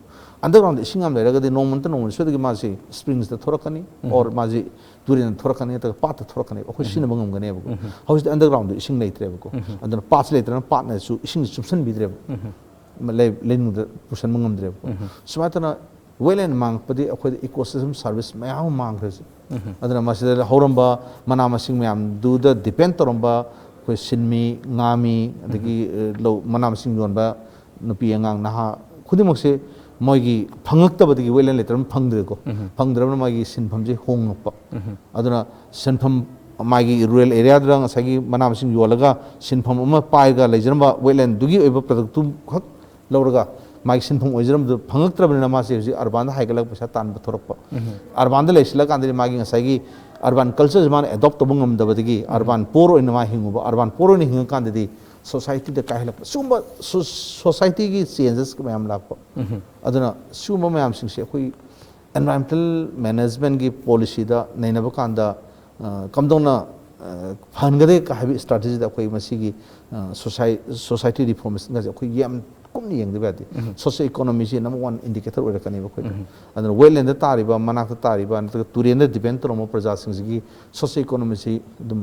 ꯑꯟꯗꯔꯒ꯭ꯔꯥꯎꯟꯗ ꯏꯁꯤꯡ ꯌꯥꯝ ꯂꯩꯔꯒꯗꯤ ꯅꯣꯡꯃ ꯅꯠꯇ ꯅꯣꯡꯃꯗꯤ ꯁꯣꯏꯗꯅ ꯃꯥꯁꯤ ꯁ꯭ꯄ꯭ꯔꯤꯡꯁꯇ ꯊꯣꯔꯛꯀꯅꯤ, ꯑꯣꯔ ꯃꯥꯁꯤ ꯇꯨꯔꯦꯟꯗ ꯊꯣꯔꯛꯀꯅꯤ, ꯅꯠꯇ꯭ꯔꯒ ꯄꯥꯠꯇ ꯊꯣꯔꯛꯀꯅꯦꯕ꯫ ꯑꯩꯈꯣꯏ ꯁꯤꯖꯤꯟꯅꯕ ꯉꯝꯒꯅꯦꯕꯀꯣ꯫ ꯍꯧꯖꯤꯛꯇꯤ ꯑꯟꯗꯔꯒ꯭ꯔꯥꯎꯟꯗ ꯏꯁꯤꯡ ꯂꯩꯇ꯭ꯔꯦꯕꯀꯣ꯫ ꯑꯗꯨꯅ ꯄꯥꯠꯁꯤ ꯂꯩꯇ꯭ꯔꯕꯅꯤꯅ ꯄꯥꯠꯅꯁꯨ ꯏꯁꯤꯡꯁꯤ ꯆꯨꯞꯁꯤꯟꯕꯤꯗ꯭ꯔꯦꯕ꯫ ꯂꯩ- ꯂꯩꯅꯨꯡꯗ ꯄꯨꯁꯟꯕ ꯉꯝꯗ꯭ꯔꯦꯕꯀꯣ꯫ ꯁꯨꯃꯥꯏꯅ ꯇꯧꯅ ꯋꯦꯠꯂꯦꯟ ꯃꯥꯡꯉꯛꯄꯗꯤ ꯑꯩꯈꯣꯏꯗ ꯏꯀꯣꯁꯤꯁꯇꯦꯝ ꯁꯥꯔꯚꯤꯁ ꯃꯌꯥꯝ ꯑꯃ ꯃꯥꯡꯈ꯭ꯔꯦ ꯍꯧꯖꯤꯛ꯫ ꯑꯗꯨꯅ ꯃꯁꯤꯗ ꯍꯧꯔꯝꯕ ꯃꯅꯥ ꯃꯁꯤꯡ ꯃꯌꯥꯝꯗꯨꯗ ꯗꯤꯄꯦꯟ ꯇꯧꯔꯝꯕ ꯑꯩꯈꯣꯏ ꯁꯤꯟꯃꯤ, ꯉꯥꯃꯤ, ꯑꯗꯒꯤ, ꯑ, ꯂꯧ, ꯃꯅꯥ ꯃꯁꯤꯡ ꯌꯣꯟꯕ ꯅꯨꯄꯤ ꯑꯉꯥꯡ ꯅꯍꯥ ꯈꯨꯗꯤꯡꯃꯛꯁꯦ ꯃꯣꯏꯒꯤ ꯐꯪꯉꯛꯇꯕꯗꯒꯤ ꯋꯦꯠꯂꯦꯟ ꯂꯩꯇ꯭ꯔꯕꯅꯤꯅ ꯐꯪꯗ꯭ꯔꯦꯀꯣ꯫ ꯐꯪꯗ꯭ꯔꯕꯅꯤꯅ ꯃꯥꯒꯤ ꯁꯤꯟꯐꯝꯁꯦ ꯍꯣꯡꯉꯛꯄ꯫ ꯑꯗꯨꯅ ꯁꯤꯟꯐꯝ ꯃꯥꯒꯤ ꯔꯨꯔꯦꯜ ꯑꯦꯔꯤꯌꯥꯗꯨꯗ ꯉꯁꯥꯏꯒꯤ ꯃꯅꯥ ꯃꯁꯤꯡ ꯌꯣꯜꯂꯒ ꯁꯤꯟꯐꯝ ꯑꯃ ꯄꯥꯏꯔꯒ ꯂꯩꯖꯔꯝꯕ ꯋꯦꯠꯂꯦꯟꯗꯨꯒꯤ ꯑꯣꯏꯕ ꯄ꯭ꯔꯗꯛꯇꯨ ꯈꯛ ꯂꯧꯔꯒ ꯃꯥꯒꯤ ꯁꯤꯟꯐꯝ ꯑꯣꯏꯖꯔꯝꯕꯗꯨ ꯐꯪꯉꯛꯇ꯭ꯔꯕꯅꯤꯅ ꯃꯥꯁꯦ ꯍꯧꯖꯤꯛ ꯑꯔꯕꯥꯟꯗ ꯍꯥꯏꯒꯠꯂꯒ ꯄꯩꯁꯥ ꯇꯥꯟꯕ ꯊꯣꯔꯛꯄ꯫ ꯑꯔꯕꯥꯟꯗ ꯂꯩꯁꯤꯜꯂꯀꯥꯟꯗꯗꯤ ꯃꯥꯒꯤ ꯉꯁꯥꯏꯒꯤ ꯑꯔꯕꯥꯟ ꯀꯜꯆꯔꯁꯦ ꯃꯥꯅ ꯑꯦꯗꯣꯞ ꯇꯧꯕ ꯉꯝꯗꯕꯗꯒꯤ ꯑꯔꯕꯥꯟ ꯄꯣꯔ ꯑꯣꯏꯅ ꯃꯥ ꯍꯤꯡꯉꯨꯕ, ꯑꯔꯕꯥꯟ ꯄꯣꯔ ꯑꯣꯏꯅ ꯍꯤꯡꯉꯀꯥꯟꯗꯗꯤ ꯁꯣꯁꯥꯏꯇꯤꯗ ꯀꯥꯏꯍꯜꯂꯛꯄ꯫ ꯁꯤꯒꯨꯝꯕ ꯁꯣ-, ꯁꯣꯁꯥꯏꯇꯤꯒꯤ ꯆꯦꯟꯖꯦꯁ ꯃꯌꯥꯝ ꯂꯥꯛꯄ꯫ ꯑꯗꯨꯅ ꯁꯤꯒꯨꯝꯕ ꯃꯌꯥꯝꯁꯤꯡꯁꯦ ꯑꯩꯈꯣꯏ ꯑꯦꯟꯚꯥꯏꯔꯣꯟꯃꯦꯟꯇꯦꯜ ꯃꯦꯅꯦꯖꯃꯦꯟꯒꯤ ꯄꯣꯂꯤꯁꯤꯗ ꯅꯩꯅꯕ ꯀꯥꯟꯗ, ꯑ, ꯀꯝꯗꯧꯅ, ꯑ, ꯐꯍꯟꯒꯗꯒꯦ ꯍꯥꯏꯕ ꯏꯁꯇ꯭ꯔꯥꯇꯦꯖꯤꯗ ꯑꯩꯈꯣꯏ ꯃꯁꯤꯒꯤ, ꯑ, ꯁꯣꯁꯥꯏ-, ꯁꯣꯁꯥꯏꯇꯤ ꯔꯤꯐꯣꯔꯃꯦꯁꯟꯒꯁꯦ ꯑꯩꯈꯣꯏ ꯌꯥꯝ ꯀꯨꯞꯅ ꯌꯦꯡꯗꯕ ꯌꯥꯗꯦ꯫ ꯁꯣꯁꯤꯌꯣ ꯏꯀꯣꯅꯣꯃꯤꯁꯤ ꯅꯝꯕꯔ ꯋꯥꯟ ꯏꯟꯗꯤꯀꯦꯇꯔ ꯑꯣꯏꯔꯛꯀꯅꯦꯕ ꯑꯩꯈꯣꯏꯗ꯫ ꯑꯗꯨꯅ ꯋꯦꯠꯂꯦꯟꯗ ꯇꯥꯔꯤꯕ, ꯃꯅꯥꯛꯇ ꯇꯥꯔꯤꯕ, ꯅꯠꯇ꯭ꯔꯒ ꯇꯨꯔꯦꯟꯗ ꯗꯤꯄꯦꯟ ꯇꯧꯔꯝꯕ ꯄ꯭ꯔꯖꯥꯁꯤꯡꯁꯤꯒꯤ ꯁꯣꯁꯤꯌꯣ ꯏꯀꯣꯅꯣꯃꯤꯁꯤ ꯑꯗꯨꯝ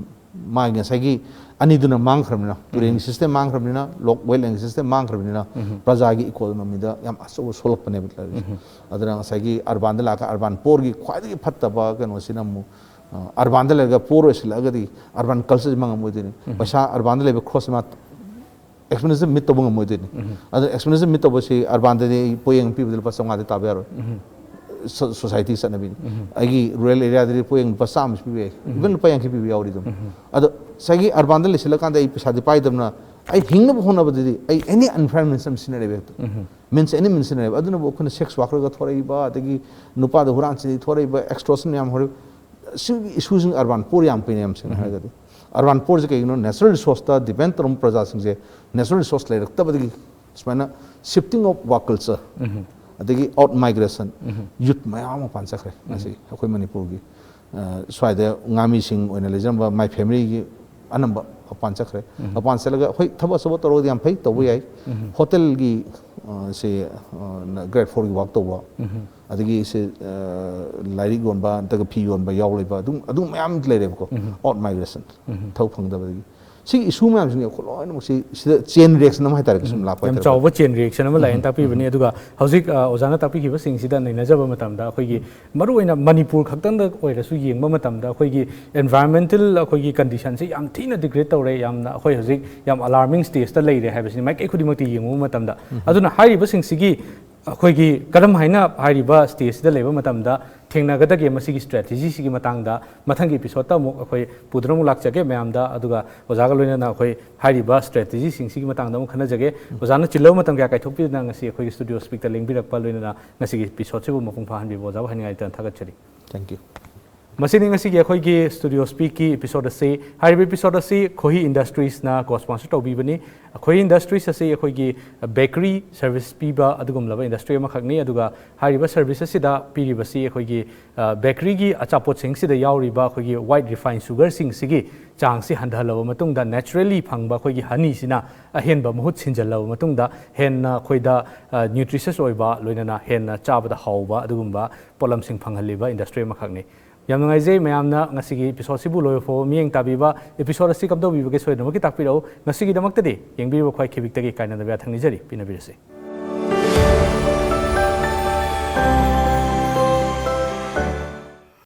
ꯃꯥꯒꯤ ꯉꯁꯥꯏꯒꯤ ꯑꯅꯤꯗꯨꯅ ꯃꯥꯡꯈ꯭ꯔꯕꯅꯤꯅ, ꯇꯨꯔꯦꯟꯒꯤ ꯁꯤꯁꯇꯦꯝ ꯃꯥꯡꯈ꯭ꯔꯕꯅꯤꯅ, ꯂꯣꯛ ꯋꯦꯠꯂꯦꯟꯒꯤ ꯁꯤꯁꯇꯦꯝ ꯃꯥꯡꯈ꯭ꯔꯕꯅꯤꯅ, ꯄ꯭ꯔꯖꯥꯒꯤ ꯏꯀꯣꯅꯣꯃꯤꯗ ꯌꯥꯝ ꯑꯆꯧꯕ ꯁꯣꯛꯂꯛꯄꯅꯦꯕ ꯂꯩꯔꯤꯁꯦ꯫ ꯑꯗꯨꯅ ꯉꯁꯥꯏꯒꯤ ꯑꯔꯕꯥꯟꯗ ꯂꯥꯛꯑꯒ ꯑꯔꯕꯥꯟ ꯄꯣꯔꯒꯤ ꯈ꯭ꯋꯥꯏꯗꯒꯤ ꯐꯠꯇꯕ ꯀꯩꯅꯣꯁꯤꯅ ꯑꯃꯨꯛ, ꯑ, ꯑꯔꯕꯥꯟꯗ ꯂꯩꯔꯒ ꯄꯣꯔ ꯑꯣꯏꯁꯤꯜꯂꯛꯑꯒꯗꯤ ꯑꯔꯕꯥꯟ ꯀꯜꯆꯔꯁꯤ ꯃꯥꯡꯉꯝꯃꯣꯏꯗꯣꯏꯅꯤ꯫ ꯄꯩꯁꯥ ꯑꯔꯕꯥꯟꯗ ꯂꯩꯕ ꯈ꯭ꯔꯣꯁꯁꯤ ꯃꯥ ꯑꯦꯛꯁꯄꯦꯟꯗꯤꯆꯔ ꯃꯤꯠ ꯇꯧꯕ ꯉꯝꯃꯣꯏꯗꯣꯏꯅꯤ꯫ ꯑꯗꯣ ꯑꯦꯛꯁꯄꯦꯟꯗꯤꯆꯔ ꯃꯤꯠ ꯇꯧꯕꯁꯤ ꯑꯔꯕꯥꯟꯗꯗꯤ ꯑꯩ ꯄꯣꯌꯦꯡ ꯄꯤꯕꯗ ꯂꯨꯄꯥ ꯆꯥꯝꯃꯉꯥꯗꯤ ꯇꯥꯕ ꯌꯥꯔꯣꯏ꯫ ꯁꯣ-, ꯁꯣꯁꯥꯏꯇꯤꯒꯤ ꯆꯠꯅꯕꯤꯅꯤ꯫ ꯑꯩꯒꯤ ꯔꯨꯔꯦꯜ ꯑꯦꯔꯤꯌꯥꯗꯗꯤ ꯄꯣꯌꯦꯡ ꯂꯨꯄꯥ ꯆꯥꯝꯃꯁꯨ ꯄꯤꯕ ꯌꯥꯏ, ꯏꯚꯟ ꯂꯨꯄꯥ ꯌꯥꯡꯈꯩ ꯄꯤꯕ ꯌꯥꯎꯔꯤ ꯑꯗꯨꯝ꯫ ꯑꯗꯣ ꯉꯁꯥꯏꯒꯤ ꯑꯔꯕꯥꯟꯗ ꯂꯩꯁꯤꯜꯂꯀꯥꯟꯗ ꯑꯩ ꯄꯩꯁꯥꯗꯤ ꯄꯥꯏꯗꯕꯅ ꯑꯩ ꯍꯤꯡꯅꯕ ꯍꯣꯠꯅꯕꯗꯗꯤ ꯑꯩ ꯑꯦꯅꯤ ꯑꯟꯐꯦꯌꯔ ꯃꯤꯟꯁ ꯑꯃ ꯁꯤꯖꯤꯟꯅꯔꯦꯕ ꯍꯦꯛꯇ꯫ ꯃꯤꯟꯁ ꯑꯦꯅꯤ ꯃꯤꯟꯁ ꯁꯤꯖꯤꯟꯅꯔꯦꯕ꯫ ꯑꯗꯨꯅꯕꯨ ꯑꯩꯈꯣꯏꯅ ꯁꯦꯛꯁ ꯋꯥꯔꯀꯔꯒ ꯊꯣꯔꯛꯏꯕ, ꯑꯗꯒꯤ ꯅꯨꯄꯥꯗ ꯍꯨꯔꯥꯟ ꯆꯤꯟꯊꯤ ꯊꯣꯔꯛꯏꯕ, ꯑꯦꯛꯁꯇꯣꯔꯁꯟ ꯌꯥꯝ ꯍꯧꯔꯛꯏꯕ, ꯁꯤꯒꯤ ꯏꯁꯨꯁꯤꯡ ꯑꯔꯕꯥꯟ ꯄꯣꯔ ꯌꯥꯝ ꯄꯤꯅꯩ, ꯌꯥꯝ ꯁꯦꯡꯅ ꯍꯥꯏꯔꯒꯗꯤ꯫ ꯑꯔꯕꯥꯟ ꯄꯣꯔꯁꯦ ꯀꯩꯒꯤꯅꯣ? ꯅꯦꯆꯔꯦꯜ ꯔꯤꯁꯣꯔꯁꯇ ꯗꯤꯄꯦꯟ ꯇꯧꯔꯝꯕ ꯄ꯭ꯔꯖꯥꯁꯤꯡꯁꯦ ꯅꯦꯆꯔꯦꯜ ꯔꯤꯁꯣꯔꯁ ꯂꯩꯔꯛꯇꯕꯗꯒꯤ ꯁꯨꯃꯥꯏꯅ shifting of work culture, ꯑꯗꯒꯤ ꯑꯥꯎꯠ ꯃꯥꯏꯒ꯭ꯔꯦꯁꯟ, ꯌꯨꯠ ꯃꯌꯥꯝ ꯑꯃ ꯃꯄꯥꯟ ꯆꯠꯈ꯭ꯔꯦ ꯉꯁꯤ ꯑꯩꯈꯣꯏ ꯃꯅꯤꯄꯨꯔꯒꯤ꯫ ꯑ, ꯁ꯭ꯋꯥꯏꯗ ꯉꯥꯃꯤꯁꯤꯡ ꯑꯣꯏꯅ ꯂꯩꯖꯔꯝꯕ my familyꯒꯤ ꯑꯅꯝꯕ ꯃꯄꯥꯟ ꯆꯠꯈ꯭ꯔꯦ꯫ ꯃꯄꯥꯟ ꯆꯠꯂꯒ ꯍꯣꯏ ꯊꯕꯛ ꯑꯆꯧꯕ ꯇꯧꯔꯒꯗꯤ ꯌꯥꯝ ꯐꯩ, ꯇꯧꯕ ꯌꯥꯏ꯫ ꯍꯣꯇꯦꯜꯒꯤ, ꯑ, ꯁꯤ, ꯑ, ꯅ-, grade fourꯒꯤ ꯋꯥꯛ ꯇꯧꯕ, ꯑꯗꯒꯤ ꯁꯤ, ꯑ, ꯂꯥꯏꯔꯤꯛ ꯌꯣꯟꯕ ꯅꯠꯇ꯭ꯔꯒ ꯐꯤ ꯌꯣꯟꯕ ꯌꯥꯎ ꯂꯩꯕ ꯑꯗꯨꯝ, ꯑꯗꯨꯝ ꯃꯌꯥꯝ ꯂꯩꯔꯦꯕꯀꯣ꯫ ꯑꯥꯎꯠ ꯃꯥꯏꯒ꯭ꯔꯦꯁꯟ, ꯊꯕꯛ ꯐꯪꯗꯕꯗꯒꯤ꯫ ꯁꯤꯒꯤ ꯏꯁꯨ ꯃꯌꯥꯝꯁꯤꯡꯁꯦ ꯑꯩꯈꯣꯏ ꯂꯣꯏꯅꯃꯛ ꯁꯤ, ꯁꯤꯗ ꯆꯦꯟ ꯔꯤꯌꯦꯛꯁꯟ ꯑꯃ ꯍꯥꯏꯇꯥꯔꯦ, ꯁꯨꯝ ꯂꯥꯛꯄ ꯌꯥꯝ ꯍꯥꯏꯇꯥꯔꯦ꯫ ꯆꯥꯎꯕ ꯆꯦꯟ ꯔꯤꯌꯦꯛꯁꯟ ꯑꯃ ꯂꯥꯛꯑꯦꯅ ꯇꯥꯛꯄꯤꯕꯅꯤ꯫ ꯑꯗꯨꯒ ꯍꯧꯖꯤꯛ, ꯑ, ꯑꯣꯖꯥꯅ ꯇꯥꯛꯄꯤꯈꯤꯕꯁꯤꯡꯁꯤꯗ ꯅꯩꯅꯖꯕ ꯃꯇꯝꯗ ꯑꯩꯈꯣꯏꯒꯤ ꯃꯔꯨꯑꯣꯏꯅ ꯃꯅꯤꯄꯨꯔ ꯈꯛꯇꯪꯗ ꯑꯣꯏꯔꯁꯨ ꯌꯦꯡꯕ ꯃꯇꯝꯗ ꯑꯩꯈꯣꯏꯒꯤ environmental ꯑꯩꯈꯣꯏꯒꯤ conditionꯁꯤ ꯌꯥꯝ ꯊꯤꯅ degrade ꯇꯧꯔꯦ, ꯌꯥꯝꯅ ꯑꯩꯈꯣꯏ ꯍꯧꯖꯤꯛ ꯌꯥꯝ alarming stageꯇ ꯂꯩꯔꯦ ꯍꯥꯏꯕꯁꯤꯅꯤ ꯃꯥꯏꯀꯩ ꯈꯨꯗꯤꯡꯃꯛꯇ ꯌꯦꯡꯉꯨꯕ ꯃꯇꯝꯗ꯫ ꯑꯗꯨꯅ ꯍꯥꯏꯔꯤꯕꯁꯤꯡꯁꯤꯒꯤ ꯑꯩꯈꯣꯏꯒꯤ ꯀꯔꯝ ꯍꯥꯏꯅ ꯍꯥꯏꯔꯤꯕ stageꯁꯤꯗ ꯂꯩꯕ ꯃꯇꯝꯗ ꯊꯦꯡꯅꯒꯗꯒꯦ, ꯃꯁꯤꯒꯤ strategyꯁꯤꯒꯤ ꯃꯇꯥꯡꯗ ꯃꯊꯪꯒꯤ episodeꯇ ꯑꯃꯨꯛ ꯑꯩꯈꯣꯏ ꯄꯨꯗꯨꯅ ꯑꯃꯨꯛ ꯂꯥꯛꯆꯒꯦ ꯃꯌꯥꯝꯗ, ꯑꯗꯨꯒ ꯑꯣꯖꯥꯒ ꯂꯣꯏꯅꯅ ꯑꯩꯈꯣꯏ ꯍꯥꯏꯔꯤꯕ strategyꯁꯤꯡꯁꯤꯒꯤ ꯃꯇꯥꯡꯗ ꯑꯃꯨꯛ ꯈꯟꯅꯖꯒꯦ꯫ ꯑꯣꯖꯥꯅ ꯆꯤꯜꯂꯕ ꯃꯇꯝ ꯀꯌꯥ ꯀꯥꯏꯊꯣꯛꯄꯤꯗꯨꯅ ꯉꯁꯤ ꯑꯩꯈꯣꯏꯒꯤ studio speakꯇ ꯂꯦꯡꯕꯤꯔꯛꯄ, ꯂꯣꯏꯅꯅ ꯉꯁꯤꯒꯤ episodeꯁꯤꯕꯨ ꯃꯄꯨꯡ ꯐꯥꯍꯟꯕꯤꯕ ꯑꯣꯖꯥꯕꯨ ꯍꯥꯏꯅꯤꯡꯉꯥꯏ ꯂꯩꯇꯅ ꯊꯥꯒꯠꯆꯔꯤ꯫ Thank you꯫ ꯃꯁꯤꯅꯤ ꯉꯁꯤꯒꯤ ꯑꯩꯈꯣꯏꯒꯤ Studio Speakꯀꯤ episode ꯑꯁꯤ꯫ ꯍꯥꯏꯔꯤꯕ episode ꯑꯁꯤ ꯈꯣꯍꯤ Industriesꯅ co-sponsor ꯇꯧꯕꯤꯕꯅꯤ꯫ ꯈꯣꯍꯤ Industries ꯑꯁꯤ ꯑꯩꯈꯣꯏꯒꯤ bakery service ꯄꯤꯕ ꯑꯗꯨꯒꯨꯝꯂꯕ industry ꯑꯃꯈꯛꯅꯤ꯫ ꯑꯗꯨꯒ ꯍꯥꯏꯔꯤꯕ service ꯑꯁꯤꯗ ꯄꯤꯔꯤꯕꯁꯤ ꯑꯩꯈꯣꯏꯒꯤ bakeryꯒꯤ ꯑꯆꯥꯄꯣꯠꯁꯤꯡꯁꯤꯗ ꯌꯥꯎꯔꯤꯕ ꯑꯩꯈꯣꯏꯒꯤ white refined sugarꯁꯤꯡꯁꯤꯒꯤ ꯆꯥꯡꯁꯤ ꯍꯟꯊꯍꯜꯂꯕ ꯃꯇꯨꯡꯗ naturally ꯐꯪꯕ ꯑꯩꯈꯣꯏꯒꯤ honeyꯁꯤꯅ ꯑꯍꯦꯟꯕ ꯃꯍꯨꯠ ꯁꯤꯟꯖꯜꯂꯕ ꯃꯇꯨꯡꯗ ꯍꯦꯟꯅ ꯑꯩꯈꯣꯏꯗ nutritious ꯑꯣꯏꯕ, ꯂꯣꯏꯅꯅ ꯍꯦꯟꯅ ꯆꯥꯕꯗ ꯍꯥꯎꯕ ꯑꯗꯨꯒꯨꯝꯕ ꯄꯣꯠꯂꯝꯁꯤꯡ ꯐꯪꯍꯜꯂꯤꯕ industry ꯑꯃꯈꯛꯅꯤ꯫ ꯌꯥꯝ ꯅꯨꯡꯉꯥꯏꯖꯩ ꯃꯌꯥꯝꯅ ꯉꯁꯤꯒꯤ episodeꯁꯤꯕꯨ ꯂꯣꯏꯕ ꯐꯥꯎꯕ ꯃꯤꯠꯌꯦꯡ ꯇꯥꯕꯤꯕ꯫ Episode ꯑꯁꯤ ꯀꯝꯗꯧꯕꯤꯕꯒꯦ ꯁꯣꯏꯗꯅꯃꯛꯀꯤ ꯇꯥꯛꯄꯤꯔꯛꯎ꯫ ꯉꯁꯤꯒꯤꯗꯃꯛꯇꯗꯤ ꯌꯦꯡꯕꯤꯔꯤꯕ ꯈ꯭ꯋꯥꯏ ꯈꯤꯕꯤꯛꯇꯒꯤ ꯀꯥꯏꯅꯗꯕ ꯌꯥꯊꯪ ꯅꯤꯖꯔꯤ꯫ ꯄꯤꯅꯕꯤꯔꯁꯤ꯫